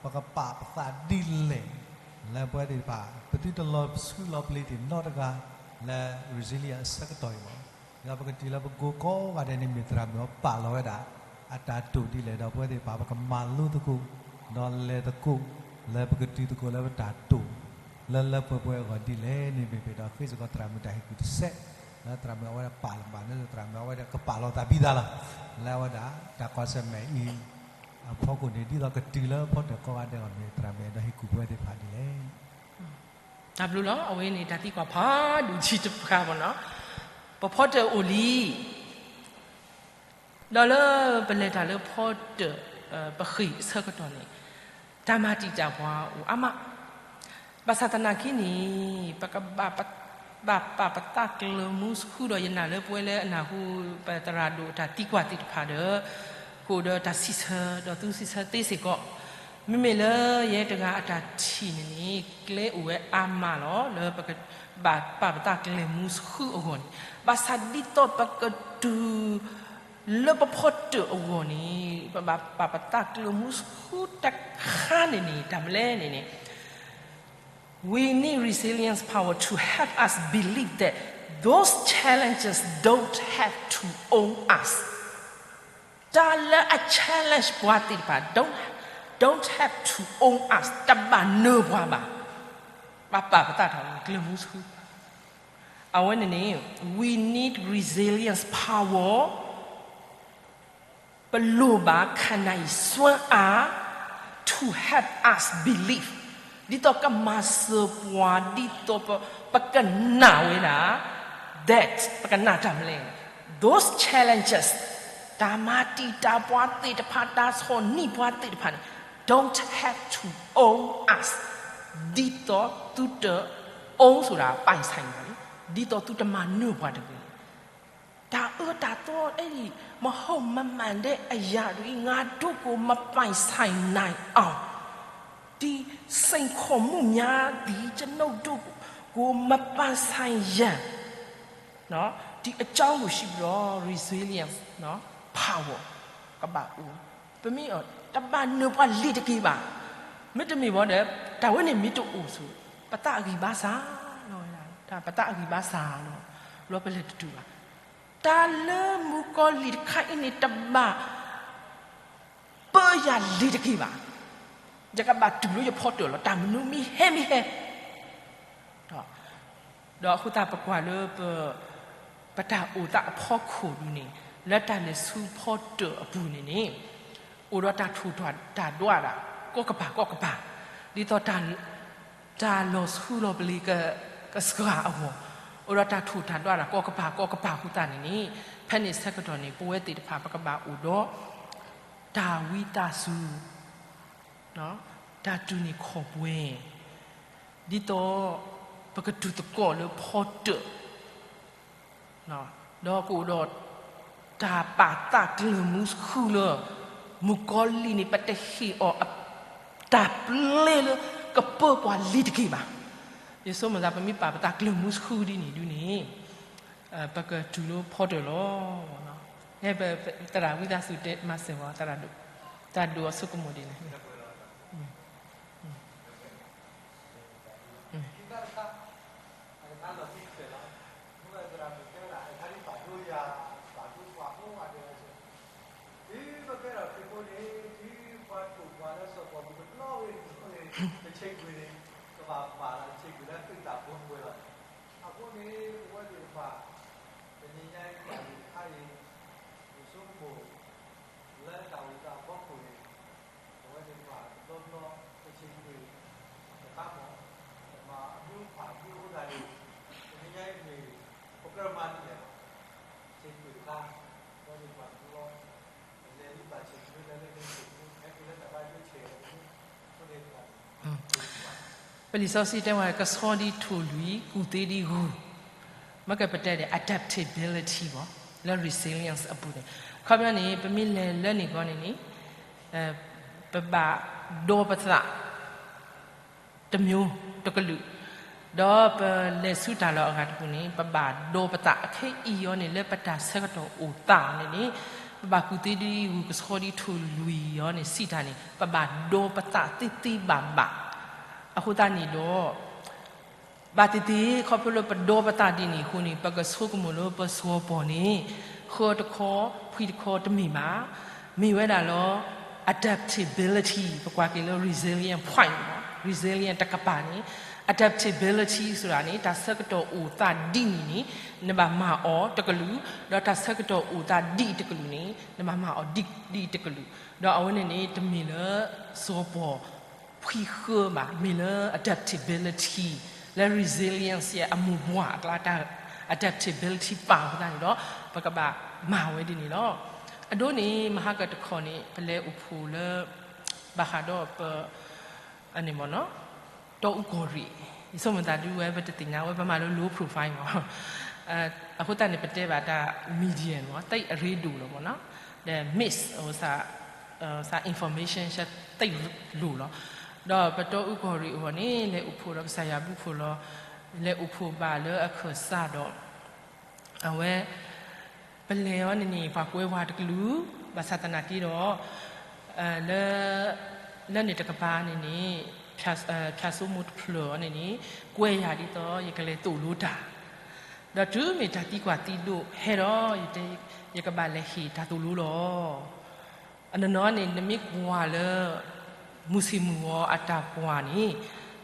ပကပာ်ပသးဒ်လဲၣ် လၢပဝဲသ့ၣ်တဖၣ် ပသုတလီၤဆူလီၤပျံၤသ့ၣ်နီတဂၤ လၢ resilience အဆၢကတီၢ်အံၤဘၣ်. ဒီးပကထံၣ်လၢပကိၤကိးဂၤဒဲးန့ၣ်မ့ၢ် သရၣ်မုၣ်အီၤပာ်လီၤဝဲဒၣ် အတၢ်တိာ်ဒ်လဲၣ် ဒီးပဝဲသ့ၣ်တဖၣ် ပကမၤလိသကိး ဒီးလဲၤသကိး လၢပကတုၤသကိးလၢပတၢ်တိာ် လၢလၢပှဲၤပှဲၤအဂီၢ်ဒ်လဲၣ်န့ၣ်မ့ၢ် ပအဲၣ်ဒိးဃ့စ့ၢ်ကီးသရၣ်မုၣ်တၢ်ဟ့ၣ်ကူၣ်တစဲး လၢသရၣ်မုၣ်အဝဲဒၣ်ပာ်လီၤဘၣ်လၢသရၣ်မုၣ်အဝဲဒၣ်ကပာ်လီၤသးဘံသးလီၤ. လၢအဝဲဒၣ်တၢ်ကွၢ်ဆၢၣ်မဲာ်အံၤ အဖီခိၣ်န့ၣ် ဒ်သိးကတုၤလၢဖီတၢၣ်ကိးဂၤဒဲးအဂီၢ်န့ၣ် သရၣ်မုၣ်အဲၣ်ဒိးဟ့ၣ်ကူၣ်ပဝဲသ့ၣ်တဖၣ်ဒ်လဲၣ်. တၢ်ဘျုးလီၤ. အဝဲန့ၣ်တၢ်သံကွၢ်ဖးဒိၣ်ဆံတဖၣ်မ့ၢ်နီၤ. ပဖီတၢၣ်အိၣ်လံ ဒီးလၢပလဲၤတၢ်လၢဖီတၢၣ် ပဃ့ၢ်အဆၢကတီၢ်န့ၣ် တၢ်မၤတံာ်တာ်ပှၤအိၣ်အါမး, ဘၣ်ဆၣ်သနာ်က့န့ၣ် ပကဘၣ် ဘၣ်ပာ်ပသးကျၢၤမူဆှုဒီး ယနာ်လၢပဝဲလၢအနၢ်ဟူ ပသရၣ်ဒိၣ်အတၢ်သံကွၢ်သ့ၣ်တဖၣ်ဒီး ကအိၣ်ဒီးတၢ်စံးဆၢ ဒီးသုစံးဆၢသ့စ့ၢ်ကီး, မ့မ့ၢ်လၢယဲတဂၤအတၢ်ထံၣ်န့ၣ်န့ၣ် ကျဲအိၣ်ဝဲအါမးလီၤ လၢပကဘၣ်ပာ်ပသးကျၢၤမူဆှုအဂီၢ်န့ၣ်, ဘၣ်ဆၣ်ဒ်သိးပကတုၤ လၢပဖီတၢၣ်အဂီၢ်န့ၣ် ပဘၣ်ပာ်ပသးကျၢၤမူဆှုတခါန့ၣ်န့ၣ် တၢ်မနုၤလဲၣ်န့ၣ်န့ၣ် we need resilience power to help us believe that those challenges don't have to own us. တၢ်လၢအ challenge ပှၤသ့ၣ်တဖၣ် don't, don't have to own us တဘၣ်နၢၤပှၤဘၣ်. ဘၣ်ပာ်ပသးထီၣ်ကျၢၤမူဆှု အဝဲန့ၣ်န့ၣ် we need resilience power ပလိၣ်ဘၣ် ခါနၢအံၤ စွမ်းအား to help us believe ဒ်သိးကမၤစၢၤပှၤ ဒ်သိးပကနာ်ဝဲဒၣ် that ပကနာ်တၢ်မနုၤလဲၣ်န့ၣ် those challenges တၢ်မၤတံာ်တာ်ပှၤသ့ၣ်တဖၣ် တၢ်ဆီၣ်နံၣ်ပှၤသ့ၣ်တဖၣ်န့ၣ် don't have to own us ဒ်သိးသုတ own ဆိုတာ ပိုင်ဆိုင်တာလေ ဒ်သိးသုတမၤနၢၤပှၤတဂ့ၤ. တၢ်အၢတၢ်သီအံၤ မဟုတ်မမှန်တဲ့အရာတွေ ငါတို့ကို မပိုင်ဆိုင်နိုင်အောင် ဒီစိန်ခေါ်မှုများသည် ကျွန်ုပ်တို့ကို မပိုင်ဆိုင်ရန် ဒီအကြောင်းကို ရှေ့ပြီးတော့ resilience power ကဘၣ်အိၣ် ပမ့ၢ်အီၤ တဘၣ်နၢၤပှၤလံၤတက့ၢ်ဘၣ်. မ့တမ့ၢ်ဘၣ်ဒီး တၢ်ဝဲန့ၣ်မ့ၢ်တအိၣ်ဆိ ပသးအဂံၢ်ဘါစၢ်လီၤဝဲဒၣ် တၢ်ပသးအဂံၢ်ဘါစၢ်လီၤ ဘျီပလဲၤတတုၤဘၣ်. တၢ်လၢမုၣ်ကီၤလံၢ်တခါအံၤန့ၣ် တဘၣ်ပၢယၤလံၤတက့ၢ်ဘၣ်. ယကဘၣ်တုၤလၢယဖီတၢၣ်လီၤ တၢ်မနုၤမ့ၢ်ဟဲမ့ၢ်ဟဲ ဒီးအဃိသတးပကွၢ်လၢ ပတၢ်အိၣ်သးအဖီခိၣ်ဒုန့ၣ် လၢတၢ်လဲၤဆူဖီတၢၣ်အပူၤန့ၣ်န့ၣ် အိၣ်ဒီးတၢ်ထိၣ်တၢ်ဒွးဒၣ် ကိးကပၤကိးကပၤ ဒ်သိး တၢ်လီၤဆူလီၤပလ့ၤ ကစှၤအဂီၢ် အိၣ်ဒီးတၢ်ထိၣ်တၢ်ဒွးဒၣ်ကိးကပၤကိးကပၤအဃိသတးန့ၣ်န့ၣ် ဖဲန့ၣ်ဆၢကတီၢ်န့ၣ် ပဝဲသ့ၣ်တဖၣ် ပကဘၣ်အိၣ်ဒီး တၢ်ဝံသးစူၤ တၢ်တူၢ်န့ၢ်ခီၣ်ပှဲၤ ဒ်သိး ပကတုၤသကိးလၢဖီတၢၣ် ဒီးကအိၣ်ဒီး တၢ်ပာ်သးကျၢၤမူဆှုလၢ မုၣ်ကီၤလံၢ်န့ၣ် ပတဟ့ၣ်အီၤ တၢ်ပျဲလၢ ကပၢပှၤလံၤတက့ၢ်ဘၣ်. ယဆိကမိၣ်သး ပမ့ၢ်ပာ်ပသးကျၢၤမူဆှုဒ်န့ၣ်ဒုန့ၣ် ပကတုၤလၢဖီတၢၣ်လီၤ. သရၣ်ဝံသးစူၤတဲမၤစၢၤဝဲ သရၣ်ဒိၣ် သရၣ်ဒိၣ်အဆိကမိၣ်ဒ်လဲၣ်. အဃိန့ၣ် ပဝဲသ့ၣ်တဖၣ် တနံၤညါအံၤ တၢ်ဂ့ၢ်တခါအံၤ ယဆိကမိၣ် လၢတၢ်အိၣ်သးအဖီခိၣ်န့ၣ် ပဝဲသ့ၣ်တဖၣ်တဘျီဘျီ ပဆံးကွံာ်တခါမး ပမၤအမူအဖးမ့ၢ်အိၣ်ဒၣ်န့ၣ် တနံၤညါအံၤမ့ၢ် ပကြၢးမၤဒ်လဲၣ်ဘၣ် ဆံးကွံာ်တခါ ပဝဲသ့ၣ်တဖၣ်တဘျီဘျီ လဲၤလၢပှၤဆံးကွံာ်လၢလၢန့ၣ် ဟဲက့ၤလၢတၢ်ဘါယိၣ်ဆဲးအပူၤ အဃိန့ၣ် ပလံာ်စီဆှံတဲဝဲ ကဆီဒ်ထိၣ်လွံၢ် ကူၣ်သ့ဒ်ဂုၢ်, မ့ၢ်ကပတဲဒီး adaptability ဘၣ် လၢ resilience အပူၤန့ၣ် အခီပညီန့ၣ် ပမ့ၢ်လဲၤလၢန့ၣ်အဂီၢ်န့ၣ်န့ၣ် ပဘၣ်ဒီပသး တမျိုး တကလုာ် ဒီးပလဲၤဆူတၢ်လီၢ်အဂၤတပူၤန့ၣ် ပဘၣ်ဒီပသးအခဲအံၤအီၤန့ၣ် လၢပတၢ်ဆၢကတီၢ်အိၣ်သးအီၤန့ၣ်န့ၣ် ပဘၣ်ကူၣ်သ့ဒ်ဝူၤကဆှီဒ်ထိၣ်လွံၢ်အီၤန့ၣ် စံးတၢ်န့ၣ် ပဘၣ်ဒီပသးသ့သ့ဘၣ်ဘၣ်. အဃိသတးန့ၣ်ဒီး ဘၣ်သ့ၣ်သ့ၣ် ခီဖျိလၢပဒီပသးဒ်န့ၣ်အဃိန့ၣ် ပကဆိကမိၣ်လၢပစီၤပီၢ်န့ၣ် ဃၢတခီ ဖှံတခီတမ့ၢ်ဘၣ်. မ့ၢ်ဝဲဒၣ်လၢ adaptability ပကွၢ်က့ၤလၢ resilient point မ့ၢ် resilient တကပၤန့ၣ် adaptability ဆိုတာန့ၣ် တၢ်ဆၢကတီၢ်အိၣ်သးဒ်န့ၣ်န့ၣ် နဘၣ်မၤအီၤတကလုာ်, ဒီးတၢ်ဆၢကတီၢ်အိၣ်သးဒ်အံၤတကလုာ်န့ၣ် နဘၣ်မၤအီၤဒ်အံၤတကလုာ်. ဒီးအဝဲန့ၣ်န့ၣ် တမ့ၢ်လၢ စီၤပီၢ် ဖှံဃၢဘၣ်, မ့ၢ်လၢ adaptability လၢ resilience အမိၢ်ပှၢ်အကျါ တၢ် adaptability ပာ်အဃိသတးန့ၣ်ဒီး ပကဘၣ်မၤဝဲဒ်န့ၣ်လီၤ. အဒိန့ၣ် မဟါကတခီန့ၣ် ပလဲၤအိၣ်ဖှိၣ်လၢ ဘၣ်ဃးဒီးပ အန့ၣ်မ့ၢ်နီၤ တီအူကီၢ်ရ့ၣ်, ယဆိကမိၣ်သးဒုးဝဲ ပတသ့ၣ်ညါဝဲ ပမၤလၢ low profile မ့ၢ် အဃိသတးန့ၣ် ပတဲဘၣ်တၢ် medium မ့ၢ် သိပ်အရ့ဒိၣ်လီၤမ့ၢ်နီၤ, ဒီး mix စ information သိပ်လိၤလီၤ. ဒီးပတီအူကီၢ်ရ့ၣ်အဂီၢ်န့ၣ် လဲၤအိၣ်ဖှိၣ်ဒီးကစၢ်ယွၤဘုဖှိၣ်လီၤ, လဲၤအိၣ်ဖှိၣ်ဘၣ်လၢအခၢၣ်စးဒီး အဝဲ ပလဲၤအီၤန့ၣ်န့ၣ် ပှၤကွဲပှၤတကလုာ်, ဘၣ်ဆၣ်သနာ်က့ဒီး လၢ လၢန့ၣ်တကပၤန့ၣ်န့ၣ် ဖၠၣ်စိမိၢ်တဖျၢၣ်အီၤန့ၣ်န့ၣ် ကွဲယၤဒ်သိးယကလဲၤသိၣ်လိတၢ်, ဒီးတုၤမ့ၢ်တၢ်သံကွၢ်သံဒိးဟဲဒီး ယတဲ ယကဘၣ်လဲၤဟ့ၣ်တၢ်သိၣ်လိလီၤ. အနီၢ်နီၢ်န့ၣ် နမ့ၢ်ကွၢ်လၢ မုၢ်ဆ့ၣ်မုၢ်ဂီၤအတၢ်ကွၢ်န့ၣ်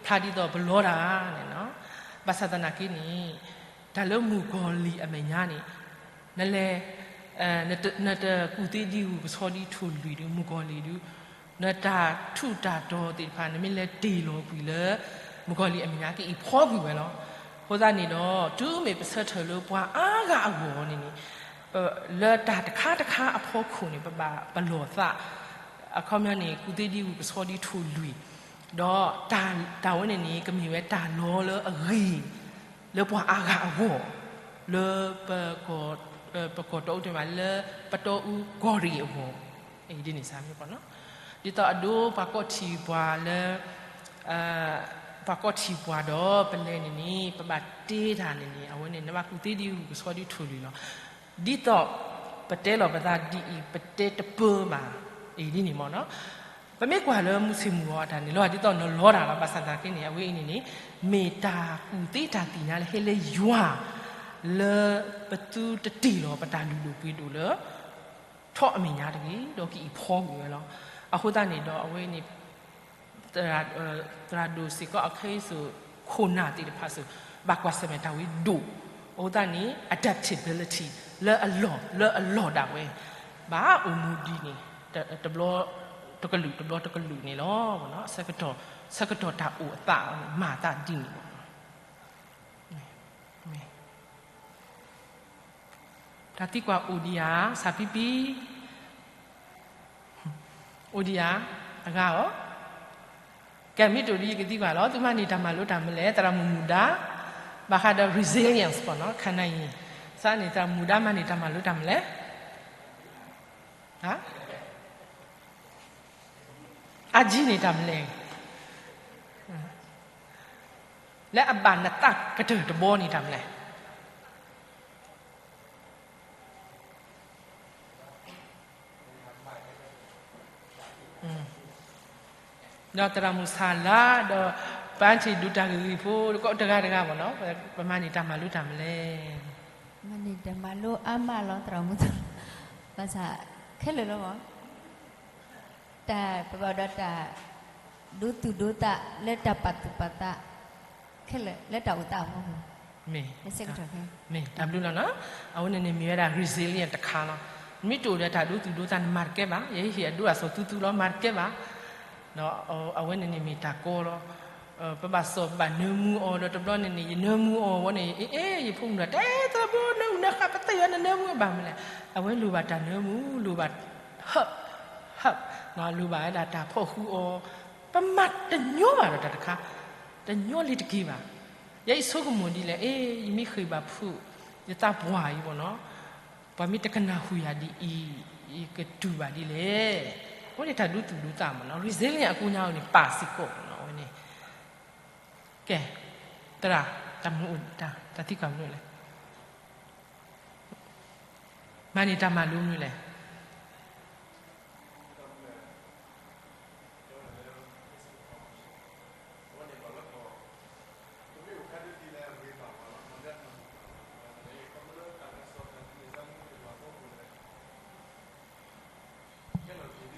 ဖျါဒ်သိးပလီတၢ်န့ၣ်, ဘၣ်ဆၣ်သနာ်က့န့ၣ် တၢ်လၢမုၣ်ကီၤလံၢ်အမဲာ်ညါန့ၣ် နလဲၤ နတကူၣ်သ့ဒ်ဝူၤကဆှီဒ်ထိၣ်လွံၢ်ဒီး မုၣ်ကီၤလံၢ်ဒီး နတၢ်ထူးတၢ်တီၤသ့ၣ်တဖၣ် နမ့ၢ်လဲၤတ့ၢ်လီၤကွံာ်လၢ မုၣ်ကီၤလံၢ်အမဲာ်ညါ ကအံးဖီကွံာ်ဝဲလီၤ. အဃိသတးန့ၣ်ဒီး တုၤမ့ၢ်ပဆၢထၢၣ်လၢပှၤအါဂၤအဂီၢ်န့ၣ်န့ၣ် လၢတၢ်တခါတခါအဖီခိၣ်န့ၣ် ပဘၣ်ပလီၢ်သး, အခီပညီန့ၣ် ကူၣ်သ့ဒ်ဝူၤကဆှီဒ်ထိၣ်လွံၢ်, ဒီးတၢ်ဝဲန့ၣ်န့ၣ် ကမ့ၢ်ဝဲတၢ်လီလၢအဂ့ၤ လၢပှၤအါဂၤအဂီၢ်, လၢ ပကီၢ်တီအူတမး လၢပတီအူကီၢ်ရ့ၣ်အဂီၢ်, ဒ်န့ၣ်စ့ၢ်ကီး, ဒ်သိးအဒိပှၤကိးထံၣ်ပှၤလၢ ပှၤကိးထံၣ်ပှၤဒီး ပလဲၤန့ၣ်န့ၣ် ပဘၣ်တဲတၢ်န့ၣ်န့ၣ် အဝဲန့ၣ် နဘၣ်ကူၣ်သ့ဒ်ဝူၤကဆှီဒ်ထိၣ်လွံၢ်လီၤ. ဒ်သိးပတဲလီၤပသးဒ်အံၤ ပတဲတပၢဘၣ်, ဒ်န့ၣ်မ့ၢ်နီၤ, ပမ့ၢ်ကွၢ်လၢမုၢ်ဆ့ၣ်မုၢ်ဂီၤအတၢ်န့ၣ် လီၤဒ်သိးနလီတၢ်လီၤ. ဘၣ်ဆၣ်သနာ်က့န့ၣ် အဝဲအံၤန့ၣ်န့ၣ် မ့ၢ်တၢ်ကူၣ်သ့တၢ်သ့ၣ်ညါလၢဟဲလၢယွၤ လၢပသုတတ့ၢ်လီၤပတၢ်လုၢ်ဒိၣ်ပှ့ၤဒိၣ်လၢ ထီၣ်အမဲာ်ညါတဂ့ၤ ဒီးကအံးဖီကွံာ်ဝဲလီၤ. အဃိသတးန့ၣ်ဒီး အဝဲန့ၣ် သရၣ်ဒိၣ်စ့ၢ်ကီး အခ့အစိၣ် ခိၣ်နၢ်သ့ၣ်တဖၣ်စ့ၢ် ဘၣ်ကွၢ်ဆၢၣ်မဲာ်တၢ်ဝံဒိၣ်, အဃိသတးန့ၣ် adaptability လၢအလီၢ် လၢအလီၢ်ဒၣ်ဝဲ ဘၣ်အိၣ်မူဒ်န့ၣ် တဘျီ တကလုာ် တဘျီတကလုာ်န့ၣ်လီၤ. ဆၢကတီၢ် ဆၢကတီၢ်တၢ်အိၣ်အသးန့ၣ် မၤအသးဒ်န့ၣ်လီၤ. တၢ်သံကွၢ်အိၣ်ဒံးဧါ, စးပံပံ, အိၣ်ဒံးဧါ, အဂၤဧိၤ, ကဲမ့ၢ်တအိၣ်ဒီးယကသံကွၢ်လီၤ. သုမၤန့ၢ်တၢ်မၤလိတၢ်မနုၤလဲၣ်, သရၣ်မုၣ်မူဒါ, ဘၣ်ဃးဒီး resilience ပနီၤ ခါနၤအံၤ, စးန့ၣ် သရၣ်မုၣ်မူဒါမၤန့ၢ်တၢ်မၤလိတၢ်မနုၤလဲၣ် အါကံန့ၣ်တၢ်မနုၤလဲၣ်, လၢအဘၣ်နသးကတၢၢ်တဘီန့ၣ်တၢ်မနုၤလဲၣ်. ဒီးသရၣ်မုၣ်ဆၣ်လါ, ဒီးပၢ်ထံၣ်ဒုးတၢ်ဂ့ၢ်ဂ့ၢ်ဖိ, တဂၤတဂၤမ့ၢ်နီၤ, ပမၤန့ၢ်တၢ်မၤလိတၢ်မနုၤလဲၣ်. မၤန့ၢ်တၢ်မၤလိအါမးလီၤ သရၣ်မုၣ်, ဘၣ်ဆၣ်ခဲလၢာ်လီၤမး တၢ်ပဘၣ်ဒီးတၢ်ဒိသူၣ်ဒိသးလၢတၢ်ပာ်သူၣ်ပာ်သးခဲလၢာ်လၢတၢ်အိၣ်သးအဖီခိၣ်, မ့ၢ်တၢ်ဘျုးလီၤနီၤ. အဝဲန့ၣ်န့ၣ်မ့ၢ်ဝဲဒၣ် resilience တခါလီၤ. နမ့ၢ်တအိၣ်ဒီးတၢ်ဒိသူၣ်ဒိသးန့ၣ် မၤတကဲဘၣ်, ယဟ့ၣ်အဒိအစိာ်သူသူလီၤ မၤတကဲဘၣ်. ဒီးအဝဲန့ၣ်န့ၣ်မ့ၢ်တၢ်ကီလီၤ. ပဘၣ်စီၣ်ဘၣ်နၢမူအီၤဒီးတဘျီန့ၣ်န့ၣ် ယနၢမူအီၤဝဲန့ၣ် အ့ ယဖိမုၣ်ဒီး တဲသရၣ်ဖိ နၢမူနၢဃာ်ပသ့ၣ်အီၤ နနၢမူဘၣ်မနုၤလဲၣ်. အဝဲလိၣ်ဘၣ်တၢ်နၢမူ လိၣ်ဘၣ် help, help, လိၣ်ဘၣ်ဝဲဒၣ်တၢ်ဖီၣ်ဃုာ်အီၤ, ပမၤတညီဘၣ်ဒီးတၢ်တခါ, တညီလံတက့ၢ်ဘၣ်. ယဲယဆိကမိၣ်ဒ်လဲၣ်, အ့ ယမ့ၢ်ဃ့ၢ်ဘၣ်ဖုး ယသးပှၢ်အံၤမ့ၢ်နီၤ, ပှၤမ့ၢ်တကနၣ်ဟူၣ်ယၤဒ်အံၤ ယကတူၢ်ဘၣ်ဒ်လဲၣ်. အဝဲန့ၣ်တၢ်ဒိသူၣ်ဒိသးမ့ၢ်နီၤ, resilience အကိးညါအံၤန့ၣ် ပာ်စ့ၢ်ကီးမ့ၢ်နီၤ အဝဲန့ၣ်. ကဲ, သရၣ်, တၢ်မနုၤအိၣ် တၢ်သံကွၢ်မနုၤလဲၣ်, မၤန့ၢ်တၢ်မၤလိမနုၤလဲၣ်.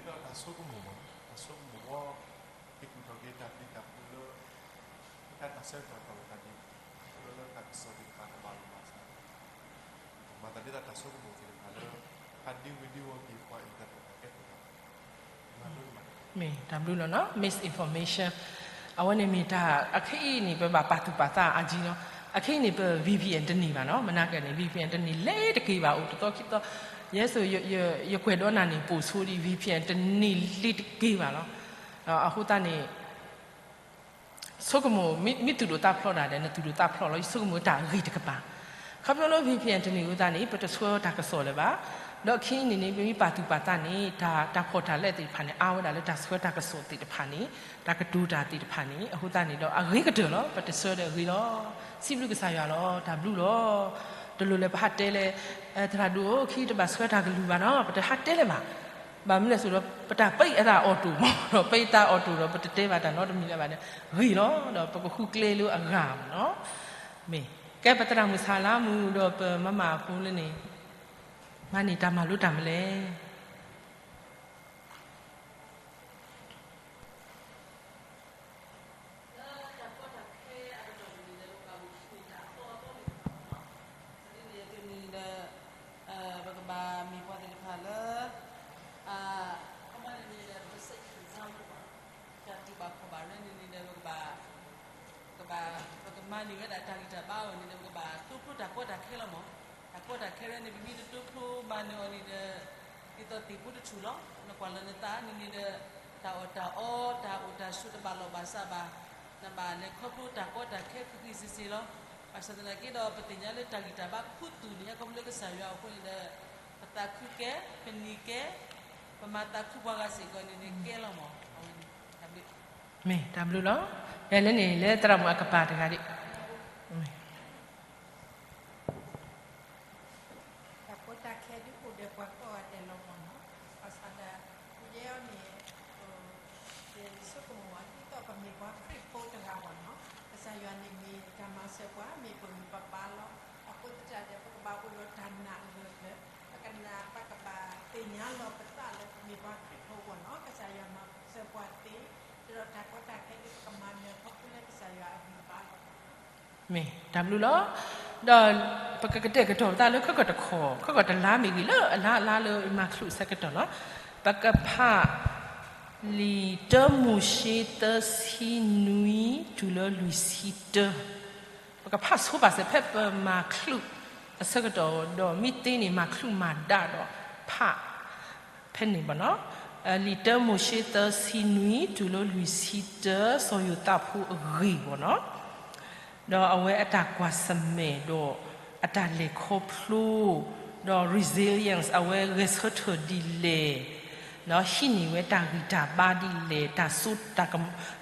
တၢ်ဆိကမိၣ်, တၢ်ဆိကမိၣ်, ဟံးကူၣ်ထီၣ်က့ၤတၢ်သံတၢ်ပှၢ်လၢ တၢ်ဆၢကတီၢ်တၢ်လီၢ်တၢ်ဒ် လၢတၢ်ကစီၣ်သ့ၣ်တဖၣ်တဘၣ်လီၢ်ဘၣ်စး, မၤသးဒ်သိးတၢ်ဆိကမိၣ်သ့ၣ်တဖၣ်လၢ ဖးဒံဝံၤဒံဝီၤက့ၤပှၤအံၤတၢ်ဒိၣ်တၢ်တဲာ်တၢ် မ့ၢ်တၢ်ဘျုးလီၤနီၤ, misinformation. အဝဲန့ၣ်မ့ၢ်တၢ်အခဲအံၤန့ၣ် ပဘၣ်ပာ်သူၣ်ပာ်သးအါကံနီၤ. အခဲအံၤန့ၣ် ပ VPN တန့ၢ်ဘၣ်နီၤ, မနၤကဲန့ၣ် VPN တန့ၢ်လၢတက့ၤဘၣ်, အိၣ်တသီခံသီ, ယဲသိး ယကွဲးဒီးနၤန့ၣ် ပိာ်ဆိဒ် VPN တန့ၢ်လၢတက့ၤဘၣ်လီၤ. အဃိသတးန့ၣ် ဆိကမိၣ် မ့ၢ်သူၣ်ဒိၣ်သးဖျိးဒၣ်ဒီး နသူၣ်ဒိၣ်သးဖျိးလီၤ, ယဆိကမိၣ်တၢ်ဂ့ၢ်တကပၤ. ခီဖျိလၢ VPN တန့ၢ်အဃိသတးန့ၣ် ပတဆှၢတၢ်ကစီၣ်လၢၤဘၣ်. ဒီးခဲအံၤန့ၣ်န့ၣ် ပမ့ၢ်ပာ်သူၣ်ပာ်သးန့ၣ် တၢ် တၢ်ဖီၣ်တၢ်လဲသ့ၣ်တဖၣ်န့ၣ် အါဝဲဒၣ်လၢတၢ်ဆှၢတၢ်ကစီၣ်သ့ၣ်တဖၣ်န့ၣ်, တၢ်ကတိၤတၢ်သ့ၣ်တဖၣ်န့ၣ်, အဃိသတးန့ၣ်ဒီး အဂ့ၤကတၢၢ်လီၤ, ပတဆှၢဒီးအဂ့ၤလီၤ. စံးဘျုးကစၢ်ယွၤလီၤ, တၢ်ဘျုးလီၤ. တလိၣ်လၢပဟးတဲလၢ သရၣ်ဒိၣ်ဧၢ ခံတဘၣ်ဆှၢတၢ်ကလုၢ်ဘၣ်နီၤ, ပတဟးတဲလၢၤဘၣ်. ဘၣ်မနုၤလဲၣ်ဆိဒီး ပတၢ်ပံးအတၢ်အီၣ်တိၢ်မး, ဒီးပံးတၢ်အီၣ်တိၢ်ဒီး ပတတဲဘၣ်တၢ်နီတမံၤလၢၤဘၣ်ဒီး ဂ့ၤလီၤ. ဒီးပကဃုကျဲလၢအဂၤမးနီၤ. မ့ၢ်ကဲပသရၣ်မုၣ်ဆါလါမုၣ်ဒီးပမၤမၤအဖိလၢန့ၣ် မၤန့ၢ်တၢ်မၤလိတၢ်မနုၤလဲၣ်. လၢတၢ်ကီတၢ်ခဲအကတီၢ်န့ၣ်ဒီး ပကဘၣ်အိၣ်ဆူၣ်န့ၢ်တၢ်အသီအသီသ့ၣ်တဖၣ်မးနီၤ. ဒ်န့ၣ်အသိးန့ၣ်ဒီး ပကဘၣ်မ့ၢ်ပှၤသ့ၣ်တဖၣ်လၢ ခီမီန့ၣ်န့ၣ်ဒီး ပကစဲးခံစါဝဲပှၤ တၢ်တူၢ်ဘၣ်ခီၣ်ဘၣ်ရဲၣ်န့ၣ်န့ၣ်ဒီး ပကဘၣ် ကဘၣ် ပကမၤန့ၢ်ဝဲဒၣ်တၢ်ဂံၢ်တၢ်ဘါအဂီၢ်န့ၣ်ဒီး ပကဘၣ်တိဖျိတၢ်ကီတၢ်ခဲလီၤမး. တၢ်ကီတၢ်ခဲရဲၣ်န့ၣ် ပမ့ၢ်တတိဖျိမၤန့ၢ်အီၤန့ၣ်ဒီး ဒ်သိးသ့ၣ်ဖိတထူၣ်လီၤ. နကွၢ်လၢနသးန့ၣ်န့ၣ်ဒီး တၢ်အီၣ်တၢ်အီ တၢ်အိၣ်တၢ်ဆိးတဘၣ်လီၢ်ဘၣ်စးဘၣ်. နဘၣ်လဲၤခီဖျိတၢ်ကီတၢ်ခဲဃံဃံစ့စ့လီၤ. ဘၣ်ဆၣ်သနာ်က့ဒီး ပသ့ၣ်ညါလၢတၢ်ဂံၢ်တၢ်ဘါခူသူၣ်န့ၣ် ဟဲခီဖျိလၢကစၢ်ယွၤအဃိန့ၣ်ဒီး ပသးခုကဲ, ပနံၤကဲ, ပမၤသးခုပှၤဂၤစ့ၢ်ကီးန့ၣ်န့ၣ် ကဲလီၤမး. အဝဲန့ၣ် တၢ်ဘျုး မ့ၢ်တၢ်ဘျုးလီၤ. ယဲလၢန့ၣ်လၢသရၣ်မုၣ်အကပၤတဂၤဒၣ် တၢ်ကီတၢ်ခဲဒုးအိၣ်ဒီးပှၤကိးဂၤဒဲးလီၤမးနီၤ. ဘၣ်ဆၣ်ဒီး ယဲအံၤန့ၣ် ယဆိကမိၣ်အီၤ ဒ်သိးပမ့ၢ်ပှၤခရံာ်ဖိတဂၤမးနီၤ, ကစၢ်ယွၤန့ၣ်မ့ၢ်တၢ်မၤစၢၤပှၤ မ့ၢ်ပဂံၢ်ပဘါလီၤ. အဃိသတးဒီး ပကဘၣ်အိၣ်ဒီးတၢ်နာ်အဂၢၢ်အကျၢၤ, ပကနၣ် ပကဘၣ်သ့ၣ်ညါလီၤပသးလၢပမ့ၢ်ပှၤခရံာ်ဖိမးနီၤ, ကစၢ်ယွၤမၤစၢၤပှၤသ့, ဒီးတၢ်ကီတၢ်ခဲဒုး ပကမၤနၢၤခီဖျိလၢကစၢ်ယွၤအဂံၢ်ဘါလီၤ. မ့ၢ်တၢ်ဘျုးလီၤ. ဒီးပကကတဲာ်ကတီၤပသးလၢ ခဲကီၢ်တခီ, ခဲကီၢ်တလါမ့ၢ်ဂ့ၤ လၢအလါအလါလၢမၤချုးအဆၢကတီၢ်လီၤ. ပကဖး လံာ်တၢမိၤၡ့ သၢဆံနွံ တုၤလၢလွံၢ်ဆံတၢ, ပကဖးဆိပာ်စၢၤ ဖဲပမၤချုးအဆၢကတီၢ် ဒီးမ့ၢ်သ့န့ၣ် မၤချုးမၤဒါဒီးဖး ဖဲန့ၣ်ဘၣ်နီၤ. လံာ်တၢမိၤၡ့ သၢဆံနွံ တုၤလၢလွံၢ်ဆံတၢ စီၤယိၤသးဖိအဂ့ၢ်ဘၣ်နီၤ. ဒီးအဝဲအတၢ်ကွၢ်ဆၢၣ်မဲာ်ဒီး အတၢ်လဲၤခီဖျိ, ဒီး resilience အဝဲဂဲၤဆၢထၢၣ်ဒ်လဲၣ်, ဒီးဟံးန့ၢ်ဝဲတၢ်ဂံၢ်တၢ်ဘါဒ်လဲၣ်, တၢ်စိ, တၢ်က,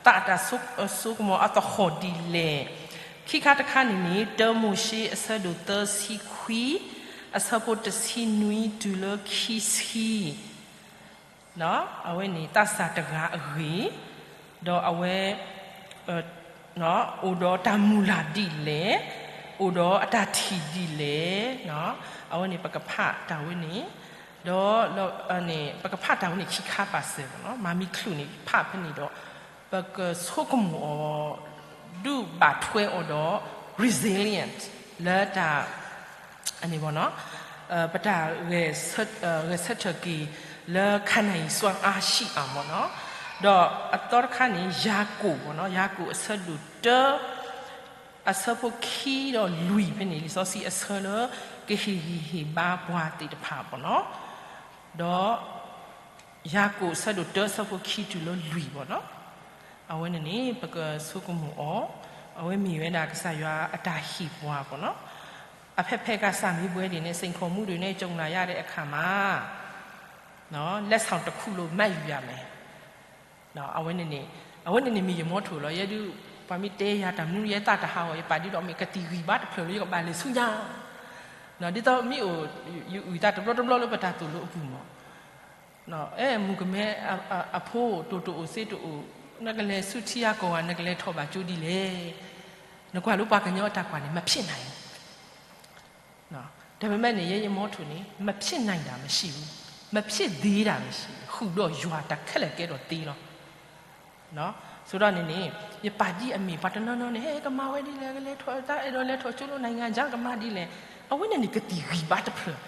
တၢ်, တၢ်စိ, စိကမီၤအသဟီၣ်ဒ်လဲၣ်. ခံခါတခါန့ၣ်န့ၣ် တၢမိၤၡ့အဆၢဒိၣ်သၢဆံခွံ, အဆၢဖိတဆံနွံတုၤလၢခံဆံ အဝဲန့ၣ်သးစၢ်တဂၤအဂ့ၢ်, ဒီးအဝဲ အိၣ်ဒီးတၢ်မုၢ်လၢ်ဒ်လဲၣ်, အိၣ်ဒီးအတၢ်ထံၣ်ဒ်လဲၣ်, အဝဲန့ၣ်ပကဖးတၢ်ဝဲန့ၣ်, ဒီး ပကဖးတၢ်ဝဲန့ၣ်ခံခါပာ်စၢၤဘၣ်နီၤ, မၤမံချုးန့ၣ် ဖးဖဲန့ၣ်ဒီး ပကဆိကမိၣ်အီၤ ဒုးဘၣ်ထွဲအီၤဒီး resilient လၢတၢ် န့ၣ်ဘၣ်နီၤ, ပတၢ် ဂဲၤဆၢထၢၣ်က့ၤလၢ ခါနၤအံၤ စွမ်းအားရှိအောင် မ့ၢ်နီၤ. ဒီးအသီတခါန့ၣ် ယၤကိာ်ဘၣ်နီၤ, ယၤကိာ်အဆၢဒိၣ်တၢ အဆၢဖိခံဒီးလွံၢ်ဖဲန့ၣ် လံာ်စီဆှံအဆၢလၢ ကဟ့ၣ်ဂံၢ်ဟ့ၣ်ဘါပှၤသ့ၣ်တဖၣ်ဘၣ်နီၤ. ဒီး ယၤကိာ်အဆၢဒိၣ်တၢ အဆၢဖိခံတုၤလၢလွံၢ်ဘၣ်နီၤ. အဝဲန့ၣ်န့ၣ် ပကဆိကမိၣ်အီၤ, အဝဲမ့ၢ်ဝဲဒၣ်ကစၢ်ယွၤအတၢ်ဟ့ၣ်ပှၤဘၣ်နီၤ. အဖဲဖဲကစၢ်မ့ၢ်ပှဲၤဒ်န့ၣ် စိန်ခေါ်မှုတွေနဲ့ ကြုံလာရတဲ့အခါမှာ လက်ဆောင်တစ်ခုလို့ မှတ်ယူရမယ်. အဝဲန့ၣ်န့ၣ် အဝဲန့ၣ်န့ၣ်မ့ၢ်ယမီထိၣ်လီၤ. ယဲဒုး ပှၤမ့ၢ်တဲယၤတၢ်မနုၤ ယဲသးတဟးဂီၤ ယပာ်ဒ်ဒီးမ့ၢ်ကသံၣ်ဂံၢ်ဘါတဖျၢၣ်လၢယကဘၣ်လဲၤဆူညါ, ဒ်သိးမ့ၢ်အိၣ် ယအုၣ်တၢ်တဘျီတဘျီလၢပတၢ်သိၣ်လိအပူၤမး, အဲ မုၣ်ကမဲအဖိ တိၢ်တအိၣ်သ့တအိၣ်, နကလဲၤဆူထံဂၤကီၢ်ဂၤ နကလဲၤထီၣ်ဘၣ်ကၠိဒ်လဲၣ်. နကွၢ်လၢပှၤကညီအတၢ်ကွၢ်န့ၣ် မဖြစ်နိုင်ဘူး. ဒါပေမဲ့န့ၣ် ယဲယမီထိၣ်န့ၣ် မဖြစ်နိုင်တာမရှိဘူး, မဖြစ်သေးတာမရှိဘူး, ဃုာ်ဒီးယွၤတၢ်ခဲလၢာ်ကဲထီၣ်သ့လီၤ. ဆိုတော့န့ၣ်န့ၣ် ယပာ်ဒ်အမ့ၢ်ပှၤတနီၤနီၤန့ၣ် ဟဲကမၤဝဲဒ်လဲၣ်, ကလဲၤထီၣ်တၢ်အဲၣ်ဒိးလဲၤထီၣ်ကၠိလိၤ နိုင်ငံခြား ကမၤဒ်လဲၣ်, အဝဲန့ၣ်န့ၣ် ကသံၣ်ဂံၢ်ဘါတဖျၢၣ်,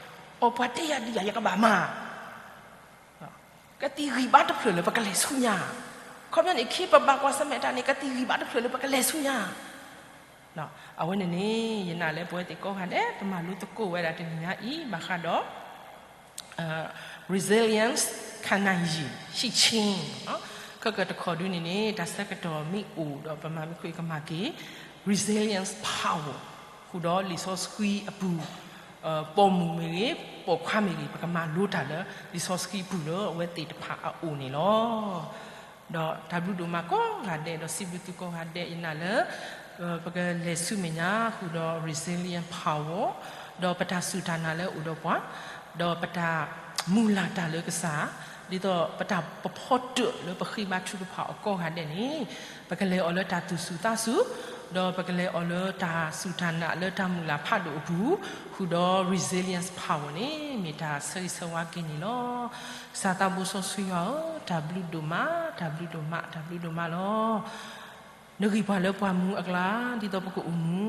အီၤပှၤတဲယၤဒ်ယၤ ယကဘၣ်မၤ ကသံၣ်ဂံၢ်ဘါတဖျၢၣ်လၢပကလဲၤဆူညါ, ခီပညီန့ၣ် ခ့ပဘၣ်ကွၢ်ဆၢၣ်မဲာ်တၢ်န့ၣ် ကသံၣ်ဂံၢ်ဘါတဖျၢၣ်လၢပကလဲၤဆူညါ. အဝဲန့ၣ်န့ၣ် ယနာ်လၢပဝဲသ့ၣ်ကိးဂၤဒဲး ပမၤလိသကိးဝဲဒၣ်တနံၤညါအံၤ ဘၣ်ဃးဒီး resilience ခံနိုင်ရည် ရှိခြင်း, ခဲကတခီဒုန့ၣ်န့ၣ် တၢ်ဆၢကတီၢ်မ့ၢ်အိၣ်ဒီး ပမၤမ့ၢ်ခိၣ်ကမၤက့ၤ resilience power ဃုာ်ဒီးလံာ်စီဆှံအပူၤ, ပိာ်မုၣ်မ့ၢ်ဂ့ၤ, ပိာ်ခွါမ့ၢ်ဂ့ၤ, ပကမၤလိတၢ်လၢ လံာ်စီဆှံအပူၤလၢအဝဲသ့ၣ်တဖၣ်အအိၣ်န့ၣ်လီၤ. ဒီးတၢ်ဘျုးဒိၣ်မးကိးဂၤဒဲး ဒီးစံးဘျုးသုကိးဂၤဒဲး ယနာ်လၢ ပကလဲၤဆူမဲာ်ညါဃုာ်ဒီး resilience power ဒီးပတၢ်စူၢ်တၢ်နာ်လၢအိၣ်ဒီးပှၤ, ဒီးပတၢ်မုၢ်လၢ်တၢ်လၢကစၢ်, ဒ်သိးပတၢ်ပဖီတၢၣ်လၢပဃ့ဘါထုကဖၣ်အီၤကိးဂၤဒဲးန့ၣ် ပကလဲၤအီၤလၢတၢ်သူၣ်စူၤသးစူၤ, ဒီးပကလဲၤအီၤလၢတၢ်စူၢ်တၢ်နာ်လၢတၢ်မုၢ်လၢ်ဖးဒိၣ်အပူၤ, ဃုာ်ဒီး resilience power န့ၣ် မ့ၢ်တၢ်ဆၢဂ့ၤဆၢဝါက့ၤန့ၣ်လီၤ. ကစၢ်သးဘိစီဆှံယွၤဧၢ, တၢ်ဘျုးဒိၣ်မး, တၢ်ဘျုးဒိၣ်မး, တၢ်ဘျုးဒိၣ်မးလီၤ. နဂံၢ်ပှၤလၢပှၤမူအကျါ ဒ်သိးပကအိၣ်မူ,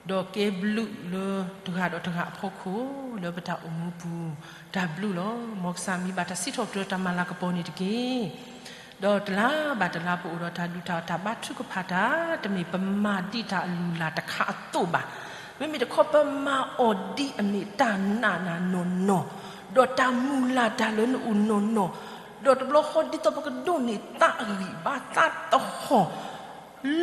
ဒီးကဲဘျုးလၢတဂၤဒီးတဂၤအဖီခိၣ် လၢပတၢ်အိၣ်မူပူၤ, တၢ်ဘျုးလီၤ. မ်ကစၢ်မံဘၣ်တၢ်စံးထီၣ်ပတြၢၤတၢ်မၤလၤကပီၤန့ၣ်တက့ၢ်. ဒီးတလါဘၣ်တလါ ပအိၣ်ဒီးတၢ်ဒုးတၢ်အီၣ်တၢ်ဘါထုကဖၣ်တၢ် တမ့ၢ်ပမၤဒ်တၢ်အလုၢ်အလၢ်တခါအသိးဘၣ်. မ့မ့ၢ်တခီ ပမၤအီၤဒ်အမ့ၢ်တၢ်နာ်နၤနီၢ်နီၢ်, ဒီးတၢ်မုၢ်လၢ်တၢ်လၢနအိၣ်နီၢ်နီၢ်, ဒီးတဘျီဃီဒ်သိးပကဒိးန့ၢ်သးအဂံၢ်ဘါသးသဟီၣ်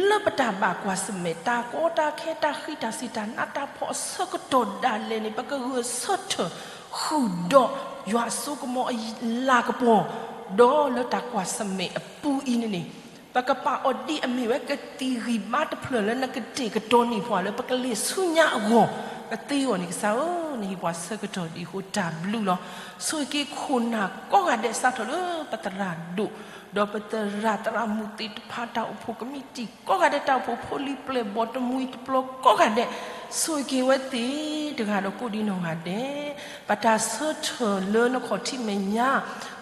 လၢပတၢ်ဘၣ်ကွၢ်ဆၢၣ်မဲာ် တၢ်ကီတၢ်ခဲ တၢ်ဃံးတၢ်စ့ၤ တၢ်နးတၢ်ဖှီၣ်အဆၢကတီၢ်ဒၣ်လဲာ်န့ၣ် ပကဂုာ်ဆၢထၢၣ်ဃုာ်ဒီးယွၤအစိကမီၤအလၤကပီၤ, ဒီးလၢတၢ်ကွၢ်ဆၢၣ်မဲာ်အပူၤအံၤန့ၣ်န့ၣ် ပကပာ်အီၤဒ်အမ့ၢ်ဝဲကသံၣ်ဂံၢ်ဘါတဖျၢၣ်လၢနကတဲာ်ကတီၤန့ၢ်ပှၤလၢပကလဲၤဆူညါအဂီၢ်, ကသ့အဂီၢ်န့ၣ် ကစၢ်ဧၢ, နဟ့ၣ်ပှၤဆၢကတီၢ်ဒ်အဃိတၢ်ဘျုးလီၤ. ဆိၣ်ဂ့ၤက့ၤခိၣ်နၢ်ကိးဂၤဒဲး စးထီၣ်လၢပသရၣ်ဒိၣ်, ဒီးပသရၣ်သရၣ်မုၣ်သ့ၣ်တဖၣ် တၢ်အိၣ်ဖှိၣ်ကမံးတံာ်ကိးဂၤဒဲး တၢ်အိၣ်ဖှိၣ်ဖိလံၤပျဲၢ်ဘီၣ်တမှံၤတပျီၤကိးဂၤဒဲး, ဆိၣ်ဂ့ၤက့ၤဝဲသ့ၣ်တဂၤဒီးကိးဒံးနီၢ်ဂၤဒဲး, ပတၢ်ဆၢထၢၣ်လၢနခီၣ်ထံးမဲာ်ညါ,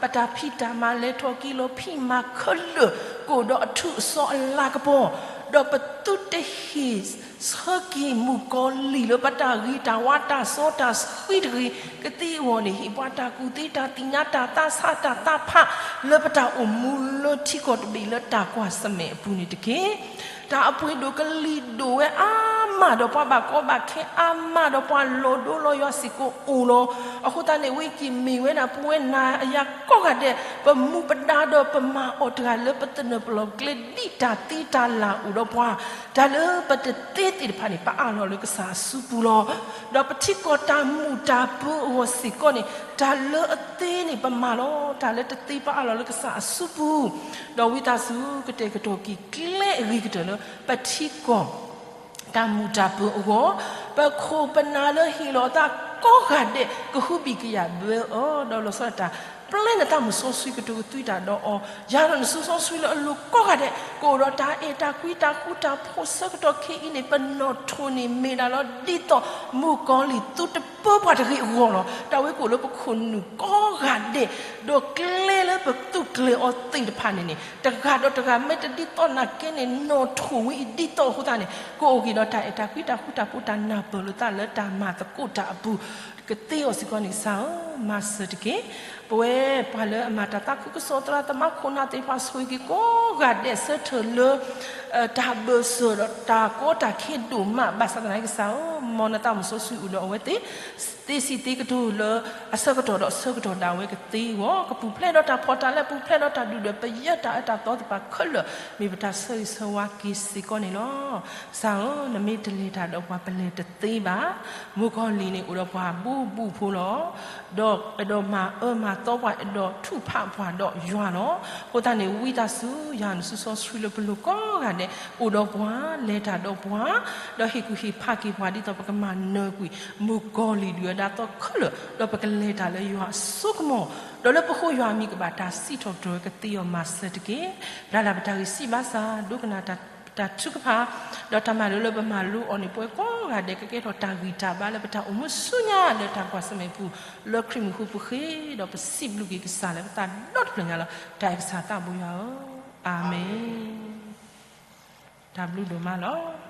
ပတၢ်ဖံးတၢ်မၤလဲၤထီၣ်က့ၤလီၤဖံးမၤခဲလၢာ် ကအိၣ်ဒီးအထူးအစီအလၤကပီၤ, ဒီးပသုတဟ့ၣ်ဆၢက့ၤမုၣ်ကီၤလံၢ်လၢပတၢ်ဂံၢ်တၢ်ဝါတၢ်စီတၢ်ဆှံတဂ့ၤ, ကသ့အဂီၢ်န့ၣ် ဟ့ၣ်ပှၤတၢ်ကူၣ်သ့တၢ်သ့ၣ်ညါ တၢ်သးဆးတၢ်သးဖး လၢပတၢ်အိၣ်မူလၢထံကီၢ်တဘ့ၣ်လၢတၢ်ကွၢ်ဆၢၣ်မဲာ်အပူၤန့ၣ်တက့ၢ်. တၢ်အပှ့ၤဒိၣ်ကလံၤဒိၣ်ဝဲအါမး ဒီးပှၤဘၣ်ကီဘၣ်ခဲအါမး ဒီးပှၤလီၤဒိလီၤယွၤစ့ၢ်ကီးအိၣ်လီၤ. အဃိသတးန့ၣ် ဝဲက့ၤမ့ၢ်ဝဲဒၣ်ပဝဲနၤယၤကိးဂၤဒဲး ပမူပဒါဒီးပမၤအီၤတဂၤလၢပသနၢၣ်ပလီၢ်ကျဲ ဒ်တၢ်သ့တၢ်လၢ်အိၣ်ဒီးပှၤ, တၢ်လၢပတသ့သ့ၣ်တဖၣ်န့ၣ် ပအးလီၤလၢကစၢ်အစုပူၤလီၤ. ဒီးပထံကီၢ်တၢ်မုာ်တၢ်ဘၢအဂီၢ်စ့ၢ်ကီးန့ၣ် တၢ်လၢအသ့န့ၣ်ပမၤလီၤ, တၢ်လၢတသ့ပအးလီၤလၢကစၢ်အစုပူၤ, ဒီးဝံသးစူၤကတဲာ်ကတီၤက့ၤကျဲအဂ့ၤကတၢၢ်လၢပထံကီၢ် တၢ်မုာ်တၢ်ဘၢအဂီၢ်, ပခိၣ်ပနၢ်လၢဟ့ၣ်လီၤအသးကိးဂၤဒဲး ကဟုဘံၣ်ကယာ်ဘၢအီၤ, ဒီးလီၤဆီဒၣ်တၢ် ပျဲနတၢ်မုၢ်စီဆှံကတိၤကသွံတၢ်ဒီးအီၤ, ယၤဒီးနစုစီဆှံလၢအလိၤကိးဂၤဒဲး ကအိၣ်ဒီးတၢ်အဲၣ်တၢ်ကွံတၢ်ဃူတၢ်ဖိးဆၢကတီၢ်ခဲအံၤန့ၣ် ပနီၣ်ထိၣ်န့ၣ်မ့ၢ်ဒၣ်လီၤ ဒ်သိးမုၣ်ကီၤလံၢ်သုတပၢပှၤတဂ့ၤအဂီၢ်လီၤ. တၢ်ဝဲကအိၣ်လၢပခိၣ်နူာ်ကိးဂၤဒဲး, ဒီးကျဲလၢပသုးကျဲၤအီၤသ့ၣ်တဖၣ်န့ၣ်န့ၣ် တဂၤဒီးတဂၤမ့ၢ်တဒ်သိးနာ်က့န့ၣ် နီၣ်ထိၣ်ဝဲအံၤဒ်သိးအဃိသတးန့ၣ် ကအိၣ်က့ၤဒီးတၢ်အဲၣ်တၢ်ကွံတၢ်ဃူတၢ်ဖိး တၢ်နၢ်ပၢၢ်လိာ်သးလၢတၢ်မၤသကိးတၢ်အပူၤ ကသ့အီၤစ့ၢ်ကီးန့ၣ် ကစၢ်ဧၢ, မၤစၢၤတက့ၢ်. ပဝဲပှၤလၢအမၤတၢ်သးခုကစီၣ် သရၣ်သမါခိၣ်နၢ်သ့ၣ်တဖၣ် ဆိၣ်ဂ့ၤက့ၤကိးဂၤဒဲး ဆၢထၢၣ်လၢ တၢ်ဘၢၣ်စၢၤဒီးတၢ်ကီတၢ်ခဲဒိၣ်မး ဘၣ်ဆၣ်သနာ်က့ ကစၢ်ဧၢ, မ်နတၢ်မုၢ်စီဆှံအိၣ်ဒီးအဝဲသ့ၣ် သ့စံးသ့ကတိၤလၢအဆၢကတီၢ်ဒီးအဆၢကတီၢ်ဒၣ်ဝဲကသ့အဂီၢ် ကပူၤဖျဲးဒီးတၢ်ဖှီၣ်တၢ်လၢ ပူၤဖျဲးဒီးတၢ်ဒုၣ်ဒွဲၣ်ပယၢၤ တၢ်အၢတၢ်သီသ့ၣ်တဖၣ်ခဲလၢာ် မ့ၢ်ပတၢ်ဆၢဂ့ၤဆၢဝါက့ၤစ့ၢ်ကီးန့ၣ်လီၤ. ကစၢ်ဧၢ, နမ့ၢ်တလဲၤတၢ်ဒီးပှၤ ပလဲၤတသ့ဘၣ်. မုၣ်ကီၤလံၢ်န့ၣ်အိၣ်ဒီးပှၤ ပှၤလၢအအိၣ်ဘူးဖိလီၤ. ဒီးအဲၣ်ဒိးမၤအၢမၤသီပှၤ, အဲၣ်ဒိးထုးဖးပှၤဒီးယွၤလီၤ. အဃိသတးန့ၣ် ဝံသးစူၤ ယွၤနစုစီဆှံလၢပလိၤကိးဂၤဒဲး အိၣ်ဒီးပှၤ, လဲၤတၢ်ဒီးပှၤ, ဒီးဟ့ၣ်ကူၣ်ဟ့ၣ်ဖးက့ၤပှၤ ဒ်သိးပကမၤနၢၤကွံာ် မုၣ်ကီၤလံၢ်ဒုၣ်ဒါသီခၢၣ်လၢာ်, ဒီးပကလဲၤတၢ်လၢယွၤအစိကမီၤ, ဒီးလၢပဃိယွၤအမံၤကဘၣ်တၢ်စံးထီၣ်ပတြၢၤကသ့အီၤမၤစၢၤတက့ၢ်. ဘျါလၢပတၢ်ဂံၢ်စၢ်ဘါစၢ်, ဒိကနၣ်တၢ်ထုကဖၣ်, ဒီးတၢ်မၤလိလၢပမၤလိအီၤန့ၣ် ပဝဲကိးဂၤဒဲး ကကဲထီၣ်တၢ်ဂံၢ်တၢ်ဘါလၢပတၢ်အိၣ်မူဆူညါလၢတၢ်ကွၢ်ဆၢၣ်မဲာ်ပူၤ, လၢခရံာ်မံၤပူၤပဃ့, ဒီးပစံးဘျုးက့ၤကစၢ်လၢပသးဒီတဖျၢၣ်ညါလီၤ. တၢ်အဲၣ်ကစၢ်သးဘိယွၤဧၢ, အၤမ့ၣ်. တၢ်ဘျုးဒိၣ်မးလီၤ.